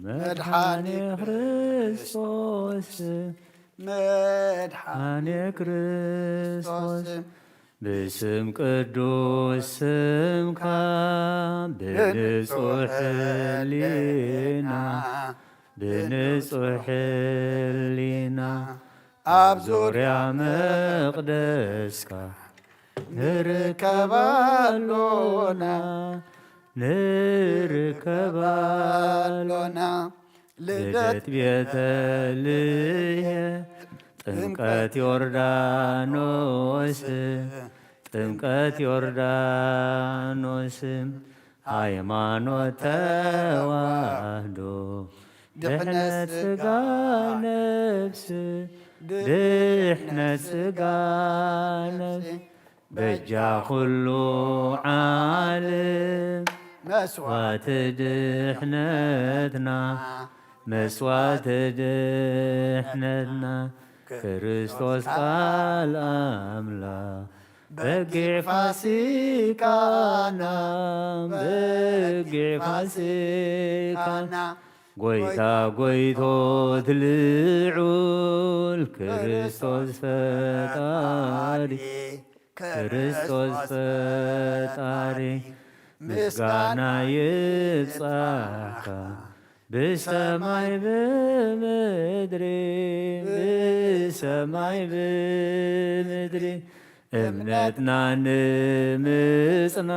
መድኃኔ ክርስቶስ፣ መድኃኔ ክርስቶስ። ብስም ቅዱስ ስምካ ብንጹሕ ሕሊና፣ ብንጹሕ ሕሊና ኣብ ዙርያ መቕደስካ ንርከብ ኣሎና፣ ንርከብ ኣሎና። ልደት ቤተልሔም፣ ጥምቀት ዮርዳኖስ፣ ጥምቀት ዮርዳኖስ፣ ሃይማኖት ተዋህዶ፣ ድሕነት ሥጋ ነፍስ፣ ድሕነት ሥጋ ነፍስ፣ በጃ ኩሉ ዓለም መስዋዕቲ ድሕነትና፣ መስዋዕቲ ድሕነትና፣ ክርስቶስ ቃል ኣምላኽ በጊዕ ፋሲካና፣ በጊዕ ፋሲካና፣ ጎይታ ጎይቶት ልዑል ክርስቶስ ፈጣሪ፣ ክርስቶስ ፈጣሪ፣ ምስጋና ይብጻሕካ ብሰማይ ብምድሪ፣ ብሰማይ ብምድሪ፣ እምነትና ንምጽና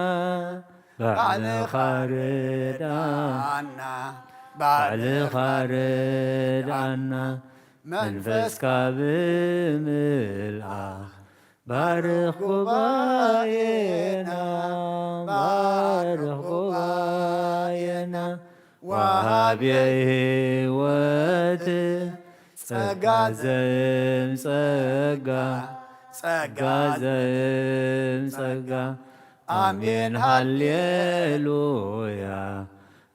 ባዕልኻ ርድኣና፣ ባዕልኻ ርድኣና፣ መንፈስካ ብምልኣኽ ባርኽ ጉባኤና፣ ባርኽ ጉባኤና። ወሃቤ ሕይወት ጸጋ ዘእም ጸጋ፣ ጸጋ ዘእም ጸጋ። ኣሜን ሃሌሉያ።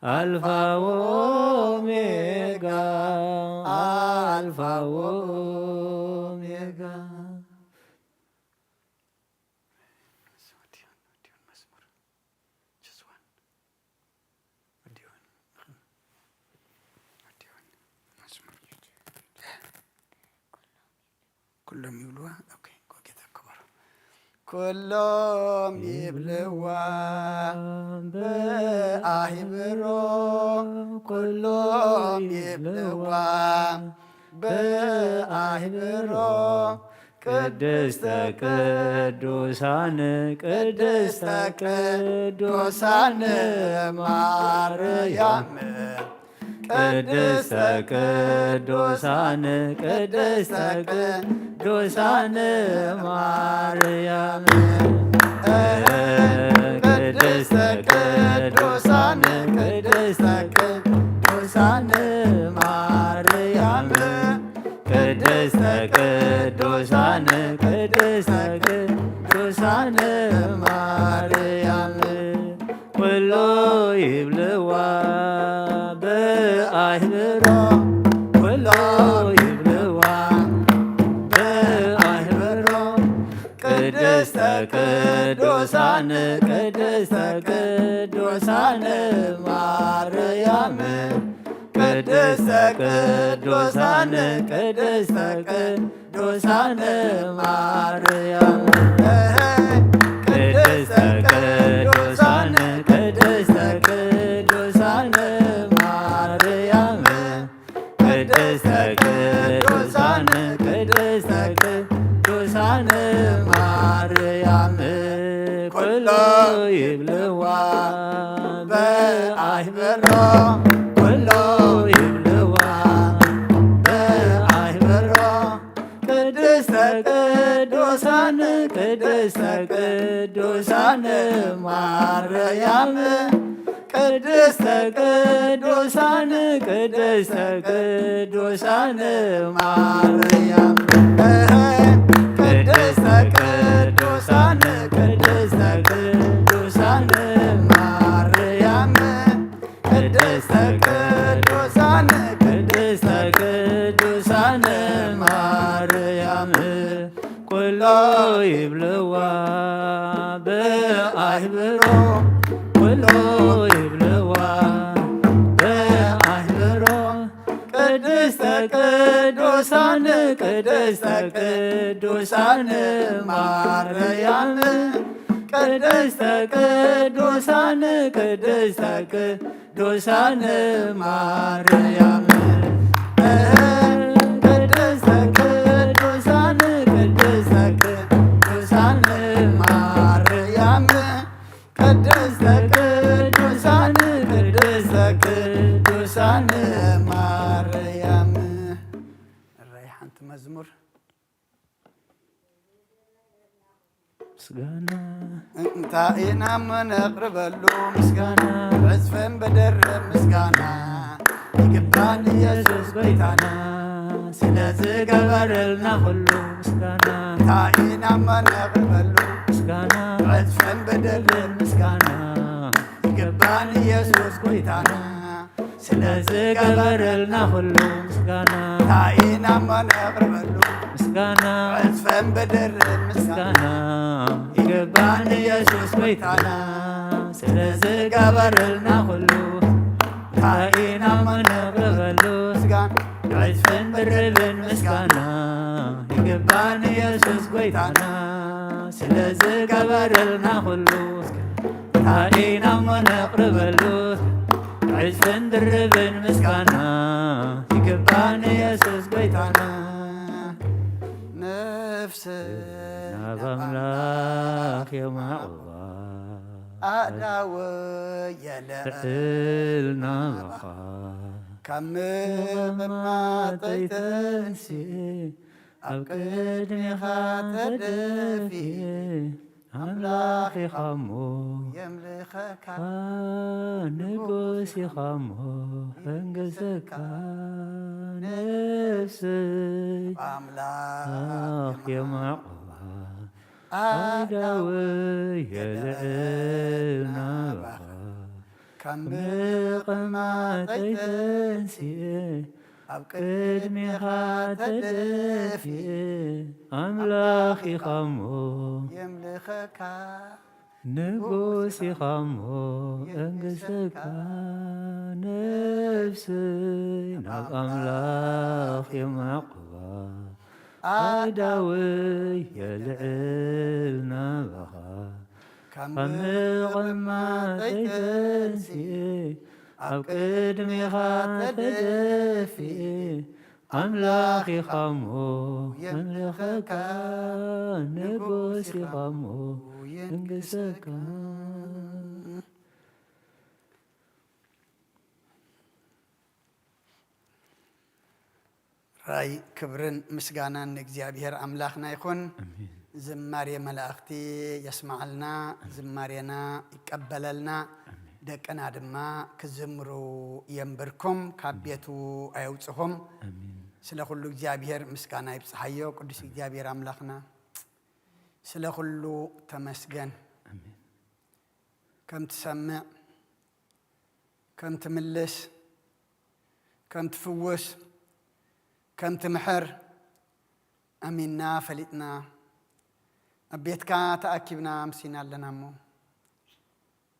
ኣልፋ ወኦሜጋ፣ ኣልፋ ወኦሜጋ። ኩሎም ይብልዋ። ኦኬ፣ ጎጌታ ክበሩ። ኩሎም ይብልዋ ብኣህብሮ፣ ኩሎም ይብልዋ ብኣህብሮ። ቅድስተ ቅዱሳን፣ ቅድስተ ቅዱሳን ማርያም፣ ቅድስተ ቅዱሳን፣ ቅድስተ ቅዱሳን ማርያም፣ ቅድስተ ቅዱሳን፣ ቅድስተ ቅዱሳን ቅዱሳን ቅድስተ ቅዱሳን ማርያም ቅድስተ ቅዱሳን ቅድስተ ቅዱሳን ማርያም ቅድስተ ቅዱሳን ቅድስተ ቅዱሳን ማርያም ቅድስተ ቅዱሳን ቅድስተ ቅዱሳን ማርያም ኩሎ ይብልዋ በኣይበሮ ኩሎ ይብልዋ በኣይበሮ ቅድስተ ቅዱሳን ቅድስተ ቅዱሳን ማርያም ቅድስተ ቅዱሳን ቅድስተ ቅዱሳን ማርያም ቅድስተ ቅዱሳን ቅድስተ ቅዱሳን ማርያም ቅድስተ ቅዱሳን ቅድስተ ቅዱሳን ማርያም ኩሎ ይብልዋ ብኣይብሮ ኩሎ ይብልዋ ብኣይብሮ ቅድስተ ቅዱሳን ቅድስተ ቅዱሳን ማርያም ቅድስተ ቅዱሳን ቅድስተ ቅዱሳን ማርያም ቅድስተ ቅዱሳን ቅድስተ ቅዱሳን ማርያም ቅድስተ ቅዱሳን ቅድስተ ቅዱሳን ማርያም። እረይ ሓንቲ መዝሙር ምስጋና እንታይ ኢና እሞ ነቕርበሉ ምስጋና ዕፅፍን ብድርብ ምስጋና ይግባን ኢየሱስ ጎይታና ስለ ዝገበረልና ኩሉ ምስጋና እንታይ ኢና እሞ ነቕርበሉ ምስጋና ዕፅፍን ብድርብ ምስጋና ይግባን ኢየሱስ ጎይታና ስለ ዝገበረልና ኩሉ ምስጋና እንታይ ኢና እሞ ነቕርበሉ ምስጋና ዕፅፍን ብድርብ ምስጋና ምስጋና ይግባን ኢየሱስ ጎይታና ስለ ዝገበረልና ኩሉ እንታይ ኢና እሞ ነቕርበሉ ምስጋና ዕፅፍን ድርብን ምስጋና ይግባን ኢየሱስ ጎይታና ስለ ዝገበረልና ኩሉ እንታይ ኢና እሞ ነቕርበሉ ዕፅፍን ድርብን ምስጋና ይግባን ኢየሱስ ጎይታና ነፍሰይ ናብ ኣምላኽ የማዕቑባ ኣእዳወይ የልዕል ናባኻ ካብ ምቕማጠይ ተንሲኤ ኣብ ቅድሜኻ ተደፊኤ ኣምላኽ ኢኻ እሞ የምልኸካ ንጉስ ኢኻ እሞ ሕንግሰካ ነፍሰይ ኣምላኽ የማዕቑባ ኣእዳወይ የልዕል ናባኻ ካብ ምቕማጠይ ተንሲኤ ኣብ ቅድሜኻ ተደፊኤ ኣምላኽ ኢኻ እሞ የምልኸካ ንጉስ ኢኻ እሞ እንግሰካ ነፍሰይ ናብ ኣምላኽ የማዕቑባ ኣእዳወይ የልዕል ናባኻ ካብ ምቕማጠይ ተንሲኤ ኣብ ቅድሜኻ ተደፊኤ ኣምላኽ ኢኻ እሞ የምልኸካ ንጉስ ኢኻ እሞ የንግሰካ ራይ ክብርን ምስጋናን ንእግዚኣብሔር ኣምላኽና ይኹን። ዝማሬ መላእኽቲ የስምዓልና፣ ዝማሬና ይቀበለልና። ደቅና ድማ ክዝምሩ የንብርኩም፣ ካብ ቤቱ ኣየውፅኹም። ስለ ኩሉ እግዚኣብሔር ምስጋና ይብፅሓዮ። ቅዱስ እግዚኣብሔር ኣምላኽና ስለ ኩሉ ተመስገን። ከም ትሰምዕ፣ ከም ትምልስ፣ ከም ትፍውስ፣ ከም ትምሕር ኣሚንና ፈሊጥና ኣብ ቤትካ ተኣኪብና ኣምሲና ኣለና እሞ፣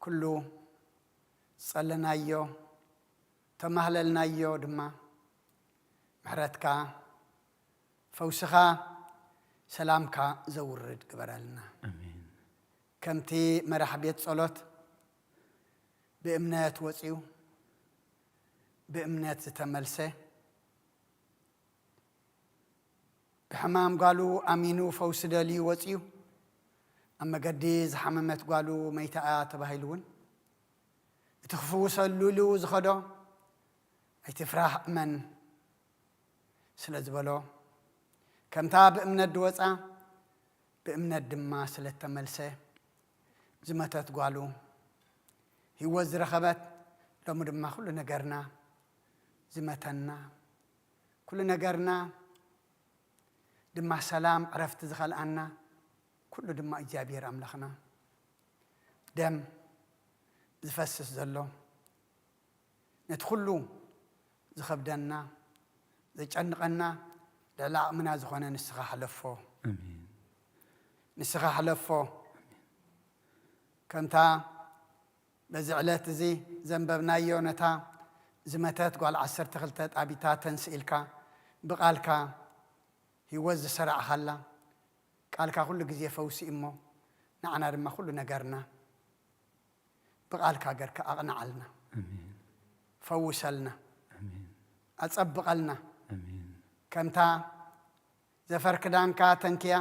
ኩሉ ዝጸለናዮ፣ ተማህለልናዮ ድማ፣ ምሕረትካ፣ ፈውስኻ፣ ሰላምካ ዘውርድ ግበረልና። ኣሜን። ከምቲ መራሕ ቤት ጸሎት ብእምነት ወጺኡ፣ ብእምነት ዝተመልሰ፣ ብሕማም ጓሉ ኣሚኑ ፈውሲ ደልዩ ወጺኡ፣ ኣብ መገዲ ዝሓመመት ጓሉ መይታ እያ ተባሂሉ እውን፣ እቲ ክፍውሰሉ ኢሉ ዝኸዶ ኣይትፍራህ እመን ስለ ዝበሎ፣ ከምታ ብእምነት ድወጻ ብእምነት ድማ ስለ እተመልሰ፣ ዝመተት ጓሉ ህይወት ዝረኸበት፣ ሎሚ ድማ ኩሉ ነገርና ዝመተና፣ ኩሉ ነገርና ድማ ሰላም ዕረፍቲ ዝኸልኣና፣ ኩሉ ድማ እግዚኣብሔር ኣምላኽና ደም ዝፈስስ ዘሎ፣ ነቲ ኩሉ ዝኸብደና፣ ዘጨንቐና፣ ልዕሊ ዓቕምና ዝኾነ ንስኻ ሕለፎ። ኣሜን። ንስኻ ሕለፎ። ከምታ በዚ ዕለት እዚ ዘንበብናዮ፣ ነታ ዝመተት ጓል ዓሰርተ ክልተ ጣቢታ ተንስእ ኢልካ ብቃልካ ህይወት ዝሰራዕኻላ፣ ቃልካ ኩሉ ግዜ ፈውሲ እዩ እሞ፣ ንዓና ድማ ኩሉ ነገርና ብቃልካ ገርካ ኣቕንዓልና፣ ኣሜን። ፈውሰልና፣ ኣሜን። ኣጸብቐልና። ኣሜን። ከምታ ዘፈር ክዳንካ ተንክያ፣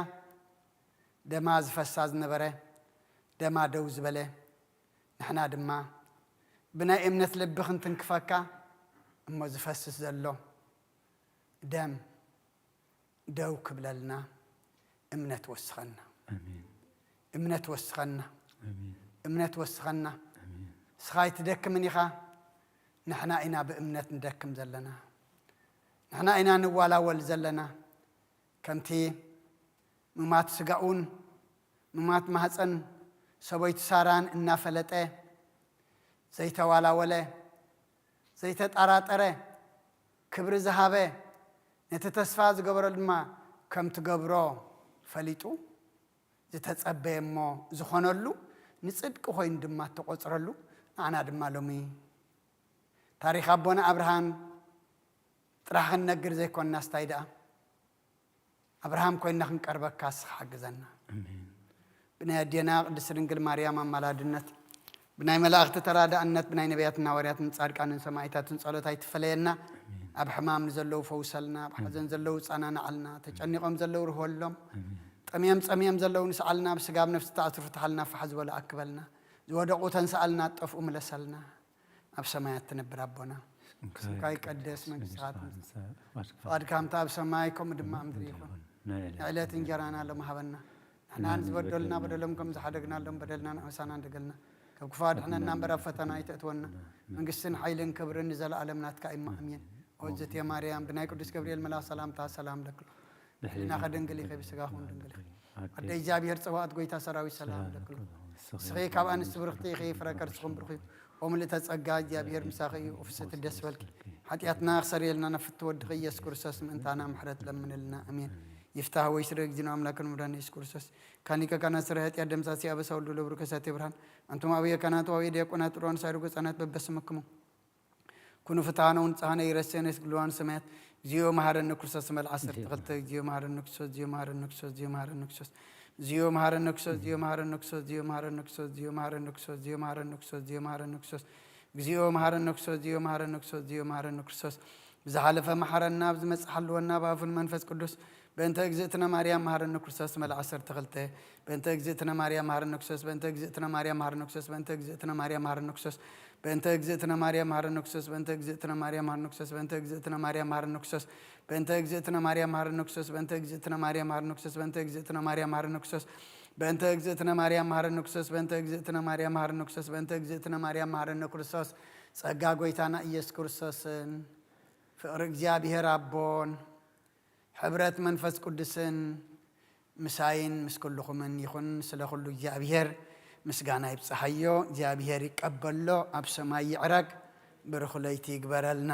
ደማ ዝፈሳ ዝነበረ፣ ደማ ደው ዝበለ፣ ንሕና ድማ ብናይ እምነት ልቢ ክንትንክፈካ፣ እሞ ዝፈስስ ዘሎ ደም ደው ክብለልና እምነት ወስኸና። ኣሜን። እምነት ወስኸና። ኣሜን። እምነት ወስኸና። ኣሜን። ንስኻ ኣይትደክምን ኢኻ። ንሕና ኢና ብእምነት ንደክም ዘለና። ንሕና ኢና ንዋላወል ዘለና። ከምቲ ምማት ስጋኡን ምማት ማህፀን ሰበይቱ ሳራን እናፈለጠ፣ ዘይተዋላወለ፣ ዘይተጠራጠረ፣ ክብሪ ዝሃበ፣ ነቲ ተስፋ ዝገበረሉ ድማ ከም ትገብሮ ፈሊጡ ዝተጸበየ እሞ ዝኾነሉ፣ ንጽድቂ ኮይኑ ድማ እተቖጽረሉ፣ ንዓና ድማ ሎሚ ታሪኽ ኣቦና ኣብርሃም ጥራሕ ክንነግር ዘይኮንናስ፣ እንታይ ደኣ ኣብርሃም ኮይንና ክንቀርበካ ንስኻ ሓግዘና። ኣሜን። ብናይ ኣዴና ቅድስት ድንግል ማርያም ኣማላድነት፣ ብናይ መላእኽቲ ተራዳእነት፣ ብናይ ነቢያትን ሃዋርያትን ጻድቃንን ሰማዕታትን ጸሎት ኣይትፈለየና። ኣሜን። ኣብ ሕማም ንዘለዉ ፈውሰልና፣ ኣብ ሓዘን ኣሜን። ዘለዉ ጸናናዓልና፣ ተጨኒቖም ዘለዉ ርህወሎም፣ ኣሜን። ጠምዮም ጸምዮም ዘለዉ ንስዓልና፣ ኣብ ስጋ ኣብ ነፍሲ ተኣስሩ ፍትሓልና፣ ፋሕ ዝበሉ ኣክበልና፣ ዝወደቑ ተንስኣልና፣ ዝጠፍኡ ምለሰልና። ኣብ ሰማያት ትነብር ኣቦና፣ ስምካ ይቀደስ፣ መንግስትኻ ትምጻእ፣ ፍቓድካ ከምታ ኣብ ሰማይ ከምኡ ድማ ኣብ ምድሪ ይኹን። ናይ ዕለት እንጀራና ሎሚ ሃበና። ንሕና ንዝበደሉና በደሎም ከም ዝሓደግናሎም በደልና ንዕውሳና እንደገልና፣ ካብ ክፉ ኣድሕነና እምበር ኣብ ፈተና ኣይተእትወና። መንግስትን ሓይልን ክብርን ንዘለኣለም ናትካ እዩ። ኣሜን። ኦ እግዝእትየ ማርያም፣ ብናይ ቅዱስ ገብርኤል መልኣኽ ሰላምታ ሰላም ለኪ። ሕሊናኺ ድንግል ኢኺ፣ ብስጋኺ እውን ድንግል ኢኺ። ኣደ እግዚኣብሔር ጸባኦት፣ ጎይታ ሰራዊት ሰላም ለኪ። ንስኺ ካብ ኣንስቲ ብርኽቲ ኢኺ፣ ፍረ ከርስኹም ብሩኽ እዩ። ኦ ምልእተ ጸጋ፣ እግዚኣብሔር ምሳኺ እዩ። ኦ ፍስሕቲ ደስ በልኪ። ሓጢኣትና ክሰርየልና ናብ ፍትወ ወድኺ ኢየሱስ ክርስቶስ ምእንታና ምሕረት ለምንልና። ኣሜን። ይፍታህ ወይ ስረ እግዚእነ ኣምላክን መድኃኒነ ኢየሱስ ክርስቶስ። ካኒከ ካና ስረ ኃጢአት ደምሳሲ አበሳ ወልዱ ለብሩ ከሳቴ ብርሃን። አንቱም አብየ ካህናት ወአብየ ዲያቆናት ሩዋን ሳይሩ ገጻናት በበስምክሙ ኩኑ ፍትሐነ ወንጽሐነ ይረሴነ ስግልዋን ሰማያት። እግዚኦ መሐረነ ክርስቶስ መል ዓሰርተ ክልተ። እግዚኦ መሐረነ ክርስቶስ፣ እግዚኦ መሐረነ ክርስቶስ፣ እግዚኦ መሐረነ ክርስቶስ። እግዚኦ መሐረነ ክርስቶስ፣ እግዚኦ መሐረነ ክርስቶስ፣ እግዚኦ መሐረነ ክርስቶስ፣ እግዚኦ መሐረነ ክርስቶስ፣ እግዚኦ መሐረነ ክርስቶስ፣ እግዚኦ መሐረነ ክርስቶስ፣ እግዚኦ መሐረነ ክርስቶስ፣ እግዚኦ መሐረነ ክርስቶስ። ብዝሓለፈ መሐረና፣ ብዝመጽእ ሓልወና፣ ብኣፉን መንፈስ ቅዱስ። በእንተ እግዝእትነ ማርያም መሐረነ ክርስቶስ መል ዓሰርተ ክልተ። በእንተ እግዝእትነ ማርያም መሐረነ ክርስቶስ፣ በእንተ እግዝእትነ ማርያም መሐረነ ክርስቶስ፣ በእንተ እግዝእትነ ማርያም መሐረነ ክርስቶስ፣ በእንተ እግዝእትነ ማርያም መሐረነ ክርስቶስ፣ በእንተ እግዝእትነ ማርያም መሐረነ ክርስቶስ፣ በእንተ እግዝእትነ ማርያም መሐረነ ክርስቶስ፣ በእንተ እግዝእትነ ማርያም መሐረነ ክርስቶስ፣ በእንተ እግዝእትነ ማርያም መሐረነ ክርስቶስ፣ በእንተ እግዝእትነ ማርያም መሐረነ ክርስቶስ፣ በእንተ እግዝእትነ ማርያም መሐረነ ክርስቶስ፣ በእንተ እግዝእትነ ማርያም መሐረነ ክርስቶስ፣ በእንተ እግዝእትነ ማርያም መሐረነ ክርስቶስ። ጸጋ ጎይታና ኢየሱስ ክርስቶስን ፍቕሪ እግዚኣብሔር ኣቦን ሕብረት መንፈስ ቅዱስን ምሳይን ምስ ኩልኹምን ይኹን። ስለ ኩሉ እግዚኣብሔር ምስጋና ይብጽሓዮ። እግዚኣብሔር ይቀበሎ። ኣብ ሰማይ ይዕረግ። ብሩኽ ለይቲ ይግበረልና።